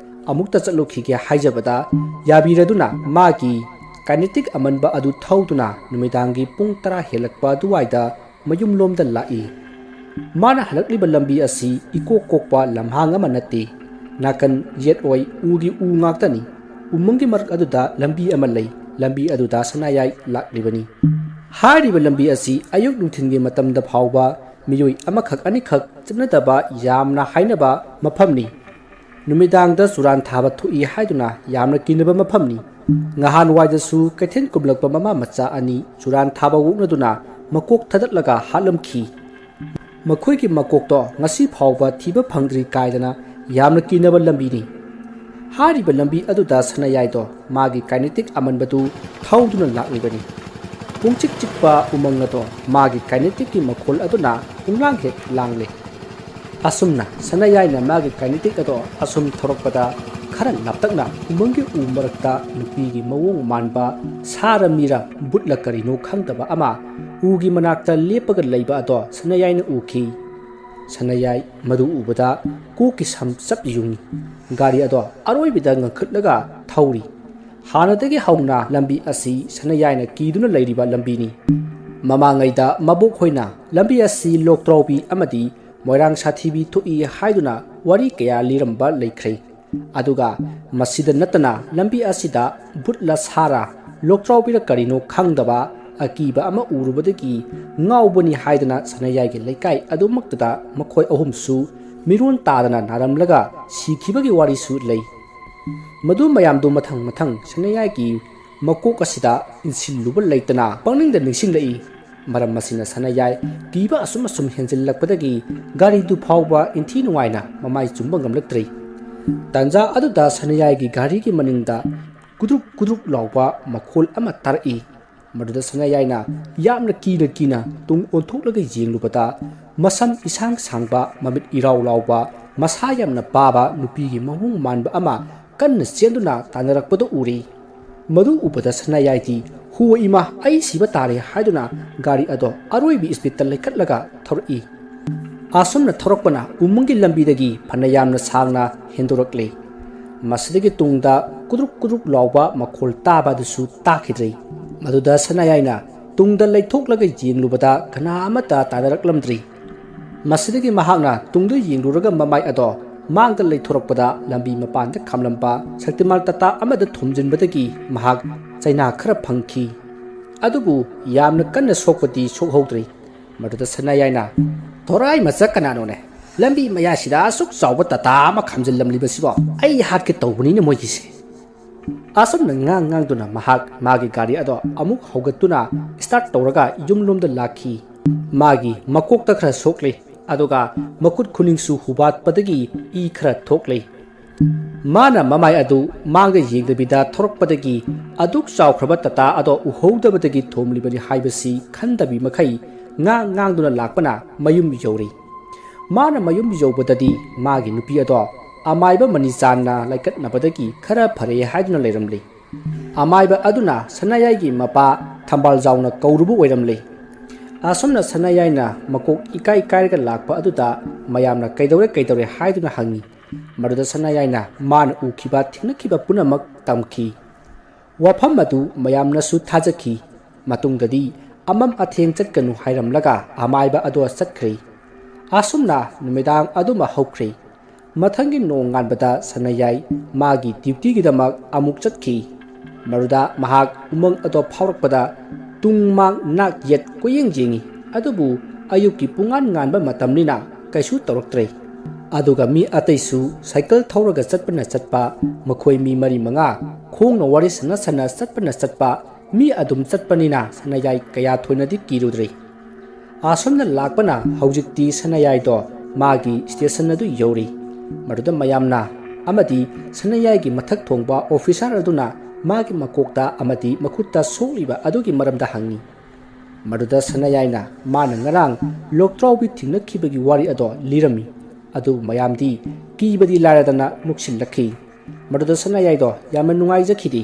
"ꯑꯃꯨꯛꯇ ꯆꯠꯂꯨꯈꯤꯒꯦ" ꯍꯥꯏꯖꯕꯗ ꯌꯥꯕꯤꯔꯗꯨꯅ ꯃꯥꯒꯤ ꯀꯥꯏꯅꯦꯇꯤꯛ ꯑꯃꯟꯕ ꯑꯗꯨ ꯊꯧꯗꯨꯅ ꯅꯨꯃꯤꯗꯥꯡꯒꯤ ꯄꯨꯡ ꯇꯔꯥ ꯍꯦꯜꯂꯛꯄ ꯑꯗꯨꯋꯥꯏꯗ ꯃꯌꯨꯝꯂꯣꯝꯗ ꯂꯥꯛꯏ꯫ ꯃꯥꯅ ꯍꯜꯂꯛꯂꯤꯕ ꯂꯝꯕꯤ ꯑꯁꯤ ꯏꯀꯣꯛ ꯀꯣꯛꯄ ꯂꯝꯍꯥꯡ ꯑꯃ ꯅꯠꯇꯦ꯫ ꯅꯥꯀꯟ ꯌꯦꯠ ꯑꯣꯏ ꯎꯒꯤ ꯎ ꯉꯥꯛꯇꯅꯤ꯫ ꯎꯃꯪꯒꯤ ꯃꯔꯛ ꯑꯗꯨꯗ ꯂꯝꯕꯤ ꯑꯃ ꯂꯩ꯫ ꯂꯝꯕꯤ ꯑꯗꯨꯗ ꯁꯅꯥꯌꯥꯏ ꯂꯥꯛꯂꯤꯕꯅꯤ꯫ ꯍꯥꯏꯔꯤꯕ ꯂꯝꯕꯤ ꯑꯁꯤ ꯑꯌꯨꯛ ꯅꯨꯡꯊꯤꯜꯒꯤ ꯃꯇꯝꯗ ꯐꯥꯎꯕ ꯃꯤꯑꯣꯏ ꯑꯃꯈꯛ ꯑꯅꯤꯈꯛ ꯆꯠꯅꯗꯕ ꯌꯥꯝꯅ ꯍꯥꯏꯅꯕ ꯃꯐꯝꯅꯤ꯫ ꯅꯨꯃꯤꯗꯥꯡꯗ ꯆꯨꯔꯥꯟ ꯊꯥꯕ ꯊꯣꯛꯏ ꯍꯥꯏꯗꯨꯅ ꯌꯥꯝꯅ ꯀꯤꯅꯕ ꯃꯐꯝꯅꯤ꯫ ꯉꯍꯥꯟꯋꯥꯏꯗꯁꯨ ꯀꯩꯊꯦꯜ ꯀꯨꯝꯂꯛꯄ ꯃꯃꯥ ꯃꯆꯥ ꯑꯅꯤ ꯆꯨꯔꯥꯟ ꯊꯥꯕ ꯑꯣꯛꯅꯗꯨꯅ ꯃꯀꯣꯛ ꯊꯗꯠꯂꯒ ꯍꯥꯠꯂꯝꯈꯤ꯫ ꯃꯈꯣꯏꯒꯤ ꯃꯀꯣꯛꯇꯣ ꯉꯁꯤ ꯐꯥꯎꯕ ꯊꯤꯕ ꯐꯪꯗ꯭ꯔꯤ ꯀꯥꯏꯗꯅ ꯌꯥꯝꯅ ꯀꯤꯅꯕ ꯂꯝꯕꯤꯅꯤ꯫ ꯍꯥꯏꯔꯤꯕ ꯂꯝꯕꯤ ꯑꯗꯨꯗ ꯁꯅꯥꯌꯥꯏꯗꯣ ꯃꯥꯒꯤ ꯀꯥꯏꯅꯦꯇꯤꯛ ꯑꯃꯟꯕꯗꯨ ꯊꯧꯗꯨꯅ ꯂꯥꯛꯂꯤꯕꯅꯤ꯫ ꯄꯨꯡꯆꯤꯛ ꯆꯤꯛꯄ ꯎꯃꯪ ꯑꯗꯣ ꯃꯥꯒꯤ ꯀꯥꯏꯅꯦꯇꯤꯛꯀꯤ ꯃꯈꯣꯜ ꯑꯗꯨꯅ ꯄꯨꯡꯂꯥꯡ ꯍꯦꯛ ꯂꯥꯡꯂꯦ꯫ ꯑꯁꯨꯝꯅ ꯁꯅꯥꯌꯥꯏꯅ ꯃꯥꯒꯤ ꯀꯥꯏꯅꯦꯇꯤꯛ ꯑꯗꯣ ꯑꯁꯨꯝ ꯊꯧꯔꯛꯄꯗ, ꯈꯔ ꯂꯥꯞꯇꯛꯅ ꯎꯃꯪꯒꯤ ꯎ ꯃꯔꯛꯇ ꯅꯨꯄꯤꯒꯤ ꯃꯑꯣꯡ ꯃꯥꯟꯕ, ꯁꯥꯔ ꯃꯤꯔ ꯕꯨꯠꯂ ꯀꯔꯤꯅꯣ ꯈꯪꯗꯕ ꯑꯃ ꯎꯒꯤ ꯃꯅꯥꯛꯇ ꯂꯦꯞꯄꯒ ꯂꯩꯕ ꯑꯗꯣ ꯁꯅꯥꯌꯥꯏꯅ ꯎꯈꯤ꯫ ꯁꯅꯥꯌꯥꯏ ꯃꯗꯨ ꯎꯕꯗ ꯀꯣꯛꯀꯤ ꯁꯝ ꯆꯞ ꯌꯨꯡꯏ꯫ ꯒꯥꯔꯤ ꯑꯗꯣ ꯑꯔꯣꯏꯕꯤꯗ ꯉꯟꯈꯠꯂꯒ ꯊꯧꯔꯤ꯫ ꯍꯥꯟꯅꯗꯒꯤ ꯍꯧꯅ ꯂꯝꯕꯤ ꯑꯁꯤ ꯁꯅꯥꯌꯥꯏꯅ ꯀꯤꯗꯨꯅ ꯂꯩꯔꯤꯕ ꯂꯝꯕꯤꯅꯤ꯫ ꯃꯃꯥꯡꯉꯩꯗ ꯃꯕꯣꯛ ꯍꯣꯏꯅ ꯂꯝꯕꯤ ꯑꯁꯤ ꯂꯣꯛꯇ꯭ꯔꯥꯎꯕꯤ ꯑꯃꯗꯤ ꯃꯣꯏꯔꯥꯡ ꯁꯥꯊꯤꯕꯤ ꯊꯣꯛꯏ ꯍꯥꯏꯗꯨꯅ ꯋꯥꯔꯤ ꯀꯌꯥ ꯂꯤꯔꯝꯕ ꯂꯩꯈ꯭ꯔꯦ꯫ ꯑꯗꯨꯒ ꯃꯁꯤꯗ ꯅꯠꯇꯅ ꯂꯝꯕꯤ ꯑꯁꯤꯗ ꯕꯨꯠꯂ ꯁꯥꯔ ꯂꯣꯛꯇ꯭ꯔꯥꯎꯕꯤꯔ ꯀꯔꯤꯅꯣ ꯈꯪꯗꯕ ꯑꯀꯤꯕ ꯑꯃ ꯎꯔꯨꯕꯗꯒꯤ ꯉꯥꯎꯕꯅꯤ ꯍꯥꯏꯗꯅ ꯁꯅꯥꯌꯥꯏꯒꯤ ꯂꯩꯀꯥꯏ ꯑꯗꯨꯃꯛꯇꯗ ꯃꯈꯣꯏ ꯑꯍꯨꯝꯁꯨ ꯃꯤꯔꯣꯟ ꯇꯥꯗꯅ ꯅꯥꯔꯝꯂꯒ ꯁꯤꯈꯤꯕꯒꯤ ꯋꯥꯔꯤꯁꯨ ꯂꯩ꯫ ꯃꯗꯨ ꯃꯌꯥꯝꯗꯨ ꯃꯊꯪ ꯃꯊꯪ ꯁꯅꯥꯌꯥꯏꯒꯤ ꯃꯀꯣꯛ ꯑꯁꯤꯗ ꯏꯟꯁꯤꯜꯂꯨꯕ ꯂꯩꯇꯅ ꯄꯪꯅꯤꯡꯗ ꯅꯤꯡꯁꯤꯡꯂꯛꯏ꯫ ꯃꯔꯝ ꯑꯁꯤꯅ ꯁꯅꯥꯌꯥꯏ ꯀꯤꯕ ꯑꯁꯨꯝ ꯑꯁꯨꯝ ꯍꯦꯟꯖꯤꯜꯂꯛꯄꯗꯒꯤ ꯒꯥꯔꯤꯗꯨ ꯐꯥꯎꯕ ꯏꯟꯊꯤ ꯅꯨꯡꯉꯥꯏꯅ ꯃꯃꯥꯏ ꯆꯨꯝꯕ ꯉꯝꯂꯛꯇ꯭ꯔꯦ꯫ ꯇꯥꯟꯖꯥ ꯑꯗꯨꯗ ꯁꯅꯥꯌꯥꯏꯒꯤ ꯒꯥꯔꯤꯒꯤ ꯃꯅꯤꯡꯗ ꯀꯨꯗ꯭ꯔꯨꯛ ꯀꯨꯗ꯭ꯔꯨꯛ ꯂꯥꯎꯕ ꯃꯈꯣꯜ ꯑꯃ ꯇꯥꯔꯛꯏ꯫ ꯃꯗꯨꯗ ꯁꯅꯥꯌꯥꯏꯅ ꯌꯥꯝꯅ ꯀꯤꯅ ꯀꯤꯅ ꯇꯨꯡ ꯑꯣꯟꯊꯣꯛꯂꯒ ꯌꯦꯡꯂꯨꯕꯗ, ꯃꯁꯝ ꯏꯁꯥꯡ ꯁꯥꯡꯕ, ꯃꯃꯤꯠ ꯏꯔꯥꯎ ꯂꯥꯎꯕ, ꯃꯁꯥ ꯌꯥꯝꯅ ꯄꯥꯕ ꯅꯨꯄꯤꯒꯤ ꯃꯑꯣꯡ ꯃꯥꯟꯕ ꯑꯃ ꯀꯟꯅ ꯆꯦꯟꯗꯨꯅ ꯇꯥꯟꯅꯔꯛꯄꯗꯨ ꯎꯔꯤ꯫ ꯃꯗꯨ ꯎꯕꯗ ꯁꯅꯥꯌꯥꯏꯗꯤ "ꯍꯨ ꯏꯃꯥ, ꯑꯩ ꯁꯤꯕ ꯇꯥꯔꯦ" ꯍꯥꯏꯗꯨꯅ ꯒꯥꯔꯤ ꯑꯗꯣ ꯑꯔꯣꯏꯕꯤ ꯏꯁꯄꯤꯠꯇ ꯂꯩꯈꯠꯂꯒ ꯊꯧꯔꯛꯏ꯫ ꯑꯁꯨꯝꯅ ꯊꯧꯔꯛꯄꯅ ꯎꯃꯪꯒꯤ ꯂꯝꯕꯤꯗꯒꯤ ꯐꯅ ꯌꯥꯝꯅ ꯁꯥꯡꯅ ꯍꯦꯟꯗꯣꯔꯛꯂꯦ꯫ ꯃꯁꯤꯗꯒꯤ ꯇꯨꯡꯗ ꯀꯨꯗ꯭ꯔꯨꯛ ꯀꯨꯗ꯭ꯔꯨꯛ ꯂꯥꯎꯕ ꯃꯈꯣꯜ ꯇꯥꯕ ꯑꯗꯨꯁꯨ ꯇꯥꯈꯤꯗ꯭ꯔꯦ꯫ ꯃꯗꯨꯗ ꯁꯅꯥꯌꯥꯏꯅ ꯇꯨꯡꯗ ꯂꯩꯊꯣꯛꯂꯒ ꯌꯦꯡꯂꯨꯕꯗ ꯀꯅꯥ ꯑꯃꯠꯇ ꯇꯥꯅꯔꯛꯂꯝꯗ꯭ꯔꯤ꯫ ꯃꯁꯤꯗꯒꯤ ꯃꯍꯥꯛꯅ ꯇꯨꯡꯗ ꯌꯦꯡꯂꯨꯔꯒ ꯃꯃꯥꯏ ꯑꯗꯣ ꯃꯥꯡꯗ ꯂꯩꯊꯣꯔꯛꯄꯗ ꯂꯝꯕꯤ ꯃꯄꯥꯟꯗ ꯈꯥꯝꯂꯝꯕ ꯁꯛꯇꯤꯃꯥꯟ ꯇꯥꯇꯥ ꯑꯃꯗ ꯊꯣꯝꯖꯤꯟꯕꯗꯒꯤ ꯃꯍꯥꯛ ꯆꯩꯅꯥ ꯈꯔ ꯐꯪꯈꯤ꯫ ꯑꯗꯨꯕꯨ ꯌꯥꯝꯅ ꯀꯟꯅ ꯁꯣꯛꯄꯗꯤ ꯁꯣꯛꯍꯧꯗ꯭ꯔꯤ꯫ ꯃꯗꯨꯗ ꯁꯅꯥꯌꯥꯏꯅ, "ꯊꯣꯔꯥꯏ ꯃꯆꯥ ꯀꯅꯥꯅꯣꯅꯦ? ꯂꯝꯕꯤ ꯃꯌꯥꯁꯤꯗ ꯑꯁꯨꯛ ꯆꯥꯎꯕ ꯇꯥꯇꯥ ꯑꯃ ꯈꯥꯝꯖꯤꯜꯂꯝꯂꯤꯕꯁꯤꯕꯣ? ꯑꯩ ꯍꯥꯠꯀꯦ ꯇꯧꯕꯅꯤꯅꯦ ꯃꯣꯏꯒꯤꯁꯦ!" ꯑꯁꯨꯝꯅ ꯉꯥꯡ ꯉꯥꯡꯗꯨꯅ ꯃꯍꯥꯛ ꯃꯥꯒꯤ ꯒꯥꯔꯤ ꯑꯗꯣ ꯑꯃꯨꯛ ꯍꯧꯒꯠꯇꯨꯅ ꯁ꯭ꯇꯥꯔꯠ ꯇꯧꯔꯒ ꯌꯨꯝꯂꯣꯝꯗ ꯂꯥꯛꯈꯤ꯫ ꯃꯥꯒꯤ ꯃꯀꯣꯛꯇ ꯈꯔ ꯁꯣꯛꯂꯦ, ꯑꯗꯨꯒ ꯃꯈꯨꯠ ꯈꯨꯅꯤꯡꯁꯨ ꯍꯨꯕꯥꯠꯄꯗꯒꯤ ꯏ ꯈꯔ ꯊꯣꯛꯂꯦ꯫ ꯃꯥꯅ ꯃꯃꯥꯏ ꯑꯗꯨ ꯃꯥꯡꯗ ꯌꯦꯡꯗꯕꯤꯗ ꯊꯧꯔꯛꯄꯗꯒꯤ ꯑꯗꯨꯛ ꯆꯥꯎꯈ꯭ꯔꯕ ꯇꯥꯇꯥ ꯑꯗꯣ ꯎꯍꯧꯗꯕꯗꯒꯤ ꯊꯣꯝꯂꯤꯕꯅꯤ ꯍꯥꯏꯕꯁꯤ ꯈꯟꯗꯕꯤ ꯃꯈꯩ ꯉꯥꯡ ꯉꯥꯡꯗꯨꯅ ꯂꯥꯛꯄꯅ ꯃꯌꯨꯝ ꯌꯧꯔꯦ꯫ ꯃꯥꯅ ꯃꯌꯨꯝ ꯌꯧꯕꯗꯗꯤ ꯃꯥꯒꯤ ꯅꯨꯄꯤ ꯑꯗꯣ ꯑꯃꯥꯏꯕ ꯃꯅꯤꯆꯥꯟꯅ ꯂꯥꯏꯀꯠꯅꯕꯗꯒꯤ ꯈꯔ ꯐꯔꯦ ꯍꯥꯏꯗꯨꯅ ꯂꯩꯔꯝꯂꯦ꯫ ꯑꯃꯥꯏꯕ ꯑꯗꯨꯅ ꯁꯅꯥꯌꯥꯏꯒꯤ ꯃꯄꯥ ꯊꯝꯕꯥꯜꯖꯥꯎꯅ ꯀꯧꯔꯨꯕ ꯑꯣꯏꯔꯝꯂꯦ꯫ ꯑꯁꯨꯝꯅ ꯁꯅꯥꯌꯥꯏꯅ ꯃꯀꯣꯛ ꯏꯀꯥꯏ ꯀꯥꯏꯔꯒ ꯂꯥꯛꯄ ꯑꯗꯨꯗ ꯃꯌꯥꯝꯅ "ꯀꯩꯗꯧꯔꯦ, ꯀꯩꯗꯧꯔꯦ?" ꯍꯥꯏꯗꯨꯅ ꯍꯪꯉꯤ꯫ ꯃꯗꯨꯗ ꯁꯅꯥꯌꯥꯏꯅ ꯃꯥꯅ ꯎꯈꯤꯕ, ꯊꯦꯡꯅꯈꯤꯕ ꯄꯨꯝꯅꯃꯛ ꯇꯝꯈꯤ꯫ ꯋꯥꯐꯝ ꯑꯗꯨ ꯃꯌꯥꯝꯅꯁꯨ ꯊꯥꯖꯈꯤ꯫ ꯃꯇꯨꯡꯗꯗꯤ ꯑꯃꯝ ꯑꯊꯦꯡ ꯆꯠꯀꯅꯨ ꯍꯥꯏꯔꯝꯂꯒ ꯑꯃꯥꯏꯕ ꯑꯗꯣ ꯆꯠꯈ꯭ꯔꯦ꯫ ꯑꯁꯨꯝꯅ ꯅꯨꯃꯤꯗꯥꯡ ꯑꯗꯨꯃ ꯍꯧꯈ꯭ꯔꯦ꯫ ꯃꯊꯪꯒꯤ ꯅꯣꯡꯉꯥꯟꯕꯗ ꯁꯅꯥꯌꯥꯏ ꯃꯥꯒꯤ ꯗ꯭ꯌꯨꯇꯤꯒꯤꯗꯃꯛ ꯑꯃꯨꯛ ꯆꯠꯈꯤ꯫ ꯃꯗꯨꯗ ꯃꯍꯥꯛ ꯎꯃꯪ ꯑꯗꯣ ꯐꯥꯎꯔꯛꯄꯗ ꯇꯨꯡ ꯃꯥꯡ ꯅꯥꯛ ꯌꯦꯠ ꯀꯣꯏꯌꯦꯡ ꯌꯦꯡꯉꯤ, ꯑꯗꯨꯕꯨ ꯑꯌꯨꯛꯀꯤ ꯄꯨꯡꯉꯥꯟ ꯉꯥꯟꯕ ꯃꯇꯝꯅꯤꯅ ꯀꯩꯁꯨ ꯇꯧꯔꯛꯇ꯭ꯔꯦ꯫ ꯑꯗꯨꯒ ꯃꯤ ꯑꯇꯩꯁꯨ ꯁꯥꯏꯀꯜ ꯊꯧꯔꯒ ꯆꯠꯄꯅ ꯆꯠꯄ, ꯃꯈꯣꯏ ꯃꯤ ꯃꯔꯤ ꯃꯉꯥ ꯈꯣꯡꯅ ꯋꯥꯔꯤ ꯁꯥꯟꯅ ꯁꯥꯟꯅ ꯆꯠꯄꯅ ꯆꯠꯄ, ꯃꯤ ꯑꯗꯨꯝ ꯆꯠꯄꯅꯤꯅ ꯁꯅꯥꯌꯥꯏ ꯀꯌꯥ ꯊꯣꯏꯅꯗꯤ ꯀꯤꯔꯨꯗ꯭ꯔꯦ꯫ ꯑꯁꯨꯝꯅ ꯂꯥꯛꯄꯅ ꯍꯧꯖꯤꯛꯇꯤ ꯁꯅꯥꯌꯥꯏꯗꯣ ꯃꯥꯒꯤ ꯁ꯭ꯇꯦꯁꯟ ꯑꯗꯨ ꯌꯧꯔꯤ꯫ ꯃꯗꯨꯗ ꯃꯌꯥꯝꯅ ꯑꯃꯗꯤ ꯁꯅꯥꯌꯥꯏꯒꯤ ꯃꯊꯛ ꯊꯣꯡꯕ ꯑꯣꯐꯤꯁꯥꯔ ꯑꯗꯨꯅ ꯃꯥꯒꯤ ꯃꯀꯣꯛꯇ ꯑꯃꯗꯤ ꯃꯈꯨꯠꯇ ꯁꯣꯛꯂꯤꯕ ꯑꯗꯨꯒꯤ ꯃꯔꯝꯗ ꯍꯪꯉꯤ꯫ ꯃꯗꯨꯗ ꯁꯅꯥꯌꯥꯏꯅ ꯃꯥꯅ ꯉꯔꯥꯡ ꯂꯣꯛꯇ꯭ꯔꯥꯎꯕꯤ ꯊꯦꯡꯅꯈꯤꯕꯒꯤ ꯋꯥꯔꯤ ꯑꯗꯣ ꯂꯤꯔꯝꯃꯤ꯫ ꯑꯗꯨꯕꯨ ꯃꯌꯥꯝꯗꯤ ꯀꯤꯕꯗꯤ ꯂꯥꯏꯔꯗꯅ ꯅꯣꯛꯁꯤꯜꯂꯛꯈꯤ꯫ ꯃꯗꯨꯗ ꯁꯅꯥꯌꯥꯏꯗꯣ ꯌꯥꯝꯅ ꯅꯨꯡꯉꯥꯏꯖꯈꯤꯗꯦ꯫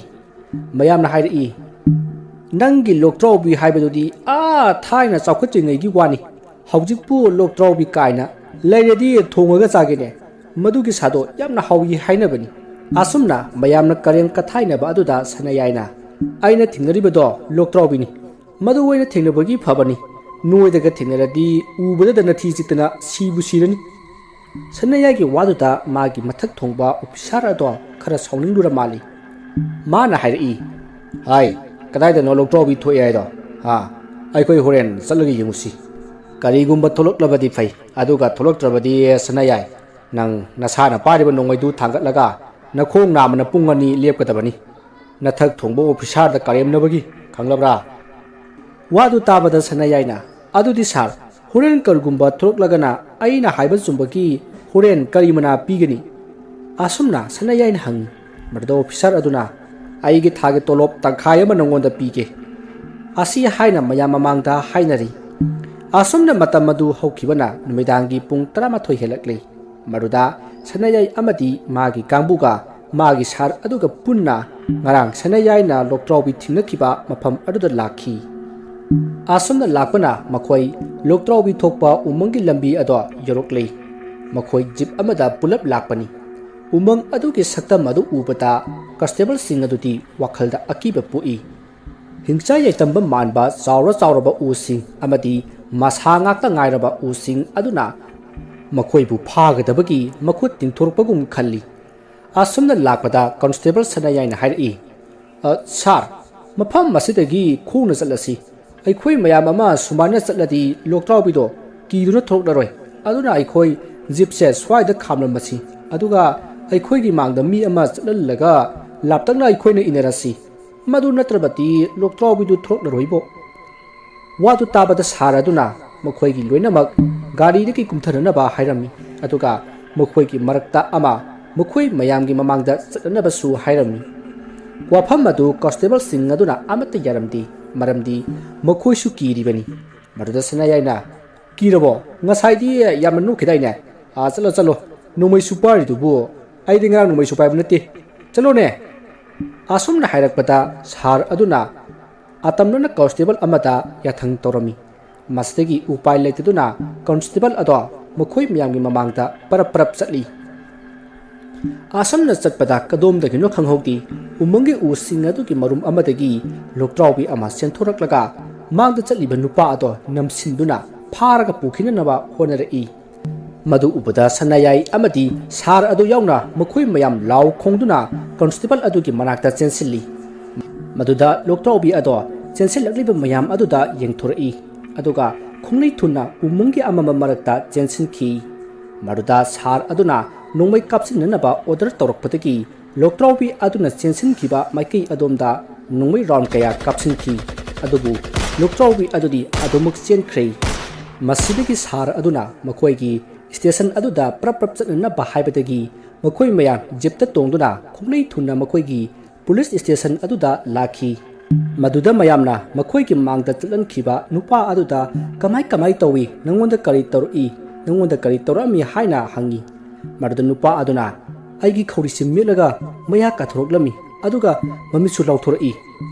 ꯃꯌꯥꯝꯅ ꯍꯥꯏꯔꯛꯏ, "ꯅꯪꯒꯤ ꯂꯣꯛꯇ꯭ꯔꯥꯎꯕꯤ ꯍꯥꯏꯕꯗꯨꯗꯤ ꯑꯥ ꯊꯥꯏꯅ ꯆꯥꯎꯈꯠꯇ꯭ꯔꯤꯉꯩꯒꯤ ꯋꯥꯅꯤ꯫ ꯍꯧꯖꯤꯛꯄꯨ ꯂꯣꯛꯇ꯭ꯔꯥꯎꯕꯤ ꯀꯥꯏꯅ ꯂꯩꯔꯗꯤ ꯊꯣꯡꯉꯒ ꯆꯥꯒꯦꯅꯦ꯫ ꯃꯗꯨꯒꯤ ꯁꯥꯗꯣ ꯌꯥꯝꯅ ꯍꯥꯎꯏ ꯍꯥꯏꯅꯕꯅꯤ"꯫ ꯑꯁꯨꯝꯅ ꯃꯌꯥꯝꯅ ꯀꯔꯦꯝ ꯀꯊꯥꯏꯅꯕ ꯑꯗꯨꯗ ꯁꯅꯥꯌꯥꯏꯅ, "ꯑꯩꯅ ꯊꯦꯡꯅꯔꯤꯕꯗꯣ ꯂꯣꯛꯇ꯭ꯔꯥꯎꯕꯤꯅꯤ꯫ ꯃꯗꯨ ꯑꯣꯏꯅ ꯊꯦꯡꯅꯕꯒꯤ ꯐꯕꯅꯤ꯫ ꯅꯣꯏꯗꯒ ꯊꯦꯡꯅꯔꯗꯤ ꯎꯕꯗꯗ ꯅꯊꯤ ꯆꯤꯠꯇꯅ ꯁꯤꯕꯨ ꯁꯤꯔꯅꯤ"꯫ ꯁꯅꯥꯌꯥꯏꯒꯤ ꯋꯥꯗꯨꯗ ꯃꯥꯒꯤ ꯃꯊꯛ ꯊꯣꯡꯕ ꯑꯣꯐꯤꯁꯥꯔ ꯑꯗꯣ ꯈꯔ ꯁꯥꯎꯅꯤꯡꯂꯨꯔ ꯃꯥꯜꯂꯤ꯫ ꯃꯥꯅ ꯍꯥꯏꯔꯛꯏ, "ꯍꯥꯏ, ꯀꯗꯥꯏꯗꯅꯣ ꯂꯣꯛꯇ꯭ꯔꯥꯎꯕꯤ ꯊꯣꯛꯑꯦ ꯍꯥꯏꯗꯣ? ꯍꯥ? ꯑꯩꯈꯣꯏ ꯍꯣꯔꯦꯟ ꯆꯠꯂꯒ ꯌꯦꯡꯉꯨꯁꯤ꯫ ꯀꯔꯤꯒꯨꯝꯕ ꯊꯣꯛꯂꯛꯂꯕꯗꯤ ꯐꯩ, ꯑꯗꯨꯒ ꯊꯣꯛꯂꯛꯇ꯭ꯔꯕꯗꯤ, ꯁꯅꯥꯌꯥꯏ, ꯅꯪ ꯅꯁꯥꯅ ꯄꯥꯏꯔꯤꯕ ꯅꯣꯡꯃꯩꯗꯨ ꯊꯥꯡꯒꯠꯂꯒ ꯅꯈꯣꯡ ꯅꯥꯝꯃꯅ ꯄꯨꯡ ꯑꯅꯤ ꯂꯦꯞꯀꯗꯕꯅꯤ꯫ ꯅꯊꯛ ꯊꯣꯡꯕ ꯑꯣꯐꯤꯁꯥꯔꯗ ꯀꯔꯦꯝꯅꯕꯒꯤ, ꯈꯪꯂꯕ꯭ꯔꯥ?" ꯋꯥꯗꯨ ꯇꯥꯕꯗ ꯁꯅꯥꯌꯥꯏꯅ, "ꯑꯗꯨꯗꯤ ꯁꯥꯔ, ꯍꯣꯔꯦꯟ ꯀꯔꯤꯒꯨꯝꯕ ꯊꯣꯛꯂꯛꯂꯒꯅ ꯑꯩꯅ ꯍꯥꯏꯕ ꯆꯨꯝꯕꯒꯤ ꯍꯣꯔꯦꯟ ꯀꯔꯤ ꯃꯅꯥ ꯄꯤꯒꯅꯤ?" ꯑꯁꯨꯝꯅ ꯁꯅꯥꯌꯥꯏꯅ ꯍꯪꯉꯤ꯫ ꯃꯗꯨꯗ ꯑꯣꯐꯤꯁꯥꯔ ꯑꯗꯨꯅ, "ꯑꯩꯒꯤ ꯊꯥꯒꯤ ꯇꯣꯂꯣꯞ ꯇꯪꯈꯥꯏ ꯑꯃ ꯅꯉꯣꯟꯗ ꯄꯤꯒꯦ"꯫ ꯑꯁꯤ ꯍꯥꯏꯅ ꯃꯌꯥꯝ ꯃꯃꯥꯡꯗ ꯍꯥꯏꯅꯔꯤ꯫ ꯑꯁꯨꯝꯅ ꯃꯇꯝ ꯑꯗꯨ ꯍꯧꯈꯤꯕꯅ ꯅꯨꯃꯤꯗꯥꯡꯒꯤ ꯄꯨꯡ ꯇꯔꯥꯃꯥꯊꯣꯏ ꯍꯦꯜꯂꯛꯂꯤ꯫ ꯃꯗꯨꯗ ꯁꯅꯥꯌꯥꯏ ꯑꯃꯗꯤ ꯃꯥꯒꯤ ꯀꯥꯡꯕꯨꯒ ꯃꯥꯒꯤ ꯁꯥꯔ ꯑꯗꯨꯒ ꯄꯨꯟꯅ ꯉꯔꯥꯡ ꯁꯅꯥꯌꯥꯏꯅ ꯂꯣꯛꯇ꯭ꯔꯥꯎꯕꯤ ꯊꯦꯡꯅꯈꯤꯕ ꯃꯐꯝ ꯑꯗꯨꯗ ꯂꯥꯛꯈꯤ꯫ ꯑꯁꯨꯝꯅ ꯂꯥꯛꯄꯅ ꯃꯈꯣꯏ ꯂꯣꯛꯇ꯭ꯔꯥꯎꯕꯤ ꯊꯣꯛꯄ ꯎꯃꯪꯒꯤ ꯂꯝꯕꯤ ꯑꯗꯣ ꯌꯧꯔꯛꯂꯤ꯫ ꯃꯈꯣꯏ ꯖꯤꯞ ꯑꯃꯗ ꯄꯨꯂꯞ ꯂꯥꯛꯄꯅꯤ꯫ ꯎꯃꯪ ꯑꯗꯨꯒꯤ ꯁꯛꯇꯝ ꯑꯗꯨ ꯎꯕꯗ ꯀꯟꯁꯇꯦꯕꯜꯁꯤꯡ ꯑꯗꯨꯗꯤ ꯋꯥꯈꯜꯗ ꯑꯀꯤꯕ ꯄꯣꯛꯏ꯫ ꯍꯤꯡꯆꯥꯏ ꯌꯥꯏꯇꯝꯕ ꯃꯥꯟꯕ ꯆꯥꯎꯔ ꯆꯥꯎꯔꯕ ꯎꯁꯤꯡ ꯑꯃꯗꯤ ꯃꯁꯥ ꯉꯥꯛꯇ ꯉꯥꯏꯔꯕ ꯎꯁꯤꯡ ꯑꯗꯨꯅ ꯃꯈꯣꯏꯕꯨ ꯐꯥꯒꯗꯕꯒꯤ ꯃꯈꯨꯠ ꯇꯤꯡꯊꯣꯔꯛꯄꯒꯨꯝ ꯈꯜꯂꯤ꯫ ꯑꯁꯨꯝꯅ ꯂꯥꯛꯄꯗ ꯀꯟꯁꯇꯦꯕꯜ ꯁꯅꯥꯌꯥꯏꯅ ꯍꯥꯏꯔꯛꯏ, "ꯑ, ꯁꯥꯔ, ꯃꯐꯝ ꯑꯁꯤꯗꯒꯤ ꯈꯣꯡꯅ ꯆꯠꯂꯁꯤ꯫ ꯑꯩꯈꯣꯏ ꯃꯌꯥꯝ ꯑꯃ ꯁꯨꯃꯥꯏꯅ ꯆꯠꯂꯗꯤ ꯂꯣꯛꯇ꯭ꯔꯥꯎꯕꯤꯗꯣ ꯀꯤꯗꯨꯅ ꯊꯣꯛꯂꯛꯂꯔꯣꯏ꯫ ꯑꯗꯨꯅ ꯑꯩꯈꯣꯏ ꯖꯤꯞꯁꯦ ꯁ꯭ꯋꯥꯏꯗ ꯈꯥꯝꯂꯝꯃꯁꯤ꯫ ꯑꯗꯨꯒ ꯑꯩꯈꯣꯏꯒꯤ ꯃꯥꯡꯗ ꯃꯤ ꯑꯃ ꯆꯠꯍꯜꯂꯒ ꯂꯥꯞꯇꯛꯅ ꯑꯩꯈꯣꯏꯅ ꯏꯟꯅꯔꯁꯤ꯫ ꯃꯗꯨ ꯅꯠꯇ꯭ꯔꯕꯗꯤ ꯂꯣꯛꯇ꯭ꯔꯥꯎꯕꯤꯗꯨ ꯊꯣꯛꯂꯔꯣꯏꯕꯣ"꯫ ꯋꯥꯗꯨ ꯇꯥꯕꯗ ꯁꯥꯔ ꯑꯗꯨꯅ ꯃꯈꯣꯏꯒꯤ ꯂꯣꯏꯅꯃꯛ ꯒꯥꯔꯤꯗꯒꯤ ꯀꯨꯝꯊꯅꯅꯕ ꯍꯥꯏꯔꯝꯃꯤ꯫ ꯑꯗꯨꯒ ꯃꯈꯣꯏꯒꯤ ꯃꯔꯛꯇ ꯑꯃ ꯃꯈꯣꯏ ꯃꯌꯥꯝꯒꯤ ꯃꯃꯥꯡꯗ ꯆꯠꯅꯅꯕꯁꯨ ꯍꯥꯏꯔꯝꯃꯤ꯫ ꯋꯥꯐꯝ ꯑꯗꯨ ꯀꯟꯁꯇꯦꯕꯜꯁꯤꯡ ꯑꯗꯨꯅ ꯑꯃꯠꯇ ꯌꯥꯔꯝꯗꯦ, ꯃꯔꯝꯗꯤ ꯃꯈꯣꯏꯁꯨ ꯀꯤꯔꯤꯕꯅꯤ꯫ ꯃꯗꯨꯗ ꯁꯅꯥꯌꯥꯏꯅ, "ꯀꯤꯔꯕꯣ? ꯉꯁꯥꯏꯗꯤ ꯌꯥꯝꯅ ꯅꯣꯛꯈꯤꯗꯥꯏꯅꯦ? ꯑꯥ, ꯆꯠꯂꯣ, ꯆꯠꯂꯣ꯫ ꯅꯣꯡꯃꯩꯁꯨ ꯄꯥꯏꯔꯤꯗꯨꯕꯨ?" "ꯑꯩꯗꯤ ꯉꯔꯥꯡ ꯅꯣꯡꯃꯩꯁꯨ ꯄꯥꯏꯕ ꯅꯠꯇꯦ꯫ ꯆꯠꯂꯣꯅꯦ!" ꯑꯁꯨꯝꯅ ꯍꯥꯏꯔꯛꯄꯗ ꯁꯥꯔ ꯑꯗꯨꯅ ꯑꯇꯝꯅꯅ ꯀꯣꯟꯁꯇꯦꯕꯜ ꯑꯃꯗ ꯌꯥꯊꯪ ꯇꯧꯔꯝꯃꯤ꯫ ꯃꯁꯤꯗꯒꯤ ꯎꯄꯥꯏ ꯂꯩꯇꯗꯨꯅ ꯀꯣꯟꯁꯇꯦꯕꯜ ꯑꯗꯣ ꯃꯈꯣꯏ ꯃꯌꯥꯝꯒꯤ ꯃꯃꯥꯡꯗ ꯄꯔꯞ ꯄꯔꯞ ꯆꯠꯂꯤ꯫ ꯑꯁꯨꯝꯅ ꯆꯠꯄꯗ ꯀꯗꯣꯝꯗꯒꯤꯅꯣ ꯈꯪꯍꯧꯗꯦ, ꯎꯃꯪꯒꯤ ꯎꯁꯤꯡ ꯑꯗꯨꯒꯤ ꯃꯔꯨꯝ ꯑꯃꯗꯒꯤ ꯂꯣꯛꯇ꯭ꯔꯥꯎꯕꯤ ꯑꯃ ꯆꯦꯟꯊꯣꯔꯛꯂꯒ ꯃꯥꯡꯗ ꯆꯠꯂꯤꯕ ꯅꯨꯄꯥ ꯑꯗꯣ ꯅꯝꯁꯤꯟꯗꯨꯅ ꯐꯥꯔꯒ ꯄꯨꯈꯤꯅꯅꯕ ꯍꯣꯠꯅꯔꯛꯏ꯫ ꯃꯗꯨ ꯎꯕꯗ ꯁꯅꯥꯌꯥꯏ ꯑꯃꯗꯤ ꯁꯥꯔ ꯑꯗꯨ ꯌꯥꯎꯅ ꯃꯈꯣꯏ ꯃꯌꯥꯝ ꯂꯥꯎ ꯈꯣꯡꯗꯨꯅ ꯀꯣꯟꯁꯇꯦꯕꯜ ꯑꯗꯨꯒꯤ ꯃꯅꯥꯛꯇ ꯆꯦꯟꯁꯤꯜꯂꯤ꯫ ꯃꯗꯨꯗ ꯂꯣꯛꯇ꯭ꯔꯥꯎꯕꯤ ꯑꯗꯣ ꯆꯦꯟꯁꯤꯜꯂꯛꯂꯤꯕ ꯃꯌꯥꯝ ꯑꯗꯨꯗ ꯌꯦꯡꯊꯣꯔꯛꯏ, ꯑꯗꯨꯒ ꯈꯣꯡꯂꯩ ꯊꯨꯅ ꯎꯃꯪꯒꯤ ꯑꯃꯝꯕ ꯃꯔꯛꯇ ꯆꯦꯟꯁꯤꯟꯈꯤ꯫ ꯃꯗꯨꯗ ꯁꯥꯔ ꯑꯗꯨꯅ ꯅꯣꯡꯃꯩ ꯀꯥꯞꯁꯤꯟꯅꯅꯕ ꯑꯣꯔꯗꯔ ꯇꯧꯔꯛꯄꯗꯒꯤ ꯂꯣꯛꯇ꯭ꯔꯥꯎꯕꯤ ꯑꯗꯨꯅ ꯆꯦꯟꯁꯤꯟꯈꯤꯕ ꯃꯥꯏꯀꯩ ꯑꯗꯣꯝꯗ ꯅꯣꯡꯃꯩ ꯔꯥꯎꯟ ꯀꯌꯥ ꯀꯥꯞꯁꯤꯟꯈꯤ꯫ ꯑꯗꯨꯕꯨ ꯂꯣꯛꯇ꯭ꯔꯥꯎꯕꯤ ꯑꯗꯨꯗꯤ ꯑꯗꯨꯃꯛ ꯆꯦꯟꯈ꯭ꯔꯦ꯫ ꯃꯁꯤꯗꯒꯤ ꯁꯥꯔ ꯑꯗꯨꯅ ꯃꯈꯣꯏꯒꯤ ꯁ꯭ꯇꯦꯁꯟ ꯑꯗꯨꯗ ꯄ꯭ꯔꯞ ꯄ꯭ꯔꯞ ꯆꯠꯅꯅꯕ ꯍꯥꯏꯕꯗꯒꯤ ꯃꯈꯣꯏ ꯃꯌꯥꯝ ꯖꯤꯞꯇ ꯇꯣꯡꯗꯨꯅ ꯈꯣꯡꯂꯩ ꯊꯨꯅ ꯃꯈꯣꯏꯒꯤ ꯄꯨꯂꯤꯁ ꯁ꯭ꯇꯦꯁꯟ ꯑꯗꯨꯗ ꯂꯥꯛꯈꯤ꯫ ꯃꯗꯨꯗ ꯃꯌꯥꯝꯅ ꯃꯈꯣꯏꯒꯤ ꯃꯥꯡꯗ ꯆꯠꯍꯟꯈꯤꯕ ꯅꯨꯄꯥ ꯑꯗꯨꯗ "ꯀꯃꯥꯏ ꯀꯃꯥꯏ ꯇꯧꯏ? ꯅꯪꯉꯣꯟꯗ ꯀꯔꯤ ꯇꯧꯔꯛꯏ? ꯅꯪꯉꯣꯟꯗ ꯀꯔꯤ ꯇꯧꯔꯛꯑꯝꯃꯤ?" ꯍꯥꯏꯅ ꯍꯪꯉꯤ꯫ ꯃꯗꯨꯗ ꯅꯨꯄꯥ ꯑꯗꯨꯅ, "ꯑꯩꯒꯤ ꯈꯧꯔꯤꯁꯤ ꯃꯦꯠꯂꯒ ꯃꯌꯥ ꯀꯥꯊꯣꯔꯛꯂꯝꯃꯤ, ꯑꯗꯨꯒ ꯃꯃꯤꯠꯁꯨ ꯂꯥꯎꯊꯣꯔꯛꯏ,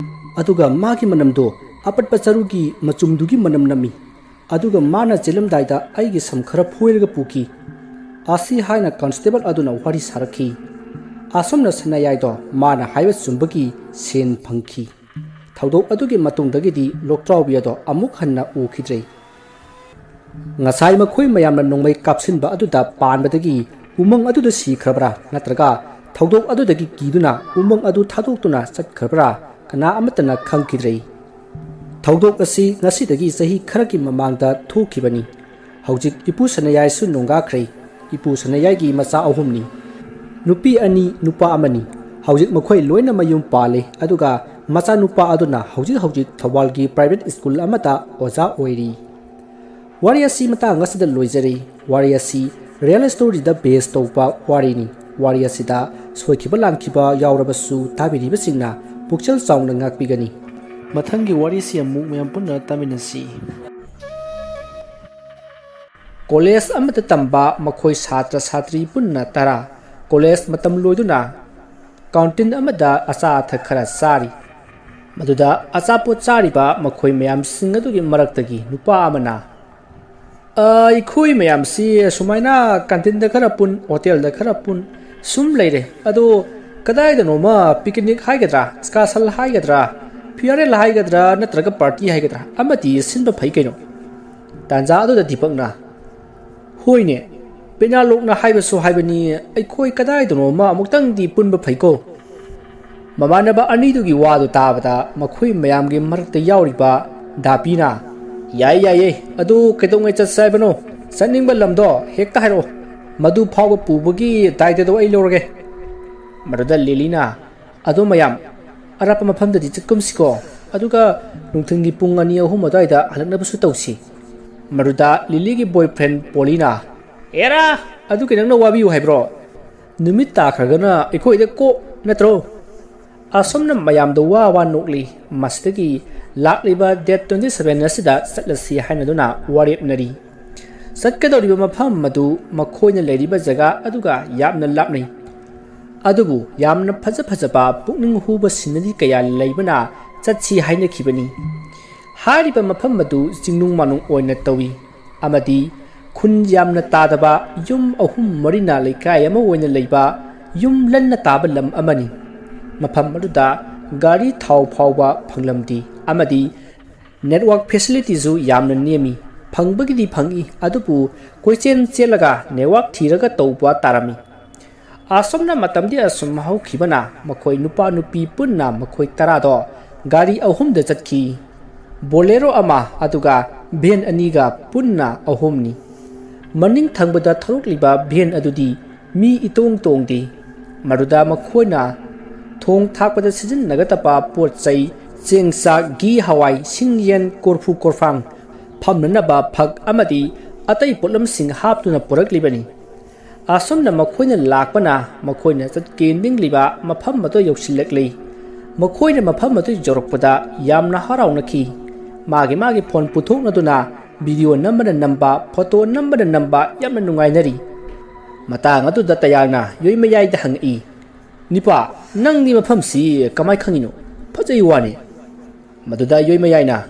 ꯑꯗꯨꯒ ꯃꯥꯒꯤ ꯃꯅꯝꯗꯣ ꯑꯄꯠꯄ ꯆꯔꯨꯒꯤ ꯃꯆꯨꯝꯗꯨꯒꯤ ꯃꯅꯝ ꯅꯝꯃꯤ, ꯑꯗꯨꯒ ꯃꯥꯅ ꯆꯦꯜꯂꯝꯗꯥꯏꯗ ꯑꯩꯒꯤ ꯁꯝ ꯈꯔ ꯐꯣꯏꯔꯒ ꯄꯨꯈꯤ"꯫ ꯑꯁꯤ ꯍꯥꯏꯅ ꯀꯟꯁꯇꯦꯕꯜ ꯑꯗꯨꯅ ꯋꯥꯔꯤ ꯁꯥꯔꯛꯈꯤ꯫ ꯑꯁꯨꯝꯅ ꯁꯅꯥꯌꯥꯏꯗꯣ ꯃꯥꯅ ꯍꯥꯏꯕ ꯆꯨꯝꯕꯒꯤ ꯁꯦꯟ ꯐꯪꯈꯤ꯫ ꯊꯧꯗꯣꯛ ꯑꯗꯨꯒꯤ ꯃꯇꯨꯡꯗꯒꯤꯗꯤ ꯂꯣꯛꯇ꯭ꯔꯥꯎꯕꯤ ꯑꯗꯣ ꯑꯃꯨꯛ ꯍꯟꯅ ꯎꯈꯤꯗ꯭ꯔꯦ꯫ ꯉꯁꯥꯏ ꯃꯈꯣꯏ ꯃꯌꯥꯝꯅ ꯅꯣꯡꯃꯩ ꯀꯥꯞꯁꯤꯟꯕ ꯑꯗꯨꯗ ꯄꯥꯟꯕꯗꯒꯤ ꯎꯃꯪ ꯑꯗꯨꯗ ꯁꯤꯈ꯭ꯔꯕ꯭ꯔꯥ, ꯅꯠꯇ꯭ꯔꯒ ꯊꯧꯗꯣꯛ ꯑꯗꯨꯗꯒꯤ ꯀꯤꯗꯨꯅ ꯎꯃꯪ ꯑꯗꯨ ꯊꯥꯗꯣꯛꯇꯨꯅ ꯆꯠꯈ꯭ꯔꯕ꯭ꯔꯥ, ꯀꯅꯥ ꯑꯃꯠꯇꯅ ꯈꯪꯈꯤꯗ꯭ꯔꯦ꯫ ꯊꯧꯗꯣꯛ ꯑꯁꯤ ꯉꯁꯤꯗꯒꯤ ꯆꯍꯤ ꯈꯔꯒꯤ ꯃꯃꯥꯡꯗ ꯊꯣꯛꯈꯤꯕꯅꯤ꯫ ꯍꯧꯖꯤꯛ ꯏꯄꯨ ꯁꯅꯥꯌꯥꯏꯁꯨ ꯅꯣꯡꯒꯥꯈ꯭ꯔꯦ꯫ ꯏꯄꯨ ꯁꯅꯥꯌꯥꯏꯒꯤ ꯃꯆꯥ ꯑꯍꯨꯝꯅꯤ, ꯅꯨꯄꯤ ꯑꯅꯤ, ꯅꯨꯄꯥ ꯑꯃꯅꯤ꯫ ꯍꯧꯖꯤꯛ ꯃꯈꯣꯏ ꯂꯣꯏꯅ ꯃꯌꯨꯝ ꯄꯥꯜꯂꯦ, ꯑꯗꯨꯒ ꯃꯆꯥꯅꯨꯄꯥ ꯑꯗꯨꯅ ꯍꯧꯖꯤꯛ ꯍꯧꯖꯤꯛ ꯊꯧꯕꯥꯜꯒꯤ ꯄ꯭ꯔꯥꯏꯚꯦꯠ ꯁ꯭ꯀꯨꯜ ꯑꯃꯗ ꯑꯣꯖꯥ ꯑꯣꯏꯔꯤ꯫ ꯋꯥꯔꯤ ꯑꯁꯤ ꯃꯇꯥꯡ ꯑꯁꯤꯗ ꯂꯣꯏꯖꯔꯦ꯫ ꯋꯥꯔꯤ ꯑꯁꯤ ꯔꯤꯌꯦꯜ ꯁ꯭ꯇꯣꯔꯤꯗ ꯕꯦꯁ ꯇꯧꯕ ꯋꯥꯔꯤꯅꯤ꯫ ꯋꯥꯔꯤ ꯑꯁꯤꯗ ꯁꯣꯏꯈꯤꯕ ꯂꯥꯟꯈꯤꯕ ꯌꯥꯎꯔꯕꯁꯨ ꯇꯥꯕꯤꯔꯤꯕꯁꯤꯡꯅ ꯄꯨꯛꯆꯦꯜ ꯆꯥꯎꯅ ꯉꯥꯛꯄꯤꯒꯅꯤ꯫ ꯃꯊꯪꯒꯤ ꯋꯥꯔꯤꯁꯤ ꯑꯃꯨꯛ ꯃꯌꯥꯝ ꯄꯨꯟꯅ ꯇꯥꯃꯤꯟꯅꯁꯤ꯫ ꯀꯣꯂꯦꯖ ꯑꯃꯗ ꯇꯝꯕ ꯃꯈꯣꯏ ꯁꯥꯇ꯭ꯔ ꯁꯥꯇ꯭ꯔꯤ ꯄꯨꯟꯅ ꯇꯔꯥ꯫ ꯀꯣꯂꯦꯖ ꯃꯇꯝ ꯂꯣꯏꯗꯨꯅ ꯀꯥꯎꯟꯇꯤꯟ ꯑꯃꯗ ꯑꯆꯥ ꯑꯊꯛ ꯈꯔ ꯆꯥꯔꯤ꯫ ꯃꯗꯨꯗ ꯑꯆꯥꯄꯣꯠ ꯆꯥꯔꯤꯕ ꯃꯈꯣꯏ ꯃꯌꯥꯝꯁꯤꯡ ꯑꯗꯨꯒꯤ ꯃꯔꯛꯇꯒꯤ ꯅꯨꯄꯥ ꯑꯃꯅ, "ꯑ, ꯑꯩꯈꯣꯏ ꯃꯌꯥꯝꯁꯤ ꯁꯨꯃꯥꯏꯅ ꯀꯥꯟꯇꯤꯟꯗ ꯈꯔ ꯄꯨꯟ, ꯍꯣꯇꯦꯜꯗ ꯈꯔ ꯄꯨꯟ, ꯁꯨꯝ ꯂꯩꯔꯦ꯫ ꯑꯗꯣ ꯀꯗꯥꯏꯗꯅꯣꯃ ꯄꯤꯛꯅꯤꯛ ꯍꯥꯏꯒꯗ꯭ꯔꯥ, ꯁ꯭ꯀꯥꯁꯜ ꯍꯥꯏꯒꯗ꯭ꯔꯥ, ꯐꯤꯌꯔꯋꯦꯜ ꯍꯥꯏꯒꯗ꯭ꯔꯥ, ꯅꯠꯇ꯭ꯔꯒ ꯄꯥꯔꯇꯤ ꯍꯥꯏꯒꯗ꯭ꯔꯥ, ꯑꯃꯗꯤ ꯁꯤꯟꯕ ꯐꯩ ꯀꯩꯅꯣ?" ꯇꯥꯟꯖꯥ ꯑꯗꯨꯗ ꯗꯤꯄꯛꯅ, "ꯍꯣꯏꯅꯦ, ꯄꯦꯅꯥꯂꯣꯛꯅ ꯍꯥꯏꯕꯁꯨ ꯍꯥꯏꯕꯅꯤ, ꯑꯩꯈꯣꯏ ꯀꯗꯥꯏꯗꯅꯣꯃ ꯑꯃꯨꯛꯇꯪꯗꯤ ꯄꯨꯟꯕ ꯐꯩꯀꯣ?" ꯃꯃꯥꯟꯅꯕ ꯑꯅꯤꯗꯨꯒꯤ ꯋꯥꯗꯨ ꯇꯥꯕꯗ ꯃꯈꯣꯏ ꯃꯌꯥꯝꯒꯤ ꯃꯔꯛꯇ ꯌꯥꯎꯔꯤꯕ ꯗꯥꯄꯤꯅ, "ꯌꯥꯏ, ꯌꯥꯏꯌꯦ, ꯑꯗꯨ ꯀꯩꯗꯧꯉꯩ ꯆꯠꯁꯦ ꯍꯥꯏꯕꯅꯣ? ꯆꯠꯅꯤꯡꯕ ꯂꯝꯗꯣ ꯍꯦꯛꯇ ꯍꯥꯏꯔꯛꯑꯣ꯫ ꯃꯗꯨ ꯐꯥꯎꯕ ꯄꯨꯕꯒꯤ ꯗꯥꯏꯇꯗꯣ ꯑꯩ ꯂꯧꯔꯒꯦ꯫" ꯃꯗꯨꯗ ꯂꯤꯂꯤꯅ, "ꯑꯗꯣ ꯃꯌꯥꯝ, ꯑꯔꯥꯞꯄ ꯃꯐꯝꯗꯗꯤ ꯆꯠꯀꯨꯝꯁꯤꯀꯣ꯫ ꯑꯗꯨꯒ ꯅꯨꯡꯊꯤꯜꯒꯤ ꯄꯨꯡ ꯑꯅꯤ ꯑꯍꯨꯝ ꯑꯗꯨꯋꯥꯏꯗ ꯍꯜꯂꯛꯅꯕꯁꯨ ꯇꯧꯁꯤ꯫" ꯃꯗꯨꯗ ꯂꯤꯂꯤꯒꯤ ꯕꯣꯏꯐ꯭ꯔꯦꯟ ꯄꯣꯂꯤꯅ, "ꯑꯦꯔꯥ, ꯑꯗꯨ ꯀꯩꯗꯧꯅ ꯋꯥꯕꯤꯌꯨ ꯍꯥꯏꯕ꯭ꯔꯣ? ꯅꯨꯃꯤꯠ ꯇꯥꯈ꯭ꯔꯒꯅ ꯑꯩꯈꯣꯏꯗ ꯀꯣꯛ ꯅꯠꯇ꯭ꯔꯣ?" ꯑꯁꯨꯝꯅ ꯃꯌꯥꯝꯗ ꯋꯥ ꯋꯥ ꯅꯣꯛꯂꯤ꯫ ꯃꯁꯤꯗꯒꯤ ꯂꯥꯛꯂꯤꯕ ꯗꯦꯠ ꯇ꯭ꯋꯦꯟꯇꯤ ꯁꯚꯦꯟ ꯑꯁꯤꯗ ꯆꯠꯂꯁꯤ ꯍꯥꯏꯅꯗꯨꯅ ꯋꯥꯔꯦꯞꯅꯔꯤ꯫ ꯆꯠꯀꯗꯧꯔꯤꯕ ꯃꯐꯝ ꯑꯗꯨ ꯃꯈꯣꯏꯅ ꯂꯩꯔꯤꯕ ꯖꯒꯥ ꯑꯗꯨꯒ ꯌꯥꯝꯅ ꯂꯥꯞꯅꯩ꯫ ꯑꯗꯨꯕꯨ ꯌꯥꯝꯅ ꯐꯖ ꯐꯖꯕ ꯄꯨꯛꯅꯤꯡ ꯍꯨꯕ ꯁꯤꯅꯔꯤ ꯀꯌꯥ ꯂꯩꯕꯅ ꯆꯠꯁꯤ ꯍꯥꯏꯅꯈꯤꯕꯅꯤ꯫ ꯍꯥꯏꯔꯤꯕ ꯃꯐꯝ ꯑꯗꯨ ꯆꯤꯡꯅꯨꯡ ꯃꯥꯅꯨꯡ ꯑꯣꯏꯅ ꯇꯧꯏ ꯑꯃꯗꯤ ꯈꯨꯟ ꯌꯥꯝꯅ ꯇꯥꯗꯕ, ꯌꯨꯝ ꯑꯍꯨꯝ ꯃꯔꯤꯅ ꯂꯩꯀꯥꯏ ꯑꯃ ꯑꯣꯏꯅ ꯂꯩꯕ ꯌꯨꯝ ꯂꯟꯅ ꯇꯥꯕ ꯂꯝ ꯑꯃꯅꯤ꯫ ꯃꯐꯝ ꯑꯗꯨꯗ ꯒꯥꯔꯤ ꯊꯥꯎ ꯐꯥꯎꯕ ꯐꯪꯂꯝꯗꯦ ꯑꯃꯗꯤ ꯅꯦꯠꯋꯥꯛ ꯐꯦꯁꯤꯂꯤꯇꯤꯁꯨ ꯌꯥꯝꯅ ꯅꯦꯝꯃꯤ꯫ ꯐꯪꯕꯒꯤꯗꯤ ꯐꯪꯏ, ꯑꯗꯨꯕꯨ ꯀꯣꯏꯆꯦꯟ ꯆꯦꯜꯂꯒ ꯅꯦꯠꯋꯥꯛ ꯊꯤꯔꯒ ꯇꯧꯕ ꯇꯥꯔꯝꯃꯤ꯫ ꯑꯁꯨꯝꯅ ꯃꯇꯝꯗꯤ ꯑꯁꯨꯝ ꯍꯧꯈꯤꯕꯅ ꯃꯈꯣꯏ ꯅꯨꯄꯥ ꯅꯨꯄꯤ ꯄꯨꯟꯅ ꯃꯈꯣꯏ ꯇꯔꯥꯗꯣ ꯒꯥꯔꯤ ꯑꯍꯨꯝꯗ ꯆꯠꯈꯤ꯫ ꯕꯣꯂꯦꯔꯣ ꯑꯃ ꯑꯗꯨꯒ ꯚꯦꯟ ꯑꯅꯤꯒ ꯄꯨꯟꯅ ꯑꯍꯨꯝꯅꯤ꯫ ꯃꯅꯤꯡ ꯊꯪꯕꯗ ꯊꯧꯔꯛꯂꯤꯕ ꯚꯦꯟ ꯑꯗꯨꯗꯤ ꯃꯤ ꯏꯇꯣꯡ ꯇꯣꯡꯗꯦ꯫ ꯃꯗꯨꯗ ꯃꯈꯣꯏꯅ ꯊꯣꯡ ꯊꯥꯛꯄꯗ ꯁꯤꯖꯤꯟꯅꯒꯗꯕ ꯄꯣꯠ ꯆꯩ, ꯆꯦꯡ ꯆꯥꯛ, ꯘꯤ ꯍꯋꯥꯏ, ꯁꯤꯡ ꯌꯦꯟ, ꯀꯣꯔꯐꯨ ꯀꯣꯔꯐꯥꯡ, ꯐꯝꯅꯅꯕ ꯐꯛ ꯑꯃꯗꯤ ꯑꯇꯩ ꯄꯣꯠꯂꯝꯁꯤꯡ ꯍꯥꯞꯇꯨꯅ ꯄꯨꯔꯛꯂꯤꯕꯅꯤ꯫ ꯑꯁꯨꯝꯅ ꯃꯈꯣꯏꯅ ꯂꯥꯛꯄꯅ ꯃꯈꯣꯏꯅ ꯆꯠꯀꯦ ꯅꯤꯡꯂꯤꯕ ꯃꯐꯝ ꯑꯗꯨ ꯌꯧꯁꯤꯜꯂꯛꯂꯤ꯫ ꯃꯈꯣꯏꯅ ꯃꯐꯝ ꯑꯗꯨ ꯌꯧꯔꯛꯄꯗ ꯌꯥꯝꯅ ꯍꯔꯥꯎꯅꯈꯤ꯫ ꯃꯥꯒꯤ ꯃꯥꯒꯤ ꯐꯣꯟ ꯄꯨꯊꯣꯛꯅꯗꯨꯅ ꯚꯤꯗꯤꯑꯣ ꯅꯝꯕꯅ ꯅꯝꯕ, ꯐꯣꯇꯣ ꯅꯝꯕꯅ ꯅꯝꯕ ꯌꯥꯝꯅ ꯅꯨꯡꯉꯥꯏꯅꯔꯤ꯫ ꯃꯇꯥꯡ ꯑꯗꯨꯗ ꯇꯌꯥꯡꯅ ꯌꯣꯏꯃꯌꯥꯏꯗ ꯍꯪꯉꯛꯏ, "ꯅꯤꯄꯥ, ꯅꯪꯗꯤ ꯃꯐꯝꯁꯤ ꯀꯃꯥꯏ ꯈꯪꯉꯤꯅꯣ? ꯐꯖꯩ ꯋꯥꯅꯤ꯫" ꯃꯗꯨꯗ ꯌꯣꯏꯃꯌꯥꯏꯅ,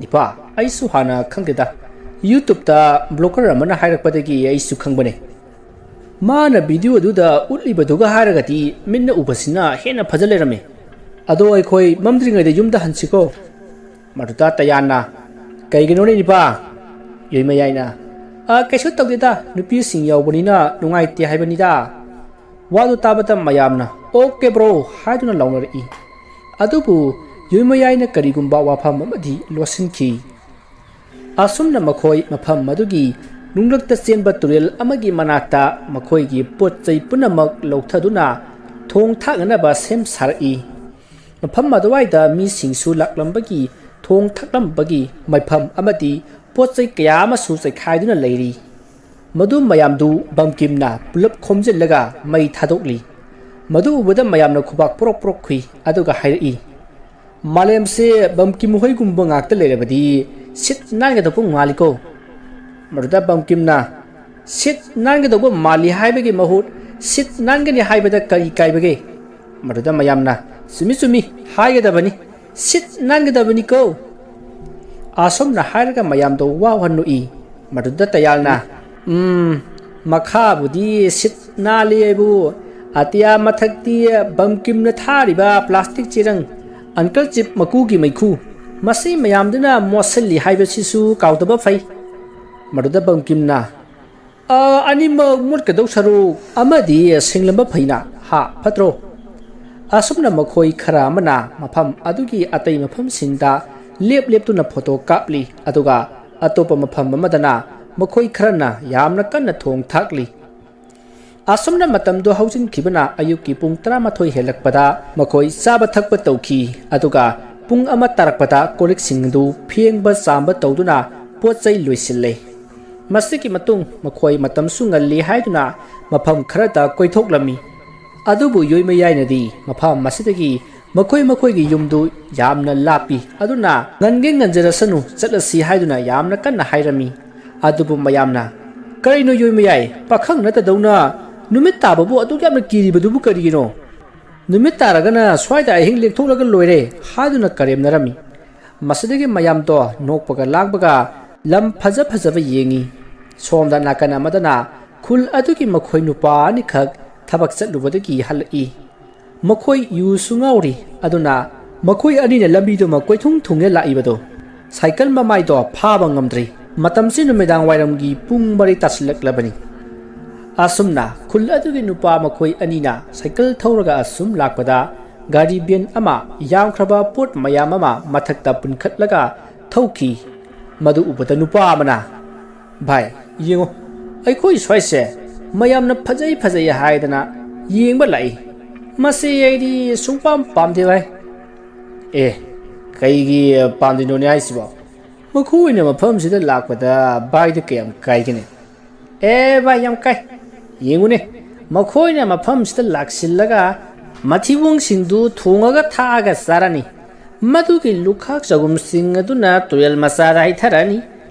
"ꯅꯤꯄꯥ, ꯑꯩꯁꯨ ꯍꯥꯟꯅ ꯈꯪꯗꯦꯗ, YouTube-ꯇ blogger ꯑꯃꯅ ꯍꯥꯏꯔꯛꯄꯗꯒꯤ ꯑꯩꯁꯨ ꯈꯪꯕꯅꯦ꯫ ꯃꯥꯅ video ꯑꯗꯨꯗ ꯎꯠꯂꯤꯕꯗꯨꯒ ꯍꯥꯏꯔꯒꯗꯤ ꯃꯤꯠꯅ ꯎꯕꯁꯤꯅ ꯍꯦꯟꯅ ꯐꯖ ꯂꯩꯔꯝꯃꯦ꯫ ꯑꯗꯣ ꯑꯩꯈꯣꯏ ꯃꯝꯗ꯭ꯔꯤꯉꯩꯗ ꯌꯨꯝꯗ ꯍꯟꯁꯤꯀꯣ?" ꯃꯗꯨꯗ ꯇꯌꯥꯟꯅ, "ꯀꯩꯒꯤꯅꯣꯅꯦ ꯅꯤꯄꯥ?" ꯌꯣꯏꯃꯌꯥꯏꯅ, "ꯑ, ꯀꯩꯁꯨ ꯇꯧꯗꯦꯗ, ꯅꯨꯄꯤꯁꯤꯡ ꯌꯥꯎꯕꯅꯤꯅ ꯅꯨꯡꯉꯥꯏꯇꯦ ꯍꯥꯏꯕꯅꯤꯗ꯫" ꯋꯥꯗꯨ ꯇꯥꯕꯗ ꯃꯌꯥꯝꯅ "Okay bro" ꯍꯥꯏꯗꯨꯅ ꯂꯥꯎꯅꯔꯛꯏ꯫ ꯑꯗꯨꯕꯨ ꯌꯣꯏꯃꯌꯥꯏꯅ ꯀꯔꯤꯒꯨꯝꯕ ꯋꯥꯐꯝ ꯑꯃꯗꯤ ꯂꯣꯠꯁꯤꯟꯈꯤ꯫ ꯑꯁꯨꯝꯅ ꯃꯈꯣꯏ ꯃꯐꯝ ꯑꯗꯨꯒꯤ ꯅꯨꯡꯂꯛꯇ ꯆꯦꯟꯕ ꯇꯨꯔꯦꯜ ꯑꯃꯒꯤ ꯃꯅꯥꯛꯇ ꯃꯈꯣꯏꯒꯤ ꯄꯣꯠ ꯆꯩ ꯄꯨꯝꯅꯃꯛ ꯂꯧꯊꯗꯨꯅ ꯊꯣꯡ ꯊꯥꯛꯅꯅꯕ ꯁꯦꯝ ꯁꯥꯔꯛꯏ꯫ ꯃꯐꯝ ꯑꯗꯨꯋꯥꯏꯗ ꯃꯤꯁꯤꯡꯁꯨ ꯂꯥꯛꯂꯝꯕꯒꯤ ꯊꯣꯡ ꯊꯥꯛꯂꯝꯕꯒꯤ ꯃꯐꯝ ꯑꯃꯗꯤ ꯄꯣꯠ ꯆꯩ ꯀꯌꯥ ꯑꯃꯁꯨ ꯆꯩꯈꯥꯏꯗꯨꯅ ꯂꯩꯔꯤ꯫ ꯃꯗꯨ ꯃꯌꯥꯝꯗꯨ ꯕꯝꯀꯤꯝꯅ ꯄꯨꯂꯞ ꯈꯣꯝꯖꯤꯜꯂꯒ ꯃꯩ ꯊꯥꯗꯣꯛꯂꯤ꯫ ꯃꯗꯨ ꯎꯕꯗ ꯃꯌꯥꯝꯅ ꯈꯨꯕꯥꯛ ꯄ꯭ꯔꯣꯛ ꯄ꯭ꯔꯣꯛ ꯈꯨꯏ, ꯑꯗꯨꯒ ꯍꯥꯏꯔꯛꯏ, "ꯃꯥꯂꯦꯝꯁꯦ ꯕꯝꯀꯤꯝ ꯍꯣꯏꯒꯨꯝꯕ ꯉꯥꯛꯇ ꯂꯩꯔꯕꯗꯤ ꯁꯤꯠ ꯅꯥꯟꯒꯗꯧꯕ ꯃꯥꯜꯂꯤꯀꯣ?" ꯃꯗꯨꯗ ꯕꯝꯀꯤꯝꯅ, "ꯁꯤꯠ ꯅꯥꯟꯒꯗꯧꯕ ꯃꯥꯜꯂꯤ ꯍꯥꯏꯕꯒꯤ ꯃꯍꯨꯠ ꯁꯤꯠ ꯅꯥꯟꯒꯅꯤ ꯍꯥꯏꯕꯗ ꯀꯔꯤ ꯀꯥꯏꯕꯒꯦ?" ꯃꯗꯨꯗ ꯃꯌꯥꯝꯅ, "ꯆꯨꯝꯃꯤ, ꯆꯨꯝꯃꯤ, ꯍꯥꯏꯒꯗꯕꯅꯤ, ꯁꯤꯠ ꯅꯥꯟꯒꯗꯕꯅꯤꯀꯣ?" ꯑꯁꯨꯝꯅ ꯍꯥꯏꯔꯒ ꯃꯌꯥꯝꯗꯣ ꯋꯥ ꯋꯥ ꯅꯣꯛꯏ꯫ ꯃꯗꯨꯗ ꯇꯌꯥꯜꯅ, "ꯎꯝ, ꯃꯈꯥꯕꯨꯗꯤ ꯁꯤꯠ ꯅꯥꯜꯂꯤ ꯍꯥꯏꯕꯨ, ꯑꯇꯤꯌꯥ ꯃꯊꯛꯇꯤ ꯕꯝꯀꯤꯝꯅ ꯊꯥꯔꯤꯕ plastic ꯆꯦꯔꯪ, uncle chip ꯃꯀꯨꯒꯤ ꯃꯩꯈꯨ, ꯃꯁꯤ ꯃꯌꯥꯝꯗꯨꯅ ꯃꯣꯠꯁꯤꯜꯂꯤ ꯍꯥꯏꯕꯁꯤꯁꯨ ꯀꯥꯎꯗꯕ ꯐꯩ꯫" ꯃꯗꯨꯗ ꯕꯝꯀꯤꯝꯅ, "ꯑ, ꯑꯅꯤꯃꯛ ꯃꯨꯠꯀꯗꯧ ꯁꯔꯨꯛ ꯑꯃꯗꯤ ꯁꯦꯡꯂꯝꯕ ꯐꯩꯅ, ꯍꯥ, ꯐꯠꯇ꯭ꯔꯣ?" ꯑꯁꯨꯝꯅ ꯃꯈꯣꯏ ꯈꯔ ꯑꯃꯅ ꯃꯐꯝ ꯑꯗꯨꯒꯤ ꯑꯇꯩ ꯃꯐꯝꯁꯤꯡꯗ ꯂꯦꯞ ꯂꯦꯞꯇꯨꯅ photo ꯀꯥꯞꯂꯤ, ꯑꯗꯨꯒ ꯑꯇꯣꯞꯄ ꯃꯐꯝ ꯑꯃꯗꯅ ꯃꯈꯣꯏ ꯈꯔꯅ ꯌꯥꯝꯅ ꯀꯟꯅ ꯊꯣꯡ ꯊꯥꯛꯂꯤ꯫ ꯑꯁꯨꯝꯅ ꯃꯇꯝꯗꯨ ꯍꯧꯖꯤꯟꯈꯤꯕꯅ ꯑꯌꯨꯛꯀꯤ ꯄꯨꯡ ꯇꯔꯥꯃꯥꯊꯣꯏ ꯍꯦꯜꯂꯛꯄꯗ ꯃꯈꯣꯏ ꯆꯥꯕ ꯊꯛꯄ ꯇꯧꯈꯤ, ꯑꯗꯨꯒ ꯄꯨꯡ ꯑꯃ ꯇꯥꯔꯛꯄꯗ ꯀꯣꯜꯂꯤꯛꯁꯤꯡ ꯑꯗꯨ ꯐꯦꯡꯕ ꯆꯥꯝꯕ ꯇꯧꯗꯨꯅ ꯄꯣꯠ ꯆꯩ ꯂꯣꯏꯁꯤꯜꯂꯦ꯫ ꯃꯁꯤꯒꯤ ꯃꯇꯨꯡ ꯃꯈꯣꯏ ꯃꯇꯝꯁꯨ ꯉꯜꯂꯤ ꯍꯥꯏꯗꯨꯅ ꯃꯐꯝ ꯈꯔꯗ ꯀꯣꯏꯊꯣꯛꯂꯝꯃꯤ꯫ ꯑꯗꯨꯕꯨ ꯌꯣꯏꯃꯌꯥꯏꯅꯗꯤ ꯃꯐꯝ ꯑꯁꯤꯗꯒꯤ ꯃꯈꯣꯏ ꯃꯈꯣꯏꯒꯤ ꯌꯨꯝꯗꯨ ꯌꯥꯝꯅ ꯂꯥꯞꯄꯤ, ꯑꯗꯨꯅ "ꯉꯟꯒꯦ ꯉꯟꯖꯔꯁꯅꯨ, ꯆꯠꯂꯁꯤ" ꯍꯥꯏꯗꯨꯅ ꯌꯥꯝꯅ ꯀꯟꯅ ꯍꯥꯏꯔꯝꯃꯤ꯫ ꯑꯗꯨꯕꯨ ꯃꯌꯥꯝꯅ, "ꯀꯔꯤꯅꯣ ꯌꯣꯏꯃꯌꯥꯏ, ꯄꯥꯈꯪ ꯅꯠꯇꯗꯧꯅ ꯅꯨꯃꯤꯠ ꯇꯥꯕꯕꯨ ꯑꯗꯨꯛ ꯌꯥꯝꯅ ꯀꯤꯔꯤꯕꯗꯨꯕꯨ ꯀꯔꯤꯒꯤꯅꯣ?" ꯅꯨꯃꯤꯠ ꯇꯥꯔꯒꯅ ꯁ꯭ꯋꯥꯏꯗ ꯑꯍꯤꯡ ꯂꯦꯛꯊꯣꯛꯂꯒ ꯂꯣꯏꯔꯦ ꯍꯥꯏꯗꯨꯅ ꯀꯔꯦꯝꯅꯔꯝꯃꯤ꯫ ꯃꯁꯤꯗꯒꯤ ꯃꯌꯥꯝꯗꯣ ꯅꯣꯛꯄꯒ ꯂꯥꯡꯕꯒ ꯂꯝ ꯐꯖ ꯐꯖꯕ ꯌꯦꯡꯉꯤ꯫ ꯁꯣꯝꯗ ꯅꯥꯀꯟ ꯑꯃꯗꯅ ꯈꯨꯜ ꯑꯗꯨꯒꯤ ꯃꯈꯣꯏ ꯅꯨꯄꯥ ꯑꯅꯤꯈꯛ ꯊꯕꯛ ꯆꯠꯂꯨꯕꯗꯒꯤ ꯍꯜꯂꯛꯏ꯫ ꯃꯈꯣꯏ ꯌꯨꯁꯨ ꯉꯥꯎꯔꯤ꯫ ꯑꯗꯨꯅ ꯃꯈꯣꯏ ꯑꯅꯤꯅ ꯂꯝꯕꯤꯗꯨꯃ ꯀꯣꯏꯊꯨꯡ ꯊꯨꯡꯅ ꯂꯥꯛꯏꯕꯗꯣ ꯁꯥꯏꯀꯜ ꯃꯃꯥꯏꯗꯣ ꯐꯥꯕ ꯉꯝꯗ꯭ꯔꯤ꯫ ꯃꯇꯝꯁꯤ ꯅꯨꯃꯤꯗꯥꯡ ꯋꯥꯏꯔꯝꯒꯤ ꯄꯨꯡ ꯃꯔꯤ ꯇꯥꯁꯤꯜꯂꯛꯂꯕꯅꯤ꯫ ꯑꯁꯨꯝꯅ ꯈꯨꯜ ꯑꯗꯨꯒꯤ ꯅꯨꯄꯥ ꯃꯈꯣꯏ ꯑꯅꯤꯅ ꯁꯥꯏꯀꯜ ꯊꯧꯔꯒ ꯑꯁꯨꯝ ꯂꯥꯛꯄꯗ ꯒꯥꯔꯤ ꯚꯦꯟ ꯑꯃ ꯌꯥꯝꯈ꯭ꯔꯕ ꯄꯣꯠ ꯃꯌꯥꯝ ꯑꯃ ꯃꯊꯛꯇ ꯄꯨꯟꯈꯠꯂꯒ ꯊꯧꯈꯤ꯫ ꯃꯗꯨ ꯎꯕꯗ ꯅꯨꯄꯥ ꯑꯃꯅ, "ꯚꯥꯏ, ꯌꯦꯡꯉꯨ, ꯑꯩꯈꯣꯏ ꯁ꯭ꯋꯥꯏꯁꯦ ꯃꯌꯥꯝꯅ ꯐꯖꯩ ꯐꯖꯩ ꯍꯥꯏꯗꯅ ꯌꯦꯡꯕ ꯂꯥꯛꯏ꯫ ꯃꯁꯤ ꯑꯩꯗꯤ ꯁꯨꯡꯄꯥꯝ ꯄꯥꯝꯗꯦ ꯚꯥꯏ"꯫ "ꯑꯦ, ꯀꯩꯒꯤ ꯄꯥꯝꯗ꯭ꯔꯤꯅꯣꯅꯦ ꯍꯥꯏꯁꯤꯕꯣ? ꯃꯈꯣꯏꯅ ꯃꯐꯝꯁꯤꯗ ꯂꯥꯛꯄꯗ ꯚꯥꯏꯗ ꯀꯌꯥꯝ ꯀꯥꯏꯒꯅꯤ?" "ꯑꯦ ꯚꯥꯏ, ꯌꯥꯝ ꯀꯥꯏ꯫ ꯌꯦꯡꯉꯨꯅꯦ, ꯃꯈꯣꯏꯅ ꯃꯐꯝꯁꯤꯗ ꯂꯥꯛꯁꯤꯜꯂꯒ ꯃꯊꯤꯕꯣꯡꯁꯤꯡꯗꯨ ꯊꯣꯡꯉꯒ ꯊꯥꯛꯑꯒ ꯆꯥꯔꯅꯤ꯫ ꯃꯗꯨꯒꯤ ꯂꯨꯈꯥꯛ ꯆꯒꯨꯝꯁꯤꯡ ꯑꯗꯨꯅ ꯇꯨꯔꯦꯜ ꯃꯆꯥꯗ ꯍꯩꯊꯔꯅꯤ꯫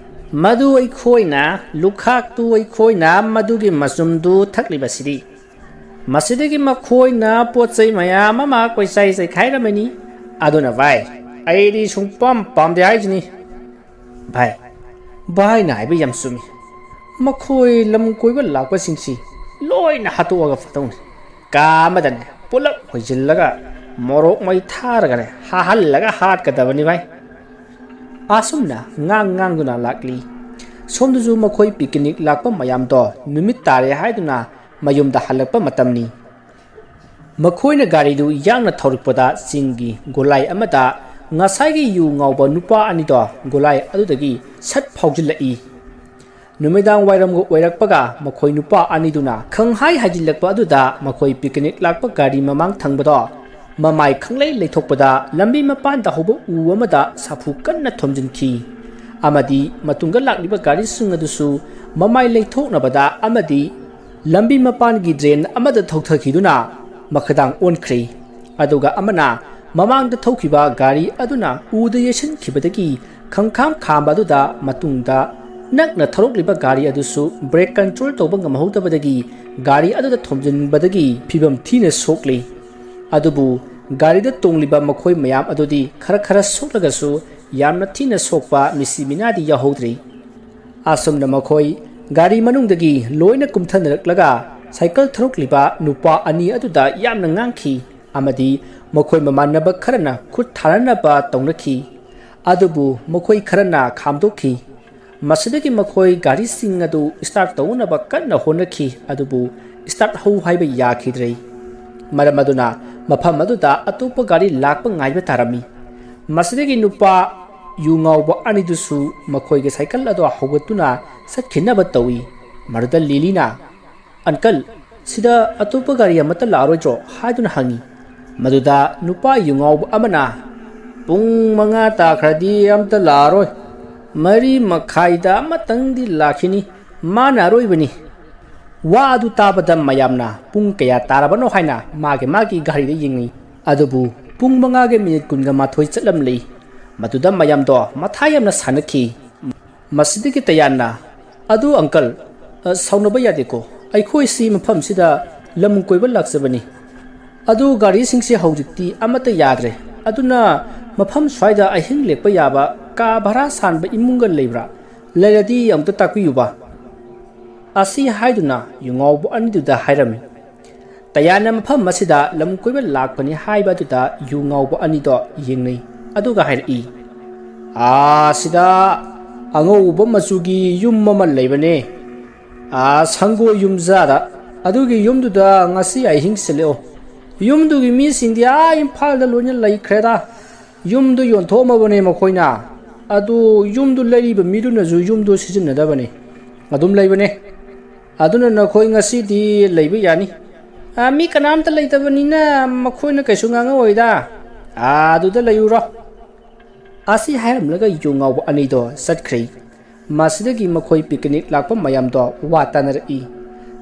ꯃꯗꯨ ꯑꯩꯈꯣꯏꯅ, ꯂꯨꯈꯥꯛꯇꯨ ꯑꯩꯈꯣꯏꯅ ꯃꯗꯨꯒꯤ ꯃꯆꯨꯝꯗꯨ ꯊꯛꯂꯤꯕꯁꯤꯗꯤ꯫ ꯃꯁꯤꯗꯒꯤ ꯃꯈꯣꯏꯅ ꯄꯣꯠ ꯆꯩ ꯃꯌꯥꯝ ꯑꯃ ꯀꯣꯏꯆꯥꯏ ꯆꯥꯏꯈꯥꯏꯔꯝꯃꯅꯤ꯫ ꯑꯗꯨꯅ ꯚꯥꯏ, ꯑꯩꯗꯤ ꯁꯨꯡꯄꯥꯝ ꯄꯥꯝꯗꯦ ꯍꯥꯏꯁꯤꯅꯤ"꯫ "ꯚꯥꯏ, ꯚꯥꯏꯅ ꯍꯥꯏꯕ ꯌꯥꯝ ꯆꯨꯝꯃꯤ꯫ ꯃꯈꯣꯏ ꯂꯝ ꯀꯣꯏꯕ ꯂꯥꯛꯄꯁꯤꯡꯁꯤ ꯂꯣꯏꯅ ꯍꯥꯠꯇꯣꯛꯑꯒ ꯐꯗꯧꯅꯤ꯫ ꯀꯥ ꯑꯃꯗꯅꯦ ꯄꯨꯂꯞ ꯍꯣꯏꯖꯤꯜꯂꯒ ꯃꯣꯔꯣꯛ ꯃꯩ ꯊꯥꯔꯒꯅꯦ ꯍꯥꯍꯜꯂꯒ ꯍꯥꯠꯀꯗꯕꯅꯤ ꯚꯥꯏ"꯫ ꯑꯁꯨꯝꯅ ꯉꯥꯡ ꯉꯥꯡꯗꯨꯅ ꯂꯥꯛꯂꯤ꯫ ꯁꯣꯝꯗꯁꯨ ꯃꯈꯣꯏ ꯄꯤꯀꯅꯤꯛ ꯂꯥꯛꯄ ꯃꯌꯥꯝꯗꯣ ꯅꯨꯃꯤꯠ ꯇꯥꯔꯦ ꯍꯥꯏꯗꯨꯅ ꯃꯌꯨꯝꯗ ꯍꯜꯂꯛꯄ ꯃꯇꯝꯅꯤ꯫ ꯃꯈꯣꯏꯅ ꯒꯥꯔꯤꯗꯨ ꯌꯥꯡꯅ ꯊꯧꯔꯛꯄꯗ ꯆꯤꯡꯒꯤ ꯒꯣꯂꯥꯏ ꯑꯃꯗ ꯉꯁꯥꯏꯒꯤ ꯌꯨ ꯉꯥꯎꯕ ꯅꯨꯄꯥ ꯑꯅꯤꯗꯣ ꯒꯣꯂꯥꯏ ꯑꯗꯨꯗꯒꯤ ꯁꯠ ꯐꯥꯎꯖꯤꯜꯂꯛꯏ꯫ ꯅꯨꯃꯤꯗꯥꯡ ꯋꯥꯏꯔꯝꯒ ꯑꯣꯏꯔꯛꯄꯒ ꯃꯈꯣꯏ ꯅꯨꯄꯥ ꯑꯅꯤꯗꯨꯅ ꯈꯪꯍꯥꯏ ꯍꯥꯏꯖꯤꯜꯂꯛꯄ ꯑꯗꯨꯗ ꯃꯈꯣꯏ ꯄꯤꯀꯅꯤꯛ ꯂꯥꯛꯄ ꯒꯥꯔꯤ ꯃꯃꯥꯡ ꯊꯪꯕꯗꯣ ꯃꯃꯥꯏ ꯈꯪꯂꯩ ꯂꯩꯊꯣꯛꯄꯗ ꯂꯝꯕꯤ ꯃꯄꯥꯟꯗ ꯍꯧꯕ ꯎ ꯑꯃꯗ ꯁꯥꯐꯨ ꯀꯟꯅ ꯊꯣꯝꯖꯤꯟꯈꯤ꯫ ꯑꯃꯗꯤ ꯃꯇꯨꯡꯗ ꯂꯥꯛꯂꯤꯕ ꯒꯥꯔꯤꯁꯤꯡ ꯑꯗꯨꯁꯨ ꯃꯃꯥꯏ ꯂꯩꯊꯣꯛꯅꯕꯗ ꯑꯃꯗꯤ ꯂꯝꯕꯤ ꯃꯄꯥꯟꯒꯤ ꯗ꯭ꯔꯦꯟ ꯑꯃꯗ ꯊꯧꯊꯈꯤꯗꯨꯅ ꯃꯈꯥꯗꯥꯡ ꯑꯣꯟꯈ꯭ꯔꯦ꯫ ꯑꯗꯨꯒ ꯑꯃꯅ ꯃꯃꯥꯡꯗ ꯊꯧꯈꯤꯕ ꯒꯥꯔꯤ ꯑꯗꯨꯅ ꯎꯗ ꯌꯩꯁꯤꯟꯈꯤꯕꯗꯒꯤ ꯈꯪꯈꯥꯝ ꯈꯥꯝꯕ ꯑꯗꯨꯗ ꯃꯇꯨꯡꯗ ꯅꯛꯅ ꯊꯧꯔꯛꯂꯤꯕ ꯒꯥꯔꯤ ꯑꯗꯨꯁꯨ ꯕ꯭ꯔꯦꯛ ꯀꯟꯇ꯭ꯔꯣꯜ ꯇꯧꯕ ꯉꯝꯍꯧꯗꯕꯗꯒꯤ ꯒꯥꯔꯤ ꯑꯗꯨꯗ ꯊꯣꯝꯖꯤꯟꯕꯗꯒꯤ ꯐꯤꯕꯝ ꯊꯤꯅ ꯁꯣꯛꯂꯤ꯫ ꯑꯗꯨꯕꯨ ꯒꯥꯔꯤꯗ ꯇꯣꯡꯂꯤꯕ ꯃꯈꯣꯏ ꯃꯌꯥꯝ ꯑꯗꯨꯗꯤ ꯈꯔ ꯈꯔ ꯁꯣꯛꯂꯒꯁꯨ ꯌꯥꯝꯅ ꯊꯤꯅ ꯁꯣꯛꯄ ꯃꯤꯁꯤ ꯃꯤꯅꯥꯗꯤ ꯌꯥꯎꯍꯧꯗ꯭ꯔꯤ꯫ ꯑꯁꯨꯝꯅ ꯃꯈꯣꯏ ꯒꯥꯔꯤ ꯃꯅꯨꯡꯗꯒꯤ ꯂꯣꯏꯅ ꯀꯨꯝꯊꯅꯔꯛꯂꯒ ꯁꯥꯏꯀꯜ ꯊꯧꯔꯛꯂꯤꯕ ꯅꯨꯄꯥ ꯑꯅꯤ ꯑꯗꯨꯗ ꯌꯥꯝꯅ ꯉꯥꯡꯈꯤ ꯑꯃꯗꯤ ꯃꯈꯣꯏ ꯃꯃꯥꯟꯅꯕ ꯈꯔꯅ ꯈꯨꯠ ꯊꯥꯅꯅꯕ ꯇꯧꯅꯈꯤ꯫ ꯑꯗꯨꯕꯨ ꯃꯈꯣꯏ ꯈꯔꯅ ꯈꯥꯝꯗꯣꯛꯈꯤ꯫ ꯃꯁꯤꯗꯒꯤ ꯃꯈꯣꯏ ꯒꯥꯔꯤꯁꯤꯡ ꯑꯗꯨ start ꯇꯧꯅꯕ ꯀꯟꯅ ꯍꯣꯠꯅꯈꯤ, ꯑꯗꯨꯕꯨ start ꯍꯧ ꯍꯥꯏꯕ ꯌꯥꯈꯤꯗ꯭ꯔꯦ꯫ ꯃꯔꯝ ꯑꯗꯨꯅ ꯃꯐꯝ ꯑꯗꯨꯗ ꯑꯇꯣꯞꯄ ꯒꯥꯔꯤ ꯂꯥꯛꯄ ꯉꯥꯏꯕ ꯇꯥꯔꯝꯃꯤ꯫ ꯃꯁꯤꯗꯒꯤ ꯅꯨꯄꯥ ꯌꯨ ꯉꯥꯎꯕ ꯑꯅꯤꯗꯨꯁꯨ ꯃꯈꯣꯏꯒꯤ ꯁꯥꯏꯀꯜ ꯑꯗꯨ ꯍꯧꯒꯠꯇꯨꯅ ꯆꯠꯈꯤꯅꯕ ꯇꯧꯏ꯫ ꯃꯗꯨꯗ ꯂꯤꯂꯤꯅ, "ꯑꯪꯀꯜ, ꯁꯤꯗ ꯑꯇꯣꯞꯄ ꯒꯥꯔꯤ ꯑꯃꯠꯇ ꯂꯥꯛꯑꯔꯣꯏꯗ꯭ꯔꯣ?" ꯍꯥꯏꯗꯨꯅ ꯍꯪꯉꯤ꯫ ꯃꯗꯨꯗ ꯅꯨꯄꯥ ꯌꯨ ꯉꯥꯎꯕ ꯑꯃꯅ, "ꯄꯨꯡ ꯃꯉꯥ ꯇꯥꯈ꯭ꯔꯗꯤ ꯑꯝꯇ ꯂꯥꯛꯑꯔꯣꯏ꯫ ꯃꯔꯤ ꯃꯈꯥꯏꯗ ꯑꯃꯇꯪꯗꯤ ꯂꯥꯛꯈꯤꯅꯤ꯫ ꯃꯥꯅ ꯑꯔꯣꯏꯕꯅꯤ꯫" ꯋꯥ ꯑꯗꯨ ꯇꯥꯕꯗ ꯃꯌꯥꯝꯅ ꯄꯨꯡ ꯀꯌꯥ ꯇꯥꯔꯕꯅꯣ ꯍꯥꯏꯅ ꯃꯥꯒꯤ ꯃꯥꯒꯤ ꯒꯥꯔꯤꯗ ꯌꯦꯡꯉꯤ꯫ ꯑꯗꯨꯕꯨ ꯄꯨꯡ ꯃꯉꯥꯒ ꯃꯤꯅꯤꯠ ꯀꯨꯟꯒ ꯃꯥꯊꯣꯏ ꯆꯠꯂꯝꯂꯤ꯫ ꯃꯗꯨꯗ ꯃꯌꯥꯝꯗꯣ ꯃꯊꯥ ꯌꯥꯝꯅ ꯁꯥꯅꯈꯤ꯫ ꯃꯁꯤꯗꯒꯤ ꯇꯌꯥꯟꯅ, "ꯑꯗꯨ ꯑꯪꯀꯜ, ꯑ, ꯁꯥꯎꯅꯕ ꯌꯥꯗꯦꯀꯣ꯫ ꯑꯩꯈꯣꯏꯁꯤ ꯃꯐꯝꯁꯤꯗ ꯂꯝ ꯀꯣꯏꯕ ꯂꯥꯛꯆꯕꯅꯤ꯫ ꯑꯗꯨ ꯒꯥꯔꯤꯁꯤꯡꯁꯤ ꯍꯧꯖꯤꯛꯇꯤ ꯑꯃꯠꯇ ꯌꯥꯗ꯭ꯔꯦ꯫ ꯑꯗꯨꯅ ꯃꯐꯝ ꯁ꯭ꯋꯥꯏꯗ ꯑꯍꯤꯡ ꯂꯦꯛꯄ ꯌꯥꯕ ꯀꯥ ꯚꯔꯥ ꯁꯥꯟꯕ ꯏꯃꯨꯡꯒ ꯂꯩꯕ꯭ꯔꯥ? ꯂꯩꯔꯗꯤ ꯑꯝꯇ ꯇꯥꯛꯄꯤꯌꯨꯕ꯫" ꯑꯁꯤ ꯍꯥꯏꯗꯨꯅ ꯌꯨꯉꯥꯎꯕ ꯑꯅꯤꯗꯨꯗ ꯍꯥꯏꯔꯝꯃꯤ꯫ ꯇꯌꯥꯟꯅ ꯃꯐꯝ ꯑꯁꯤꯗ ꯂꯝ ꯀꯣꯏꯕ ꯂꯥꯛꯄꯅꯤ ꯍꯥꯏꯕ ꯑꯗꯨꯗ ꯌꯨ ꯉꯥꯎꯕ ꯑꯅꯤꯗꯣ ꯌꯦꯡꯅꯩ꯫ ꯑꯗꯨꯒ ꯍꯥꯏꯔꯛꯏ, "ꯑꯥ, ꯁꯤꯗ ꯑꯉꯧꯕ ꯃꯆꯨꯒꯤ ꯌꯨꯝ ꯑꯃ ꯂꯩꯕꯅꯦ꯫ ꯑꯥ, ꯁꯪꯒꯣꯏ ꯌꯨꯝꯖꯥꯗ꯫ ꯑꯗꯨꯒꯤ ꯌꯨꯝꯗꯨꯗ ꯉꯁꯤ ꯑꯍꯤꯡ ꯁꯤꯜꯂꯛꯑꯣ꯫ ꯌꯨꯝꯗꯨꯒꯤ ꯃꯤꯁꯤꯡꯗꯤ ꯑꯥ ꯏꯝꯐꯥꯜꯗ ꯂꯣꯏꯅ ꯂꯩꯈ꯭ꯔꯦꯗ꯫ ꯌꯨꯝꯗꯨ ꯌꯣꯟꯊꯣꯛꯑꯝꯃꯕꯅꯦ ꯃꯈꯣꯏꯅ꯫ ꯑꯗꯨ ꯌꯨꯝꯗꯨ ꯂꯩꯔꯤꯕ ꯃꯤꯗꯨꯅꯁꯨ ꯌꯨꯝꯗꯨ ꯁꯤꯖꯤꯟꯅꯗꯕꯅꯦ꯫ ꯑꯗꯨꯝ ꯂꯩꯕꯅꯦ꯫ ꯑꯗꯨꯅ ꯅꯈꯣꯏ ꯉꯁꯤꯗꯤ ꯂꯩꯕ ꯌꯥꯅꯤ꯫ ꯑꯥ, ꯃꯤ ꯀꯅꯥꯝꯇ ꯂꯩꯇꯕꯅꯤꯅ ꯃꯈꯣꯏꯅ ꯀꯩꯁꯨ ꯉꯥꯡꯉꯛꯑꯣꯏꯗ꯫ ꯑꯥ, ꯑꯗꯨꯗ ꯂꯩꯔꯨꯔꯣ꯫" ꯑꯁꯤ ꯍꯥꯏꯔꯝꯂꯒ ꯌꯨ ꯉꯥꯎꯕ ꯑꯅꯤꯗꯣ ꯆꯠꯈ꯭ꯔꯦ꯫ ꯃꯁꯤꯗꯒꯤ ꯃꯈꯣꯏ picnic ꯂꯥꯛꯄ ꯃꯌꯥꯝꯗꯣ ꯋꯥ ꯇꯥꯅꯔꯛꯏ꯫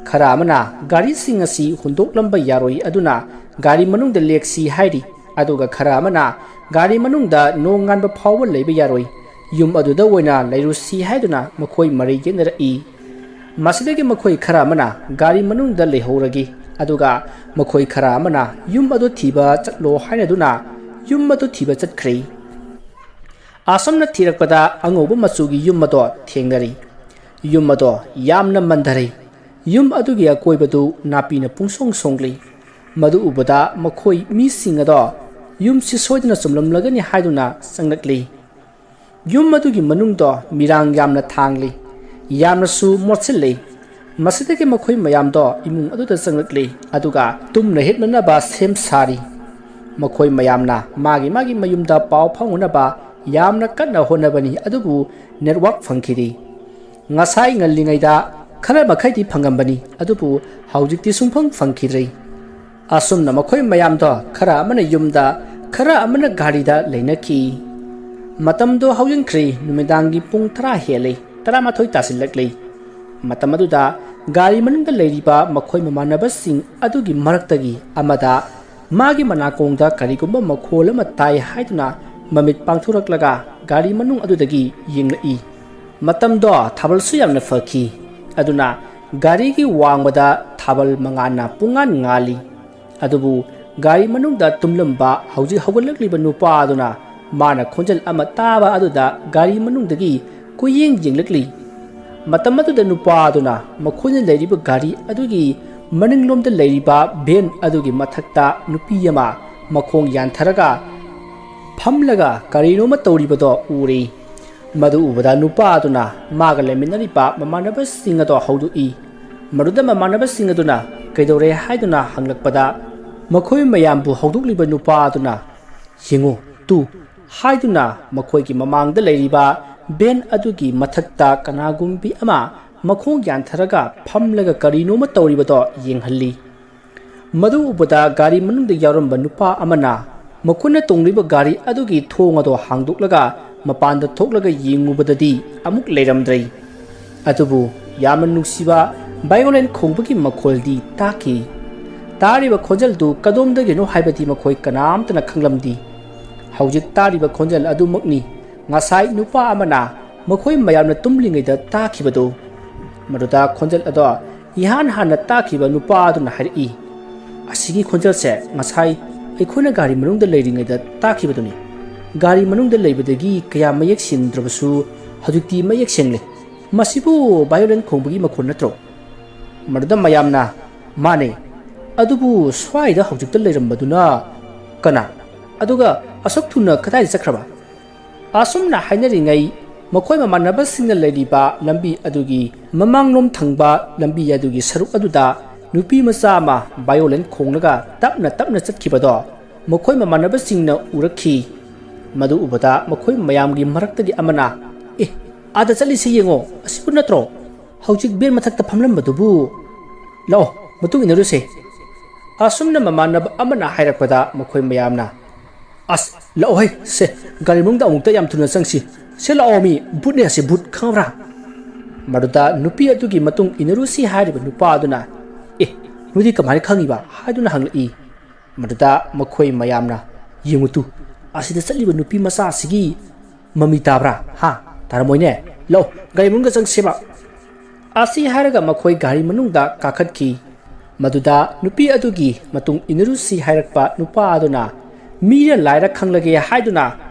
ꯈꯔ ꯑꯃꯅ ꯒꯥꯔꯤꯁꯤꯡ ꯑꯁꯤ ꯍꯨꯟꯗꯣꯛꯂꯝꯕ ꯌꯥꯔꯣꯏ, ꯑꯗꯨꯅ ꯒꯥꯔꯤ ꯃꯅꯨꯡꯗ ꯂꯦꯛꯁꯤ ꯍꯥꯏꯔꯤ, ꯑꯗꯨꯒ ꯈꯔ ꯑꯃꯅ ꯒꯥꯔꯤ ꯃꯅꯨꯡꯗ ꯅꯣꯡ ꯉꯥꯟꯕ ꯐꯥꯎꯕ ꯂꯩꯕ ꯌꯥꯔꯣꯏ, ꯌꯨꯝ ꯑꯗꯨꯗ ꯑꯣꯏꯅ ꯂꯩꯔꯨꯁꯤ ꯍꯥꯏꯗꯨꯅ ꯃꯈꯣꯏ ꯃꯔꯩ ꯌꯦꯠꯅꯔꯛꯏ꯫ ꯃꯁꯤꯗꯒꯤ ꯃꯈꯣꯏ ꯈꯔ ꯑꯃꯅ ꯒꯥꯔꯤ ꯃꯅꯨꯡꯗ ꯂꯩꯍꯧꯔꯒꯦ, ꯑꯗꯨꯒ ꯃꯈꯣꯏ ꯈꯔ ꯑꯃꯅ ꯌꯨꯝ ꯑꯗꯨ ꯊꯤꯕ ꯆꯠꯂꯣ ꯍꯥꯏꯅꯗꯨꯅ ꯌꯨꯝ ꯑꯗꯨ ꯊꯤꯕ ꯆꯠꯈ꯭ꯔꯦ꯫ ꯑꯁꯨꯝꯅ ꯊꯤꯔꯛꯄꯗ ꯑꯉꯧꯕ ꯃꯆꯨꯒꯤ ꯌꯨꯝ ꯑꯗꯣ ꯊꯦꯡꯅꯔꯦ꯫ ꯌꯨꯝ ꯑꯗꯣ ꯌꯥꯝꯅ ꯃꯟꯊꯔꯦ꯫ ꯌꯨꯝ ꯑꯗꯨꯒꯤ ꯑꯀꯣꯏꯕꯗꯨ ꯅꯥꯄꯤꯅ ꯄꯨꯡꯁꯣꯡ ꯁꯣꯡꯂꯤ꯫ ꯃꯗꯨ ꯎꯕꯗ ꯃꯈꯣꯏ ꯃꯤꯁꯤꯡ ꯑꯗꯣ ꯌꯨꯝꯁꯤ ꯁꯣꯏꯗꯅ ꯆꯨꯝꯂꯝꯂꯒꯅꯤ ꯍꯥꯏꯗꯨꯅ ꯆꯪꯂꯛꯂꯤ꯫ ꯌꯨꯝ ꯑꯗꯨꯒꯤ ꯃꯅꯨꯡꯗꯣ ꯃꯤꯔꯥꯡ ꯌꯥꯝꯅ ꯊꯥꯡꯂꯤ, ꯌꯥꯝꯅꯁꯨ ꯃꯣꯠꯁꯤꯜꯂꯤ꯫ ꯃꯁꯤꯗꯒꯤ ꯃꯈꯣꯏ ꯃꯌꯥꯝꯗꯣ ꯏꯃꯨꯡ ꯑꯗꯨꯗ ꯆꯪꯂꯛꯂꯤ, ꯑꯗꯨꯒ ꯇꯨꯝꯅ ꯍꯤꯞꯅꯅꯕ ꯁꯦꯝ ꯁꯥꯔꯤ꯫ ꯃꯈꯣꯏ ꯃꯌꯥꯝꯅ ꯃꯥꯒꯤ ꯃꯥꯒꯤ ꯃꯌꯨꯝꯗ ꯄꯥꯎ ꯐꯥꯎꯅꯅꯕ ꯌꯥꯝꯅ ꯀꯟꯅ ꯍꯣꯠꯅꯕꯅꯤ, ꯑꯗꯨꯕꯨ ꯅꯦꯠꯋꯥꯛ ꯐꯪꯈꯤꯗꯦ꯫ ꯉꯁꯥꯏ ꯉꯜꯂꯤꯉꯩꯗ ꯈꯔ ꯃꯈꯩꯗꯤ ꯐꯪꯉꯝꯕꯅꯤ, ꯑꯗꯨꯕꯨ ꯍꯧꯖꯤꯛꯇꯤ ꯁꯨꯡꯐꯪ ꯐꯪꯈꯤꯗ꯭ꯔꯦ꯫ ꯑꯁꯨꯝꯅ ꯃꯈꯣꯏ ꯃꯌꯥꯝꯗꯣ ꯈꯔ ꯑꯃꯅ ꯌꯨꯝꯗ, ꯈꯔ ꯑꯃꯅ ꯒꯥꯔꯤꯗ ꯂꯩꯅꯈꯤ꯫ ꯃꯇꯝꯗꯣ ꯍꯧꯖꯤꯟꯈ꯭ꯔꯦ, ꯅꯨꯃꯤꯗꯥꯡꯒꯤ ꯄꯨꯡ ꯇꯔꯥ ꯍꯦꯜꯂꯦ, ꯇꯔꯥꯃꯥꯊꯣꯏ ꯇꯥꯁꯤꯜꯂꯛꯂꯦ꯫ ꯃꯇꯝ ꯑꯗꯨꯗ ꯒꯥꯔꯤ ꯃꯅꯨꯡꯗ ꯂꯩꯔꯤꯕ ꯃꯈꯣꯏ ꯃꯃꯥꯟꯅꯕꯁꯤꯡ ꯑꯗꯨꯒꯤ ꯃꯔꯛꯇꯒꯤ ꯑꯃꯗ ꯃꯥꯒꯤ ꯃꯅꯥꯀꯣꯡꯗ ꯀꯔꯤꯒꯨꯝꯕ ꯃꯈꯣꯜ ꯑꯃ ꯇꯥꯏ ꯍꯥꯏꯗꯨꯅ ꯃꯃꯤꯠ ꯄꯥꯡꯊꯣꯔꯛꯂꯒ ꯒꯥꯔꯤ ꯃꯅꯨꯡ ꯑꯗꯨꯗꯒꯤ ꯌꯦꯡꯂꯛꯏ꯫ ꯃꯇꯝꯗꯣ ꯊꯥꯕꯜꯁꯨ ꯌꯥꯝꯅ ꯐꯈꯤ꯫ ꯑꯗꯨꯅ ꯒꯥꯔꯤꯒꯤ ꯋꯥꯡꯃꯗ ꯊꯥꯕꯜ ꯃꯉꯥꯜꯅ ꯄꯨꯡꯉꯥꯟ ꯉꯥꯜꯂꯤ꯫ ꯑꯗꯨꯕꯨ ꯒꯥꯔꯤ ꯃꯅꯨꯡꯗ ꯇꯨꯝꯂꯝꯕ ꯍꯧꯖꯤꯛ ꯍꯧꯒꯠꯂꯛꯂꯤꯕ ꯅꯨꯄꯥ ꯑꯗꯨꯅ ꯃꯥꯅ ꯈꯣꯟꯖꯦꯜ ꯑꯃ ꯇꯥꯕ ꯑꯗꯨꯗ ꯒꯥꯔꯤ ꯃꯅꯨꯡꯗꯒꯤ ꯀꯨꯌꯦꯡ ꯌꯦꯡꯂꯛꯂꯤ꯫ ꯃꯇꯝ ꯑꯗꯨꯗ ꯅꯨꯄꯥ ꯑꯗꯨꯅ ꯃꯈꯣꯏꯅ ꯂꯩꯔꯤꯕ ꯒꯥꯔꯤ ꯑꯗꯨꯒꯤ ꯃꯅꯤꯡꯂꯣꯝꯗ ꯂꯩꯔꯤꯕ ꯚꯦꯟ ꯑꯗꯨꯒꯤ ꯃꯊꯛꯇ ꯅꯨꯄꯤ ꯑꯃ ꯃꯈꯣꯡ ꯌꯥꯟꯊꯔꯒ ꯐꯝꯂꯒ ꯀꯔꯤꯅꯣꯃ ꯇꯧꯔꯤꯕꯗꯣ ꯎꯔꯦ꯫ ꯃꯗꯨ ꯎꯕꯗ ꯅꯨꯄꯥ ꯑꯗꯨꯅ ꯃꯥꯒ ꯂꯩꯃꯤꯟꯅꯔꯤꯕ ꯃꯃꯥꯟꯅꯕꯁꯤꯡ ꯑꯗꯣ ꯍꯧꯗꯣꯛꯏ꯫ ꯃꯗꯨꯗ ꯃꯃꯥꯟꯅꯕꯁꯤꯡ ꯑꯗꯨꯅ ꯀꯩꯗꯧꯔꯦ ꯍꯥꯏꯗꯨꯅ ꯍꯪꯂꯛꯄꯗ, ꯃꯈꯣꯏ ꯃꯌꯥꯝꯕꯨ ꯍꯧꯗꯣꯛꯂꯤꯕ ꯅꯨꯄꯥ ꯑꯗꯨꯅ, "ꯌꯦꯡꯉꯨ, ꯇꯨ," ꯍꯥꯏꯗꯨꯅ ꯃꯈꯣꯏꯒꯤ ꯃꯃꯥꯡꯗ ꯂꯩꯔꯤꯕ ꯚꯦꯟ ꯑꯗꯨꯒꯤ ꯃꯊꯛꯇ ꯀꯅꯥꯒꯨꯝꯕꯤ ꯑꯃ ꯃꯈꯣꯡ ꯌꯥꯟꯊꯔꯒ ꯐꯝꯂꯒ ꯀꯔꯤꯅꯣꯃ ꯇꯧꯔꯤꯕꯗꯣ ꯌꯦꯡꯍꯜꯂꯤ꯫ ꯃꯗꯨ ꯎꯕꯗ ꯒꯥꯔꯤ ꯃꯅꯨꯡꯗ ꯌꯥꯎꯔꯝꯕ ꯅꯨꯄꯥ ꯑꯃꯅ ꯃꯈꯣꯏꯅ ꯇꯣꯡꯂꯤꯕ ꯒꯥꯔꯤ ꯑꯗꯨꯒꯤ ꯊꯣꯡ ꯑꯗꯣ ꯍꯥꯡꯗꯣꯛꯂꯒ ꯃꯄꯥꯟꯗ ꯊꯣꯛꯂꯒ ꯌꯦꯡꯉꯨꯕꯗꯗꯤ ꯑꯃꯨꯛ ꯂꯩꯔꯝꯗ꯭ꯔꯦ꯫ ꯑꯗꯨꯕꯨ ꯌꯥꯝꯅ ꯅꯨꯡꯁꯤꯕ ꯚꯥꯏꯑꯣꯂꯤꯟ ꯈꯣꯡꯕꯒꯤ ꯃꯈꯣꯜꯗꯤ ꯇꯥꯈꯤ꯫ ꯇꯥꯔꯤꯕ ꯈꯣꯟꯖꯦꯜꯗꯨ ꯀꯗꯣꯝꯗꯒꯤꯅꯣ ꯍꯥꯏꯕꯗꯤ ꯃꯈꯣꯏ ꯀꯅꯥꯝꯇꯅ ꯈꯪꯂꯝꯗꯦ꯫ ꯍꯧꯖꯤꯛ ꯇꯥꯔꯤꯕ ꯈꯣꯟꯖꯦꯜ ꯑꯗꯨꯃꯛꯅꯤ ꯉꯁꯥꯏ ꯅꯨꯄꯥ ꯑꯃꯅ ꯃꯈꯣꯏ ꯃꯌꯥꯝꯅ ꯇꯨꯝꯂꯤꯉꯩꯗ ꯇꯥꯈꯤꯕꯗꯨ꯫ ꯃꯗꯨꯗ ꯈꯣꯟꯖꯦꯜ ꯑꯗꯣ ꯏꯍꯥꯟ ꯍꯥꯟꯅ ꯇꯥꯈꯤꯕ ꯅꯨꯄꯥ ꯑꯗꯨꯅ ꯍꯥꯏꯔꯛꯏ, "ꯑꯁꯤꯒꯤ ꯈꯣꯟꯖꯦꯜꯁꯦ ꯉꯁꯥꯏ ꯑꯩꯈꯣꯏꯅ ꯒꯥꯔꯤ ꯃꯅꯨꯡꯗ ꯂꯩꯔꯤꯉꯩꯗ ꯇꯥꯈꯤꯕꯗꯨꯅꯤ꯫ ꯒꯥꯔꯤ ꯃꯅꯨꯡꯗ ꯂꯩꯕꯗꯒꯤ ꯀꯌꯥ ꯃꯌꯦꯛ ꯁꯦꯡꯗ꯭ꯔꯕꯁꯨ ꯍꯧꯖꯤꯛꯇꯤ ꯃꯌꯦꯛ ꯁꯦꯡꯂꯦ꯫ ꯃꯁꯤꯕꯨ ꯚꯥꯏꯑꯣꯂꯤꯟ ꯈꯣꯡꯕꯒꯤ ꯃꯈꯣꯟ ꯅꯠꯇ꯭ꯔꯣ?" ꯃꯗꯨꯗ ꯃꯌꯥꯝꯅ, "ꯃꯥꯅꯦ, ꯑꯗꯨꯕꯨ ꯁ꯭ꯋꯥꯏꯗ ꯍꯧꯖꯤꯛꯇ ꯂꯩꯔꯝꯕꯗꯨꯅ ꯀꯅꯥ? ꯑꯗꯨꯒ ꯑꯁꯨꯛ ꯊꯨꯅ ꯀꯗꯥꯏꯗ ꯆꯠꯈ꯭ꯔꯕ?" ꯑꯁꯨꯝꯅ ꯍꯥꯏꯅꯔꯤꯉꯩ, ꯃꯈꯣꯏ ꯃꯃꯥꯟꯅꯕꯁꯤꯡꯅ ꯂꯩꯔꯤꯕ ꯂꯝꯕꯤ ꯑꯗꯨꯒꯤ ꯃꯃꯥꯡꯂꯣꯝ ꯊꯪꯕ ꯂꯝꯕꯤ ꯑꯗꯨꯒꯤ ꯁꯔꯨꯛ ꯑꯗꯨꯗ ꯅꯨꯄꯤ ꯃꯆꯥ ꯑꯃ ꯚꯥꯏꯑꯣꯂꯤꯟ ꯈꯣꯡꯂꯒ ꯇꯞꯅ ꯇꯞꯅ ꯆꯠꯈꯤꯕꯗꯣ ꯃꯈꯣꯏ ꯃꯃꯥꯟꯅꯕꯁꯤꯡꯅ ꯎꯔꯛꯈꯤ꯫ ꯃꯗꯨ ꯎꯕꯗ ꯃꯈꯣꯏ ꯃꯌꯥꯝꯒꯤ ꯃꯔꯛꯇꯒꯤ ꯑꯃꯅ, "ꯑꯦ, ꯑꯥꯗ ꯆꯠꯂꯤꯁꯦ ꯌꯦꯡꯉꯣ, ꯑꯁꯤꯕꯨ ꯅꯠꯇ꯭ꯔꯣ? ꯍꯧꯖꯤꯛ ꯚꯦꯟ ꯃꯊꯛꯇ ꯐꯝꯂꯝꯕꯗꯨꯕꯨ? ꯂꯥꯛꯑꯣ, ꯃꯇꯨꯡ ꯏꯟꯅꯔꯨꯁꯦ"꯫ ꯑꯁꯨꯝꯅ ꯃꯃꯥꯟꯅꯕ ꯑꯃꯅ ꯍꯥꯏꯔꯛꯄꯗ ꯃꯈꯣꯏ ꯃꯌꯥꯝꯅ, "ꯑꯁ, ꯂꯥꯛꯑꯣꯍꯦ, ꯁꯦ, ꯒꯥꯔꯤ ꯃꯅꯨꯡꯗ ꯑꯃꯨꯛꯇ ꯌꯥꯝ ꯊꯨꯅ ꯆꯪꯁꯤ꯫ ꯁꯦ, ꯂꯥꯛꯑꯣ ꯃꯤ, ꯚꯨꯠꯅꯦ ꯑꯁꯤ, ꯚꯨꯠ, ꯈꯪꯉꯕ꯭ꯔꯥ?" ꯃꯗꯨꯗ ꯅꯨꯄꯤ ꯑꯗꯨꯒꯤ ꯃꯇꯨꯡ ꯏꯟꯅꯔꯨꯁꯤ ꯍꯥꯏꯔꯤꯕ ꯅꯨꯄꯥ ꯑꯗꯨꯅ, "ꯑꯦ, ꯅꯣꯏꯗꯤ ꯀꯃꯥꯏꯅ ꯈꯪꯉꯤꯕ?" ꯍꯥꯏꯗꯨꯅ ꯍꯪꯂꯛꯏ꯫ ꯃꯗꯨꯗ ꯃꯈꯣꯏ ꯃꯌꯥꯝꯅ, "ꯌꯦꯡꯉꯨ ꯇꯨ, ꯑꯁꯤꯗ ꯆꯠꯂꯤꯕ ꯅꯨꯄꯤ ꯃꯆꯥ ꯑꯁꯤꯒꯤ ꯃꯃꯤ ꯇꯥꯕ꯭ꯔꯥ? ꯍꯥ? ꯇꯥꯔꯝꯃꯣꯏꯅꯦ꯫ ꯂꯥꯛꯑꯣ, ꯒꯥꯔꯤ ꯃꯅꯨꯡꯗ ꯆꯪꯁꯦꯕ"꯫ ꯑꯁꯤ ꯍꯥꯏꯔꯒ ꯃꯈꯣꯏ ꯒꯥꯔꯤ ꯃꯅꯨꯡꯗ ꯀꯥꯈꯠꯈꯤ꯫ ꯃꯗꯨꯗ ꯅꯨꯄꯤ ꯑꯗꯨꯒꯤ ꯃꯇꯨꯡ ꯏꯟꯅꯔꯨꯁꯤ ꯍꯥꯏꯔꯛꯄ ꯅꯨꯄꯥ ꯑꯗꯨꯅ, "ꯃꯤꯔ ꯂꯥꯏꯔ ꯈꯪꯂꯒꯦ" ꯍꯥꯏꯗꯨꯅ,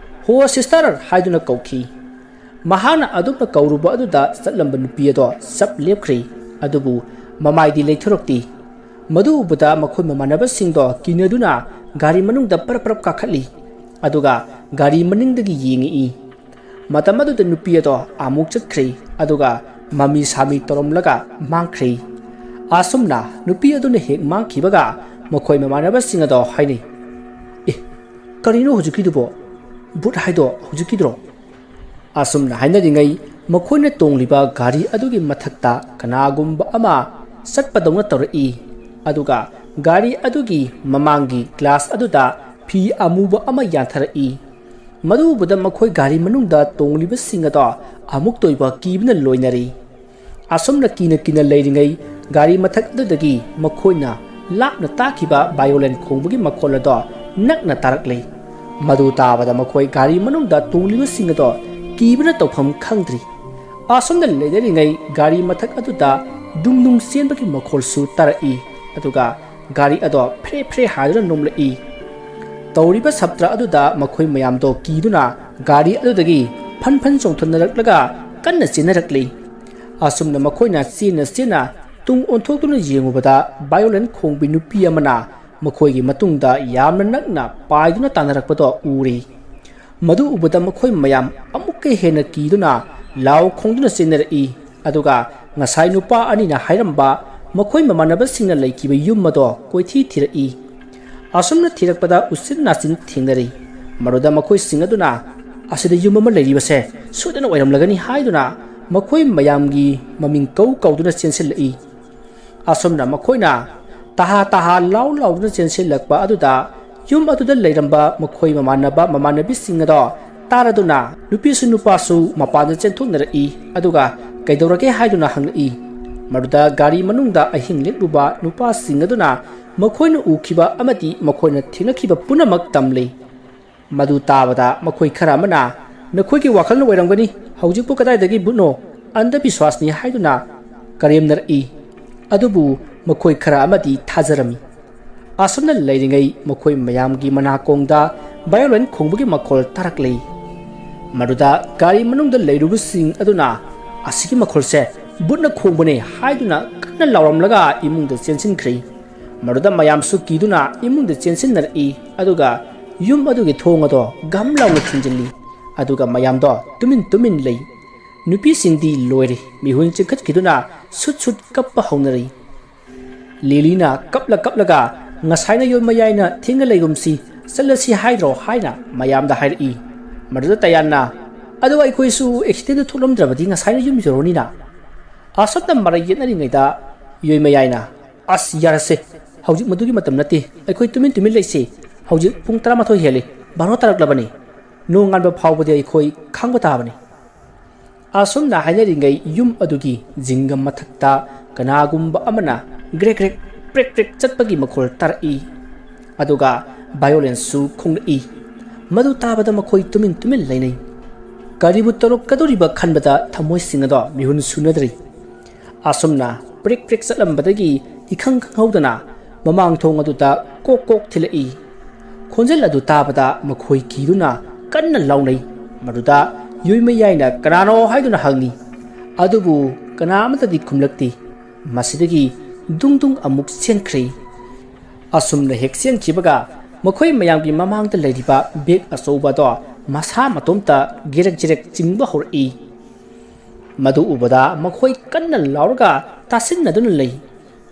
"ꯍꯣ ꯁꯤꯁꯇꯔ" ꯍꯥꯏꯗꯨꯅ ꯀꯧꯈꯤ꯫ ꯃꯍꯥꯛꯅ ꯑꯗꯨꯝꯅ ꯀꯧꯔꯨꯕ ꯑꯗꯨꯗ ꯆꯠꯂꯝꯕ ꯅꯨꯄꯤ ꯑꯗꯣ ꯆꯞ ꯂꯦꯞꯈ꯭ꯔꯦ꯫ ꯑꯗꯨꯕꯨ ꯃꯃꯥꯏꯗꯤ ꯂꯩꯊꯣꯔꯛꯇꯦ꯫ ꯃꯗꯨ ꯎꯕꯗ ꯃꯈꯣꯏ ꯃꯃꯥꯟꯅꯕꯁꯤꯡꯗꯣ ꯀꯤꯅꯗꯨꯅ ꯒꯥꯔꯤ ꯃꯅꯨꯡꯗ ꯄꯔꯞ ꯄꯔꯞ ꯀꯥꯈꯠꯂꯤ꯫ ꯑꯗꯨꯒ ꯒꯥꯔꯤ ꯃꯅꯤꯡꯗꯒꯤ ꯌꯦꯡꯉꯛꯏ꯫ ꯃꯇꯝ ꯑꯗꯨꯗ ꯅꯨꯄꯤ ꯑꯗꯣ ꯑꯃꯨꯛ ꯆꯠꯈ꯭ꯔꯦ꯫ ꯑꯗꯨꯒ ꯃꯃꯤ ꯁꯥꯃꯤ ꯇꯧꯔꯝꯂꯒ ꯃꯥꯡꯈ꯭ꯔꯦ꯫ ꯑꯁꯨꯝꯅ ꯅꯨꯄꯤ ꯑꯗꯨꯅ ꯍꯦꯛ ꯃꯥꯡꯈꯤꯕꯒ ꯃꯈꯣꯏ ꯃꯃꯥꯟꯅꯕꯁꯤꯡ ꯑꯗꯣ ꯍꯥꯏꯅꯩ, "ꯑꯦ, ꯀꯔꯤꯅꯣ ꯍꯧꯖꯤꯛꯀꯤꯗꯨꯕꯣ? ꯚꯨꯠ ꯍꯥꯏꯗꯣ ꯍꯧꯖꯤꯛꯀꯤꯗꯨꯔꯣ?" ꯑꯁꯨꯝꯅ ꯍꯥꯏꯅꯔꯤꯉꯩ, ꯃꯈꯣꯏꯅ ꯇꯣꯡꯂꯤꯕ ꯒꯥꯔꯤ ꯑꯗꯨꯒꯤ ꯃꯊꯛꯇ ꯀꯅꯥꯒꯨꯝꯕ ꯑꯃ ꯆꯠꯄꯗꯧꯅ ꯇꯧꯔꯛꯏ꯫ ꯑꯗꯨꯒ ꯒꯥꯔꯤ ꯑꯗꯨꯒꯤ ꯃꯃꯥꯡꯒꯤ ꯒ꯭ꯂꯥꯁ ꯑꯗꯨꯗ ꯐꯤ ꯑꯃꯨꯕ ꯑꯃ ꯌꯥꯟꯊꯔꯛꯏ꯫ ꯃꯗꯨ ꯎꯕꯗ ꯃꯈꯣꯏ ꯒꯥꯔꯤ ꯃꯅꯨꯡꯗ ꯇꯣꯡꯂꯤꯕꯁꯤꯡ ꯑꯗꯣ ꯑꯃꯨꯛꯇ ꯑꯣꯏꯕ ꯀꯤꯕꯅ ꯂꯣꯏꯅꯔꯦ꯫ ꯑꯁꯨꯝꯅ ꯀꯤꯅ ꯀꯤꯅ ꯂꯩꯔꯤꯉꯩ, ꯒꯥꯔꯤ ꯃꯊꯛ ꯑꯗꯨꯗꯒꯤ ꯃꯈꯣꯏꯅ ꯂꯥꯞꯅ ꯇꯥꯈꯤꯕ ꯚꯥꯏꯑꯣꯂꯤꯟ ꯈꯣꯡꯕꯒꯤ ꯃꯈꯣꯜ ꯑꯗꯣ ꯅꯛꯅ ꯇꯥꯔꯛꯂꯦ꯫ ꯃꯗꯨ ꯇꯥꯕꯗ ꯃꯈꯣꯏ ꯒꯥꯔꯤ ꯃꯅꯨꯡꯗ ꯇꯣꯡꯂꯤꯕꯁꯤꯡ ꯑꯗꯣ ꯀꯤꯕꯅ ꯇꯧꯐꯝ ꯈꯪꯗ꯭ꯔꯤ꯫ ꯑꯁꯨꯝꯅ ꯂꯩꯅꯔꯤꯉꯩ, ꯒꯥꯔꯤ ꯃꯊꯛ ꯑꯗꯨꯗ ꯗꯨꯡ ꯗꯨꯡ ꯆꯦꯟꯕꯒꯤ ꯃꯈꯣꯜꯁꯨ ꯇꯥꯔꯛꯏ꯫ ꯑꯗꯨꯒ ꯒꯥꯔꯤ ꯑꯗꯣ ꯐ꯭ꯔꯦ ꯐ꯭ꯔꯦ ꯍꯥꯏꯗꯨꯅ ꯅꯣꯝꯂꯛꯏ꯫ ꯇꯧꯔꯤꯕ ꯁꯞꯇ꯭ꯔ ꯑꯗꯨꯗ ꯃꯈꯣꯏ ꯃꯌꯥꯝꯗꯣ ꯀꯤꯗꯨꯅ ꯒꯥꯔꯤ ꯑꯗꯨꯗꯒꯤ ꯐꯟ ꯐꯟ ꯆꯣꯡꯊꯅꯔꯛꯂꯒ ꯀꯟꯅ ꯆꯦꯟꯅꯔꯛꯂꯤ꯫ ꯑꯁꯨꯝꯅ ꯃꯈꯣꯏꯅ ꯆꯦꯟꯅ ꯆꯦꯟꯅ ꯇꯨꯡ ꯑꯣꯟꯊꯣꯛꯇꯨꯅ ꯌꯦꯡꯉꯨꯕꯗ ꯚꯥꯏꯑꯣꯂꯤꯟ ꯈꯣꯡꯕꯤ ꯅꯨꯄꯤ ꯑꯃꯅ ꯃꯈꯣꯏꯒꯤ ꯃꯇꯨꯡꯗ ꯌꯥꯝꯅ ꯅꯛꯅ ꯄꯥꯏꯗꯨꯅ ꯇꯥꯟꯅꯔꯛꯄꯗꯣ ꯎꯔꯤ꯫ ꯃꯗꯨ ꯎꯕꯗ ꯃꯈꯣꯏ ꯃꯌꯥꯝ ꯑꯃꯨꯛꯀ ꯍꯦꯟꯅ ꯀꯤꯗꯨꯅ ꯂꯥꯎ ꯈꯣꯡꯗꯨꯅ ꯆꯦꯟꯅꯔꯛꯏ꯫ ꯑꯗꯨꯒ ꯉꯁꯥꯏ ꯅꯨꯄꯥ ꯑꯅꯤꯅ ꯍꯥꯏꯔꯝꯕ ꯃꯈꯣꯏ ꯃꯃꯥꯟꯅꯕꯁꯤꯡꯅ ꯂꯩꯈꯤꯕ ꯌꯨꯝ ꯑꯗꯣ ꯀꯣꯏꯊꯤ ꯊꯤꯔꯛꯏ꯫ ꯑꯁꯨꯝꯅ ꯊꯤꯔꯛꯄꯗ ꯎꯆꯤꯟ ꯅꯥꯆꯤꯟ ꯊꯦꯡꯅꯔꯤ꯫ ꯃꯗꯨꯗ ꯃꯈꯣꯏꯁꯤꯡ ꯑꯗꯨꯅ, "ꯑꯁꯤꯗ ꯌꯨꯝ ꯑꯃ ꯂꯩꯔꯤꯕꯁꯦ ꯁꯣꯏꯗꯅ ꯑꯣꯏꯔꯝꯂꯒꯅꯤ" ꯍꯥꯏꯗꯨꯅ ꯃꯈꯣꯏ ꯃꯌꯥꯝꯒꯤ ꯃꯃꯤꯡ ꯀꯧ ꯀꯧꯗꯨꯅ ꯆꯦꯟꯁꯤꯜꯂꯛꯏ꯫ ꯑꯁꯨꯝꯅ ꯃꯈꯣꯏꯅ ꯇꯍꯥ ꯇꯍꯥ ꯂꯥꯎ ꯂꯥꯎꯗꯨꯅ ꯆꯦꯟꯁꯤꯜꯂꯛꯄ ꯑꯗꯨꯗ ꯌꯨꯝ ꯑꯗꯨꯗ ꯂꯩꯔꯝꯕ ꯃꯈꯣꯏ ꯃꯃꯥꯟꯅꯕ ꯃꯃꯥꯟꯅꯕꯤꯁꯤꯡ ꯑꯗꯣ ꯇꯥꯔꯗꯨꯅ ꯅꯨꯄꯤꯁꯨ ꯅꯨꯄꯥꯁꯨ ꯃꯄꯥꯟꯗ ꯆꯦꯟꯊꯣꯛꯅꯔꯛꯏ꯫ ꯑꯗꯨꯒ "ꯀꯩꯗꯧꯔꯒꯦ?" ꯍꯥꯏꯗꯨꯅ ꯍꯪꯂꯛꯏ꯫ ꯃꯗꯨꯗ ꯒꯥꯔꯤ ꯃꯅꯨꯡꯗ ꯑꯍꯤꯡ ꯂꯦꯛꯂꯨꯕ ꯅꯨꯄꯥꯁꯤꯡ ꯑꯗꯨꯅ ꯃꯈꯣꯏꯅ ꯎꯈꯤꯕ ꯑꯃꯗꯤ ꯃꯈꯣꯏꯅ ꯊꯦꯡꯅꯈꯤꯕ ꯄꯨꯝꯅꯃꯛ ꯇꯝꯂꯤ꯫ ꯃꯗꯨ ꯇꯥꯕꯗ ꯃꯈꯣꯏ ꯈꯔ ꯑꯃꯅ, "ꯅꯈꯣꯏꯒꯤ ꯋꯥꯈꯜꯅ ꯑꯣꯏꯔꯝꯒꯅꯤ, ꯍꯧꯖꯤꯛꯄꯨ ꯀꯗꯥꯏꯗꯒꯤ ꯚꯨꯠꯅꯣ? ꯑꯟꯙꯕꯤꯁ꯭ꯋꯥꯁꯅꯤ" ꯍꯥꯏꯗꯨꯅ ꯀꯔꯦꯝꯅꯔꯛꯏ꯫ ꯑꯗꯨꯕꯨ ꯃꯈꯣꯏ ꯈꯔ ꯑꯃꯗꯤ ꯊꯥꯖꯔꯝꯃꯤ꯫ ꯑꯁꯨꯝꯅ ꯂꯩꯔꯤꯉꯩ ꯃꯈꯣꯏ ꯃꯌꯥꯝꯒꯤ ꯃꯅꯥꯀꯣꯡꯗ ꯚꯥꯏꯑꯣꯂꯤꯟ ꯈꯣꯡꯕꯒꯤ ꯃꯈꯣꯜ ꯇꯥꯔꯛꯂꯤ꯫ ꯃꯗꯨꯗ ꯒꯥꯔꯤ ꯃꯅꯨꯡꯗ ꯂꯩꯔꯨꯕꯁꯤꯡ ꯑꯗꯨꯅ, "ꯑꯁꯤꯒꯤ ꯃꯈꯣꯜꯁꯦ ꯚꯨꯠꯅ ꯈꯣꯡꯕꯅꯦ" ꯍꯥꯏꯗꯨꯅ ꯀꯟꯅ ꯂꯥꯎꯔꯝꯂꯒ ꯏꯃꯨꯡꯗ ꯆꯦꯟꯁꯤꯟꯈ꯭ꯔꯦ꯫ ꯃꯗꯨꯗ ꯃꯌꯥꯝꯁꯨ ꯀꯤꯗꯨꯅ ꯏꯃꯨꯡꯗ ꯆꯦꯟꯁꯤꯟꯅꯔꯛꯏ꯫ ꯑꯗꯨꯒ ꯌꯨꯝ ꯑꯗꯨꯒꯤ ꯊꯣꯡ ꯑꯗꯣ ꯒꯝ ꯂꯥꯎꯅ ꯊꯤꯡꯖꯤꯜꯂꯤ꯫ ꯑꯗꯨꯒ ꯃꯌꯥꯝꯗꯣ ꯇꯨꯃꯤꯟ ꯇꯨꯃꯤꯟ ꯂꯩ꯫ ꯅꯨꯄꯤꯁꯤꯡꯗꯤ ꯂꯣꯏꯔꯦ, ꯃꯤꯍꯨꯟ ꯆꯤꯡꯈꯠꯈꯤꯗꯨꯅ ꯁꯨꯠ ꯁꯨꯠ ꯀꯞꯄ ꯍꯧꯅꯔꯤ꯫ ꯂꯤꯂꯤꯅ ꯀꯞꯂ ꯀꯞꯂꯒ, "ꯉꯁꯥꯏꯅ ꯌꯣꯏꯃꯌꯥꯏꯅ ꯊꯦꯡꯅ ꯂꯩꯒꯨꯝꯁꯤ, ꯆꯠꯂꯁꯤ ꯍꯥꯏꯗ꯭ꯔꯣ?" ꯍꯥꯏꯅ ꯃꯌꯥꯝꯗ ꯍꯥꯏꯔꯛꯏ꯫ ꯃꯗꯨꯗ ꯇꯌꯥꯟꯅ, "ꯑꯗꯣ ꯑꯩꯈꯣꯏꯁꯨ ꯑꯦꯛꯁꯤꯗꯦꯟꯗ ꯊꯣꯛꯂꯝꯗ꯭ꯔꯕꯗꯤ ꯉꯁꯥꯏꯅ ꯌꯨꯝ ꯌꯧꯔꯅꯤꯅ?" ꯑꯁꯨꯝꯅ ꯃꯔꯩ ꯌꯦꯠꯅꯔꯤꯉꯩꯗ ꯌꯣꯏꯃꯌꯥꯏꯅ, "ꯑꯁ, ꯌꯥꯔꯁꯦ, ꯍꯧꯖꯤꯛ ꯃꯗꯨꯒꯤ ꯃꯇꯝ ꯅꯠꯇꯦ, ꯑꯩꯈꯣꯏ ꯇꯨꯃꯤꯟ ꯇꯨꯃꯤꯟ ꯂꯩꯁꯤ꯫ ꯍꯧꯖꯤꯛ ꯄꯨꯡ ꯇꯔꯥꯃꯥꯊꯣꯏ ꯍꯦꯜꯂꯤ, ꯕꯥꯔꯣ ꯇꯥꯔꯛꯂꯕꯅꯤ꯫ ꯅꯣꯡꯉꯥꯟꯕ ꯐꯥꯎꯕꯗꯤ ꯑꯩꯈꯣꯏ ꯈꯥꯡꯕ ꯇꯥꯕꯅꯤ"꯫ ꯑꯁꯨꯝꯅ ꯍꯥꯏꯅꯔꯤꯉꯩ ꯌꯨꯝ ꯑꯗꯨꯒꯤ ꯖꯤꯡꯒ ꯃꯊꯛꯇ ꯀꯅꯥꯒꯨꯝꯕ ꯑꯃꯅ ꯒ꯭ꯔꯦꯛ ꯒ꯭ꯔꯦꯛ ꯄ꯭ꯔꯦꯛ ꯄ꯭ꯔꯦꯛ ꯆꯠꯄꯒꯤ ꯃꯈꯣꯜ ꯇꯥꯔꯛꯏ꯫ ꯑꯗꯨꯒ ꯚꯥꯏꯑꯣꯂꯤꯟꯁꯨ ꯈꯣꯡꯂꯛꯏ꯫ ꯃꯗꯨ ꯇꯥꯕꯗ ꯃꯈꯣꯏ ꯇꯨꯃꯤꯟ ꯇꯨꯃꯤꯟ ꯂꯩꯅꯩ꯫ ꯀꯔꯤꯕꯨ ꯇꯧꯔꯛꯀꯗꯧꯔꯤꯕ ꯈꯟꯕꯗ ꯊꯃꯣꯏꯁꯤꯡ ꯑꯗꯣ ꯃꯤꯍꯨꯟ ꯁꯨꯅꯗ꯭ꯔꯤ꯫ ꯑꯁꯨꯝꯅ ꯄ꯭ꯔꯤꯛ ꯄ꯭ꯔꯤꯛ ꯆꯠꯂꯝꯕꯗꯒꯤ ꯏꯈꯪ ꯈꯪꯍꯧꯗꯅ ꯃꯃꯥꯡ ꯊꯣꯡ ꯑꯗꯨꯗ ꯀꯣꯛ ꯀꯣꯛ ꯊꯤꯜꯂꯛꯏ꯫ ꯈꯣꯟꯖꯦꯜ ꯑꯗꯨ ꯇꯥꯕꯗ ꯃꯈꯣꯏ ꯀꯤꯗꯨꯅ ꯀꯟꯅ ꯂꯥꯎꯅꯩ꯫ ꯃꯗꯨꯗ ꯌꯨꯝ ꯃꯌꯥꯏꯅ "ꯀꯅꯥꯅꯣ?" ꯍꯥꯏꯗꯨꯅ ꯍꯪꯉꯤ꯫ ꯑꯗꯨꯕꯨ ꯀꯅꯥ ꯑꯃꯠꯇꯗꯤ ꯈꯨꯝꯂꯛꯇꯦ꯫ ꯃꯁꯤꯗꯒꯤ ꯗꯨꯡ ꯗꯨꯡ ꯑꯃꯨꯛ ꯆꯦꯟꯈ꯭ꯔꯦ꯫ ꯑꯁꯨꯝꯅ ꯍꯦꯛ ꯆꯦꯟꯈꯤꯕꯒ ꯃꯈꯣꯏ ꯃꯌꯥꯝꯒꯤ ꯃꯃꯥꯡꯗ ꯂꯩꯔꯤꯕ ꯕꯦꯒ ꯑꯆꯧꯕ ꯑꯗꯣ ꯃꯁꯥ ꯃꯇꯣꯝꯇ ꯒꯦꯔꯦꯛ ꯒꯦꯔꯦꯛ ꯆꯤꯡꯕ ꯍꯧꯔꯛꯏ꯫ ꯃꯗꯨ ꯎꯕꯗ ꯃꯈꯣꯏ ꯀꯟꯅ ꯂꯥꯎꯔꯒ ꯇꯥꯁꯤꯟꯅꯗꯨꯅ ꯂꯩ꯫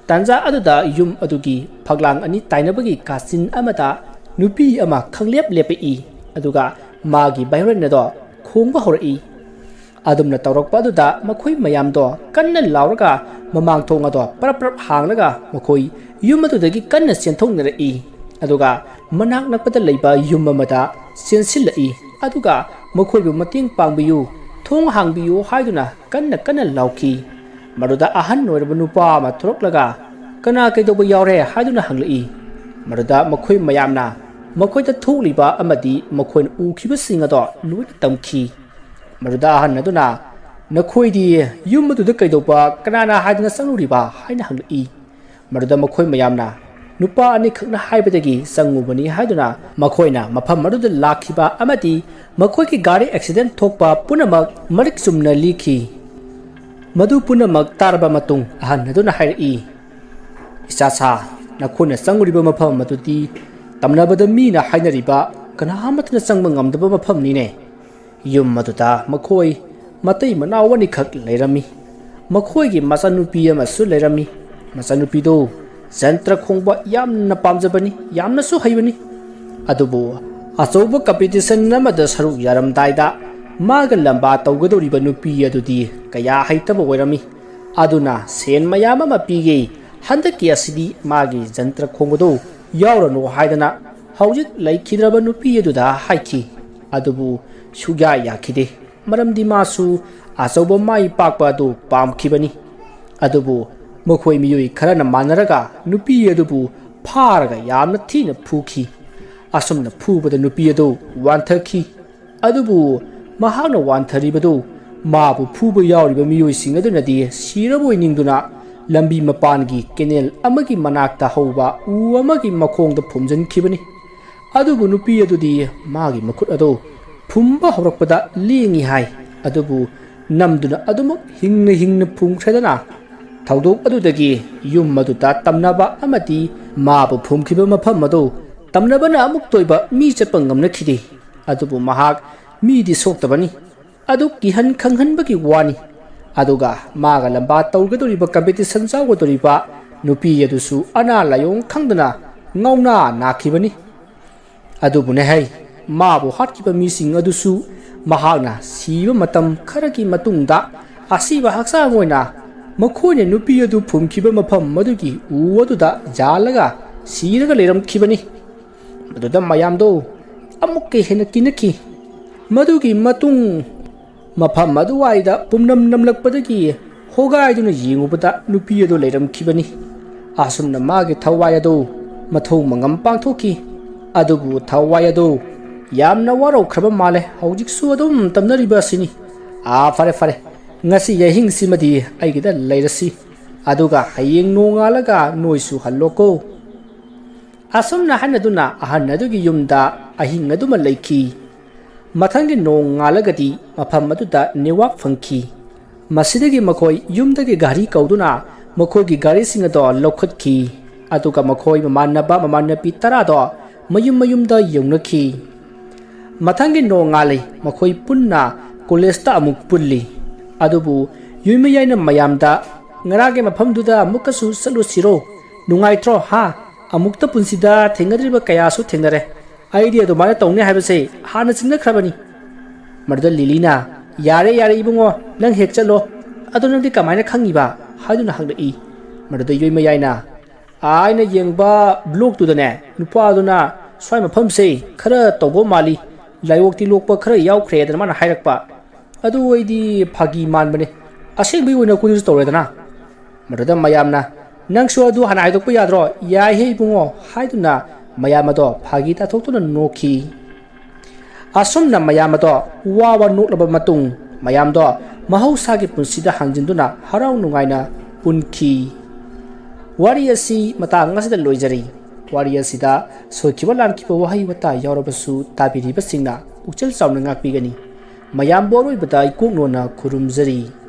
ꯇꯥꯟꯖꯥ ꯑꯗꯨꯗ ꯌꯨꯝ ꯑꯗꯨꯒꯤ ꯐꯛꯂꯥꯡ ꯑꯅꯤ ꯇꯥꯏꯅꯕꯒꯤ ꯀꯥꯆꯤꯟ ꯑꯃꯗ ꯅꯨꯄꯤ ꯑꯃ ꯈꯪꯂꯦꯞ ꯂꯦꯞꯄꯛꯏ, ꯑꯗꯨꯒ ꯃꯥꯒꯤ ꯚꯥꯏꯑꯣꯂꯤꯟ ꯑꯗꯣ ꯈꯣꯡꯕ ꯍꯧꯔꯛꯏ꯫ ꯑꯗꯨꯝꯅ ꯇꯧꯔꯛꯄ ꯑꯗꯨꯗ ꯃꯈꯣꯏ ꯃꯌꯥꯝꯗꯣ ꯀꯟꯅ ꯂꯥꯎꯔꯒ ꯃꯃꯥꯡ ꯊꯣꯡ ꯑꯗꯣ ꯄꯔꯞ ꯄꯔꯞ ꯍꯥꯡꯂꯒ ꯃꯈꯣꯏ ꯌꯨꯝ ꯑꯗꯨꯗꯒꯤ ꯀꯟꯅ ꯆꯦꯟꯊꯣꯛꯅꯔꯛꯏ꯫ ꯑꯗꯨꯒ ꯃꯅꯥꯛ ꯅꯛꯄꯗ ꯂꯩꯕ ꯌꯨꯝ ꯑꯃꯗ ꯆꯦꯟꯁꯤꯜꯂꯛꯏ꯫ ꯑꯗꯨꯒ ꯃꯈꯣꯏꯕꯨ "ꯃꯇꯦꯡ ꯄꯥꯡꯕꯤꯌꯨ, ꯊꯣꯡ ꯍꯥꯡꯕꯤꯌꯨ" ꯍꯥꯏꯗꯨꯅ ꯀꯟꯅ ꯀꯟꯅ ꯂꯥꯎꯈꯤ꯫ ꯃꯗꯨꯗ ꯑꯍꯟ ꯑꯣꯏꯔꯕ ꯅꯨꯄꯥ ꯑꯃ ꯊꯣꯔꯛꯂꯒ "ꯀꯅꯥ ꯀꯩꯗꯧꯕ ꯌꯥꯎꯔꯦ?" ꯍꯥꯏꯗꯨꯅ ꯍꯪꯂꯛꯏ꯫ ꯃꯗꯨꯗ ꯃꯈꯣꯏ ꯃꯌꯥꯝꯅ ꯃꯈꯣꯏꯗ ꯊꯣꯛꯂꯤꯕ ꯑꯃꯗꯤ ꯃꯈꯣꯏꯅ ꯎꯈꯤꯕꯁꯤꯡ ꯑꯗꯣ ꯂꯣꯏꯅ ꯇꯝꯈꯤ꯫ ꯃꯗꯨꯗ ꯑꯍꯟ ꯑꯗꯨꯅ "ꯅꯈꯣꯏꯗꯤ ꯌꯨꯝ ꯑꯗꯨꯗ ꯀꯩꯗꯧꯕ, ꯀꯅꯥꯅ ꯍꯥꯏꯗꯅ ꯆꯪꯂꯨꯔꯤꯕ?" ꯍꯥꯏꯅ ꯍꯪꯂꯛꯏ꯫ ꯃꯗꯨꯗ ꯃꯈꯣꯏ ꯃꯌꯥꯝꯅ ꯅꯨꯄꯥ ꯑꯅꯤꯈꯛꯅ ꯍꯥꯏꯕꯗꯒꯤ ꯆꯪꯉꯨꯕꯅꯤ ꯍꯥꯏꯗꯨꯅ ꯃꯈꯣꯏꯅ ꯃꯐꯝ ꯑꯗꯨꯗ ꯂꯥꯛꯈꯤꯕ ꯑꯃꯗꯤ ꯃꯈꯣꯏꯒꯤ ꯒꯥꯔꯤ ꯑꯦꯛꯁꯤꯗꯦꯟ ꯊꯣꯛꯄ ꯄꯨꯝꯅꯃꯛ ꯃꯔꯤꯛ ꯆꯨꯝꯅ ꯂꯤꯈꯤ꯫ ꯃꯗꯨ ꯄꯨꯝꯅꯃꯛ ꯇꯥꯔꯕ ꯃꯇꯨꯡ ꯑꯍꯟ ꯑꯗꯨꯅ ꯍꯥꯏꯔꯛꯏ, "ꯏꯆꯥꯁꯥ, ꯅꯈꯣꯏꯅ ꯆꯪꯉꯨꯔꯤꯕ ꯃꯐꯝ ꯑꯗꯨꯗꯤ ꯇꯝꯅꯕꯗ ꯃꯤꯅ ꯍꯥꯏꯅꯔꯤꯕ ꯀꯅꯥ ꯑꯃꯠꯇꯅ ꯆꯪꯕ ꯉꯝꯗꯕ ꯃꯐꯝꯅꯤꯅꯦ꯫ ꯌꯨꯝ ꯑꯗꯨꯗ ꯃꯈꯣꯏ ꯃꯇꯩ ꯃꯅꯥꯎ ꯑꯅꯤꯈꯛ ꯂꯩꯔꯝꯃꯤ꯫ ꯃꯈꯣꯏꯒꯤ ꯃꯆꯥꯅꯨꯄꯤ ꯑꯃꯁꯨ ꯂꯩꯔꯝꯃꯤ꯫ ꯃꯆꯥꯅꯨꯄꯤꯗꯨ ꯖꯟꯇ꯭ꯔ ꯈꯣꯡꯕ ꯌꯥꯝꯅ ꯄꯥꯝꯖꯕꯅꯤ, ꯌꯥꯝꯅꯁꯨ ꯍꯩꯕꯅꯤ꯫ ꯑꯗꯨꯕꯨ ꯑꯆꯧꯕ ꯀꯝꯄꯤꯇꯤꯁꯟ ꯑꯃꯗ ꯁꯔꯨꯛ ꯌꯥꯔꯝꯗꯥꯏꯗ ꯃꯥꯒ ꯂꯝꯕꯥ ꯇꯧꯒꯗꯧꯔꯤꯕ ꯅꯨꯄꯤ ꯑꯗꯨꯗꯤ ꯀꯌꯥ ꯍꯩꯇꯕ ꯑꯣꯏꯔꯝꯃꯤ꯫ ꯑꯗꯨꯅ ꯁꯦꯟ ꯃꯌꯥꯝ ꯑꯃ ꯄꯤꯒꯦ, ꯍꯟꯗꯛꯀꯤ ꯑꯁꯤꯗꯤ ꯃꯥꯒꯤ ꯖꯟꯇ꯭ꯔ ꯈꯣꯡꯕꯗꯨ ꯌꯥꯎꯔꯅꯨ" ꯍꯥꯏꯗꯅ ꯍꯧꯖꯤꯛ ꯂꯩꯈꯤꯗ꯭ꯔꯕ ꯅꯨꯄꯤ ꯑꯗꯨꯗ ꯍꯥꯏꯈꯤ꯫ ꯑꯗꯨꯕꯨ ꯁꯨꯛꯌꯥ ꯌꯥꯈꯤꯗꯦ, ꯃꯔꯝꯗꯤ ꯃꯥꯁꯨ ꯑꯆꯧꯕ ꯃꯥꯏ ꯄꯥꯛꯄ ꯑꯗꯨ ꯄꯥꯝꯈꯤꯕꯅꯤ꯫ ꯑꯗꯨꯕꯨ ꯃꯈꯣꯏ ꯃꯤꯑꯣꯏ ꯈꯔꯅ ꯃꯥꯟꯅꯔꯒ ꯅꯨꯄꯤ ꯑꯗꯨꯕꯨ ꯐꯥꯔꯒ ꯌꯥꯝꯅ ꯊꯤꯅ ꯐꯨꯈꯤ꯫ ꯑꯁꯨꯝꯅ ꯐꯨꯕꯗ ꯅꯨꯄꯤ ꯑꯗꯨ ꯋꯥꯟꯊꯈꯤ꯫ ꯑꯗꯨꯕꯨ ꯃꯍꯥꯛꯅ ꯋꯥꯟꯊꯔꯤꯕꯗꯨ ꯃꯥꯕꯨ ꯐꯨꯕ ꯌꯥꯎꯔꯤꯕ ꯃꯤꯑꯣꯏꯁꯤꯡ ꯑꯗꯨꯅꯗꯤ ꯁꯤꯔꯕꯣꯏ ꯅꯤꯡꯗꯨꯅ ꯂꯝꯕꯤ ꯃꯄꯥꯟꯒꯤ ꯀꯦꯅꯦꯜ ꯑꯃꯒꯤ ꯃꯅꯥꯛꯇ ꯍꯧꯕ ꯎ ꯑꯃꯒꯤ ꯃꯈꯣꯡꯗ ꯐꯨꯝꯖꯤꯟꯈꯤꯕꯅꯤ꯫ ꯑꯗꯨꯕꯨ ꯅꯨꯄꯤ ꯑꯗꯨꯗꯤ ꯃꯥꯒꯤ ꯃꯈꯨꯠ ꯑꯗꯨ ꯐꯨꯝꯕ ꯍꯧꯔꯛꯄꯗ ꯂꯦꯡꯏ ꯍꯥꯏ꯫ ꯑꯗꯨꯕꯨ ꯅꯝꯗꯨꯅ ꯑꯗꯨꯃꯛ ꯍꯤꯡꯅ ꯍꯤꯡꯅ ꯐꯨꯝꯈ꯭ꯔꯦꯗꯅ꯫ ꯊꯧꯗꯣꯛ ꯑꯗꯨꯗꯒꯤ ꯌꯨꯝ ꯑꯗꯨꯗ ꯇꯝꯅꯕ ꯑꯃꯗꯤ ꯃꯥꯕꯨ ꯐꯨꯝꯈꯤꯕ ꯃꯐꯝ ꯑꯗꯨ ꯇꯝꯅꯕꯅ ꯑꯃꯨꯛꯇ ꯑꯣꯏꯕ ꯃꯤ ꯆꯠꯄ ꯉꯝꯅꯈꯤꯗꯦ꯫ ꯑꯗꯨꯕꯨ ꯃꯍꯥꯛ ꯃꯤꯗꯤ ꯁꯣꯛꯇꯕꯅꯤ꯫ ꯑꯗꯨ ꯀꯤꯍꯟ ꯈꯪꯍꯟꯕꯒꯤ ꯋꯥꯅꯤ꯫ ꯑꯗꯨꯒ ꯃꯥꯒ ꯂꯝꯕꯥ ꯇꯧꯒꯗꯧꯔꯤꯕ, ꯀꯝꯄꯤꯇꯤꯁꯟ ꯌꯥꯎꯒꯗꯧꯔꯤꯕ ꯅꯨꯄꯤ ꯑꯗꯨꯁꯨ ꯑꯅꯥ ꯂꯥꯏꯑꯣꯡ ꯈꯪꯗꯅ ꯉꯥꯎꯅꯥ ꯅꯥꯈꯤꯕꯅꯤ꯫ ꯑꯗꯨꯕꯨꯅꯦ ꯍꯩ, ꯃꯥꯕꯨ ꯍꯥꯠꯈꯤꯕ ꯃꯤꯁꯤꯡ ꯑꯗꯨꯁꯨ ꯃꯍꯥꯛꯅ ꯁꯤꯕ ꯃꯇꯝ ꯈꯔꯒꯤ ꯃꯇꯨꯡꯗ ꯑꯁꯤꯕ ꯍꯛꯆꯥꯡ ꯑꯣꯏꯅ ꯃꯈꯣꯏꯅ ꯅꯨꯄꯤ ꯑꯗꯨ ꯐꯨꯝꯈꯤꯕ ꯃꯐꯝ ꯃꯗꯨꯒꯤ ꯎ ꯑꯗꯨꯗ ꯌꯥꯜꯂꯒ ꯁꯤꯔꯒ ꯂꯩꯔꯝꯈꯤꯕꯅꯤ꯫ ꯃꯗꯨꯗ ꯃꯌꯥꯝꯗꯣ ꯑꯃꯨꯛꯀ ꯍꯦꯟꯅ ꯀꯤꯅꯈꯤ꯫ ꯃꯗꯨꯒꯤ ꯃꯇꯨꯡ ꯃꯐꯝ ꯑꯗꯨꯋꯥꯏꯗ ꯄꯨꯝꯅꯝ ꯅꯝꯂꯛꯄꯗꯒꯤ ꯍꯣꯒꯥꯏꯗꯨꯅ ꯌꯦꯡꯉꯨꯕꯗ ꯅꯨꯄꯤ ꯑꯗꯨ ꯂꯩꯔꯝꯈꯤꯕꯅꯤ꯫ ꯑꯁꯨꯝꯅ ꯃꯥꯒꯤ ꯊꯋꯥꯏ ꯑꯗꯨ ꯃꯊꯧ ꯃꯉꯝ ꯄꯥꯡꯊꯣꯛꯈꯤ꯫ ꯑꯗꯨꯕꯨ ꯊꯋꯥꯏ ꯑꯗꯨ ꯌꯥꯝꯅ ꯋꯥꯔꯧꯈ꯭ꯔꯕ ꯃꯥꯜꯂꯦ꯫ ꯍꯧꯖꯤꯛꯁꯨ ꯑꯗꯨꯝ ꯇꯝꯅꯔꯤꯕ ꯑꯁꯤꯅꯤ꯫ ꯑꯥ, ꯐꯔꯦ, ꯐꯔꯦ, ꯉꯁꯤ ꯑꯍꯤꯡꯁꯤꯃꯗꯤ ꯑꯩꯒꯤꯗ ꯂꯩꯔꯁꯤ, ꯑꯗꯨꯒ ꯍꯌꯦꯡ ꯅꯣꯡꯉꯥꯜꯂꯒ ꯅꯣꯏꯁꯨ ꯍꯜꯂꯣꯀꯣ꯫ ꯑꯁꯨꯝꯅ ꯍꯥꯏꯅꯗꯨꯅ ꯑꯍꯟ ꯑꯗꯨꯒꯤ ꯌꯨꯝꯗ ꯑꯍꯤꯡ ꯑꯗꯨꯃ ꯂꯩꯈꯤ꯫ ꯃꯊꯪꯒꯤ ꯅꯣꯡꯉꯥꯜꯂꯒꯗꯤ ꯃꯐꯝ ꯑꯗꯨꯗ ꯅꯦꯠꯋꯥꯛ ꯐꯪꯈꯤ꯫ ꯃꯁꯤꯗꯒꯤ ꯃꯈꯣꯏ ꯌꯨꯝꯗꯒꯤ ꯒꯥꯔꯤ ꯀꯧꯗꯨꯅ ꯃꯈꯣꯏꯒꯤ ꯒꯥꯔꯤꯁꯤꯡ ꯑꯗꯣ ꯂꯧꯈꯠꯈꯤ꯫ ꯑꯗꯨꯒ ꯃꯈꯣꯏ ꯃꯃꯥꯟꯅꯕ ꯃꯃꯥꯟꯅꯕꯤ ꯇꯔꯥꯗꯣ ꯃꯌꯨꯝ ꯃꯌꯨꯝꯗ ꯌꯧꯅꯈꯤ꯫ ꯃꯊꯪꯒꯤ ꯅꯣꯡꯉꯥꯜꯂꯤ꯫ ꯃꯈꯣꯏ ꯄꯨꯟꯅ ꯀꯣꯂꯦꯖꯇ ꯑꯃꯨꯛ ꯄꯨꯜꯂꯤ꯫ ꯑꯗꯨꯕꯨ ꯌꯨꯝꯃꯤꯌꯥꯏꯅ ꯃꯌꯥꯝꯗ, "ꯉꯔꯥꯡꯒꯤ ꯃꯐꯝꯗꯨꯗ ꯑꯃꯨꯛꯀꯁꯨ ꯆꯠꯂꯨꯁꯤꯔꯣ? ꯅꯨꯡꯉꯥꯏꯇ꯭ꯔꯣ, ꯍꯥ? ꯑꯃꯨꯛꯇ ꯄꯨꯟꯁꯤꯗ ꯊꯦꯡꯅꯗ꯭ꯔꯤꯕ ꯀꯌꯥꯁꯨ ꯊꯦꯡꯅꯔꯦ꯫ ꯑꯩꯗꯤ ꯑꯗꯨꯃꯥꯏꯅ ꯇꯧꯅꯤ ꯍꯥꯏꯕꯁꯦ ꯍꯥꯟꯅ ꯆꯤꯡꯅꯈ꯭ꯔꯕꯅꯤ꯫" ꯃꯗꯨꯗ ꯂꯤꯂꯤꯅ, "ꯌꯥꯔꯦ, ꯌꯥꯔꯦ ꯏꯕꯨꯡꯉꯣ, ꯅꯪ ꯍꯦꯛ ꯆꯠꯂꯣ꯫ ꯑꯗꯣ ꯅꯪꯗꯤ ꯀꯃꯥꯏꯅ ꯈꯪꯉꯤꯕ?" ꯍꯥꯏꯗꯨꯅ ꯍꯪꯂꯛꯏ꯫ ꯃꯗꯨꯗ ꯌꯨꯝꯃꯤꯌꯥꯏꯅ, "ꯑꯩꯅ ꯌꯦꯡꯕ ꯕ꯭ꯂꯣꯛꯇꯨꯗꯅꯦ, ꯅꯨꯄꯥꯗꯨꯅ ꯁ꯭ꯋꯥꯏ ꯃꯐꯝꯁꯦ ꯈꯔ ꯇꯧꯕ ꯃꯥꯜꯂꯤ, ꯂꯥꯏꯑꯣꯛꯇꯤ ꯂꯣꯛꯄ ꯈꯔ ꯌꯥꯎꯈ꯭ꯔꯦꯗꯅ ꯃꯥꯅ ꯍꯥꯏꯔꯛꯄ꯫ ꯑꯗꯨ ꯑꯩꯗꯤ ꯐꯥꯒꯤ ꯃꯥꯟꯕꯅꯦ, ꯑꯁꯦꯡꯕꯒꯤ ꯑꯣꯏꯅ ꯑꯩꯈꯣꯏꯗꯁꯨ ꯇꯧꯔꯦꯗꯅ꯫" ꯃꯗꯨꯗ ꯃꯌꯥꯝꯅ, "ꯅꯪꯁꯨ ꯑꯗꯨ ꯍꯥꯟꯅ ꯍꯥꯏꯗꯣꯛꯄ ꯌꯥꯗ꯭ꯔꯣ? ꯌꯥꯏꯍꯦ ꯏꯕꯨꯡꯉꯣ," ꯍꯥꯏꯗꯨꯅ ꯃꯌꯥꯝ ꯑꯗꯣ ꯐꯥꯒꯤ ꯇꯥꯊꯣꯛꯇꯨꯅ ꯅꯣꯛꯈꯤ꯫ ꯑꯁꯨꯝꯅ ꯃꯌꯥꯝ ꯑꯗꯣ ꯋꯥ ꯋꯥ ꯅꯣꯛꯂꯕ ꯃꯇꯨꯡ, ꯃꯌꯥꯝꯗꯣ ꯃꯍꯧꯁꯥꯒꯤ ꯄꯨꯟꯁꯤꯗ ꯍꯟꯖꯤꯟꯗꯨꯅ ꯍꯔꯥꯎ ꯅꯨꯡꯉꯥꯏꯅ ꯄꯨꯟꯈꯤ꯫ ꯋꯥꯔꯤ ꯑꯁꯤ ꯃꯇꯥꯡ ꯑꯁꯤꯗ ꯂꯣꯏꯖꯔꯤ꯫ ꯋꯥꯔꯤ ꯑꯁꯤꯗ ꯁꯣꯏꯈꯤꯕ ꯂꯥꯟꯈꯤꯕ ꯋꯥꯍꯩ ꯋꯥꯇꯥ ꯌꯥꯎꯔꯕꯁꯨ ꯇꯥꯕꯤꯔꯤꯕꯁꯤꯡꯅ ꯄꯨꯛꯆꯦꯜ ꯆꯥꯎꯅ ꯉꯥꯛꯄꯤꯒꯅꯤ꯫ ꯃꯌꯥꯝꯕꯨ ꯑꯔꯣꯏꯕꯗ ꯏꯀꯣꯛꯅꯣꯟꯅ ꯈꯨꯔꯨꯝꯖꯔꯤ꯫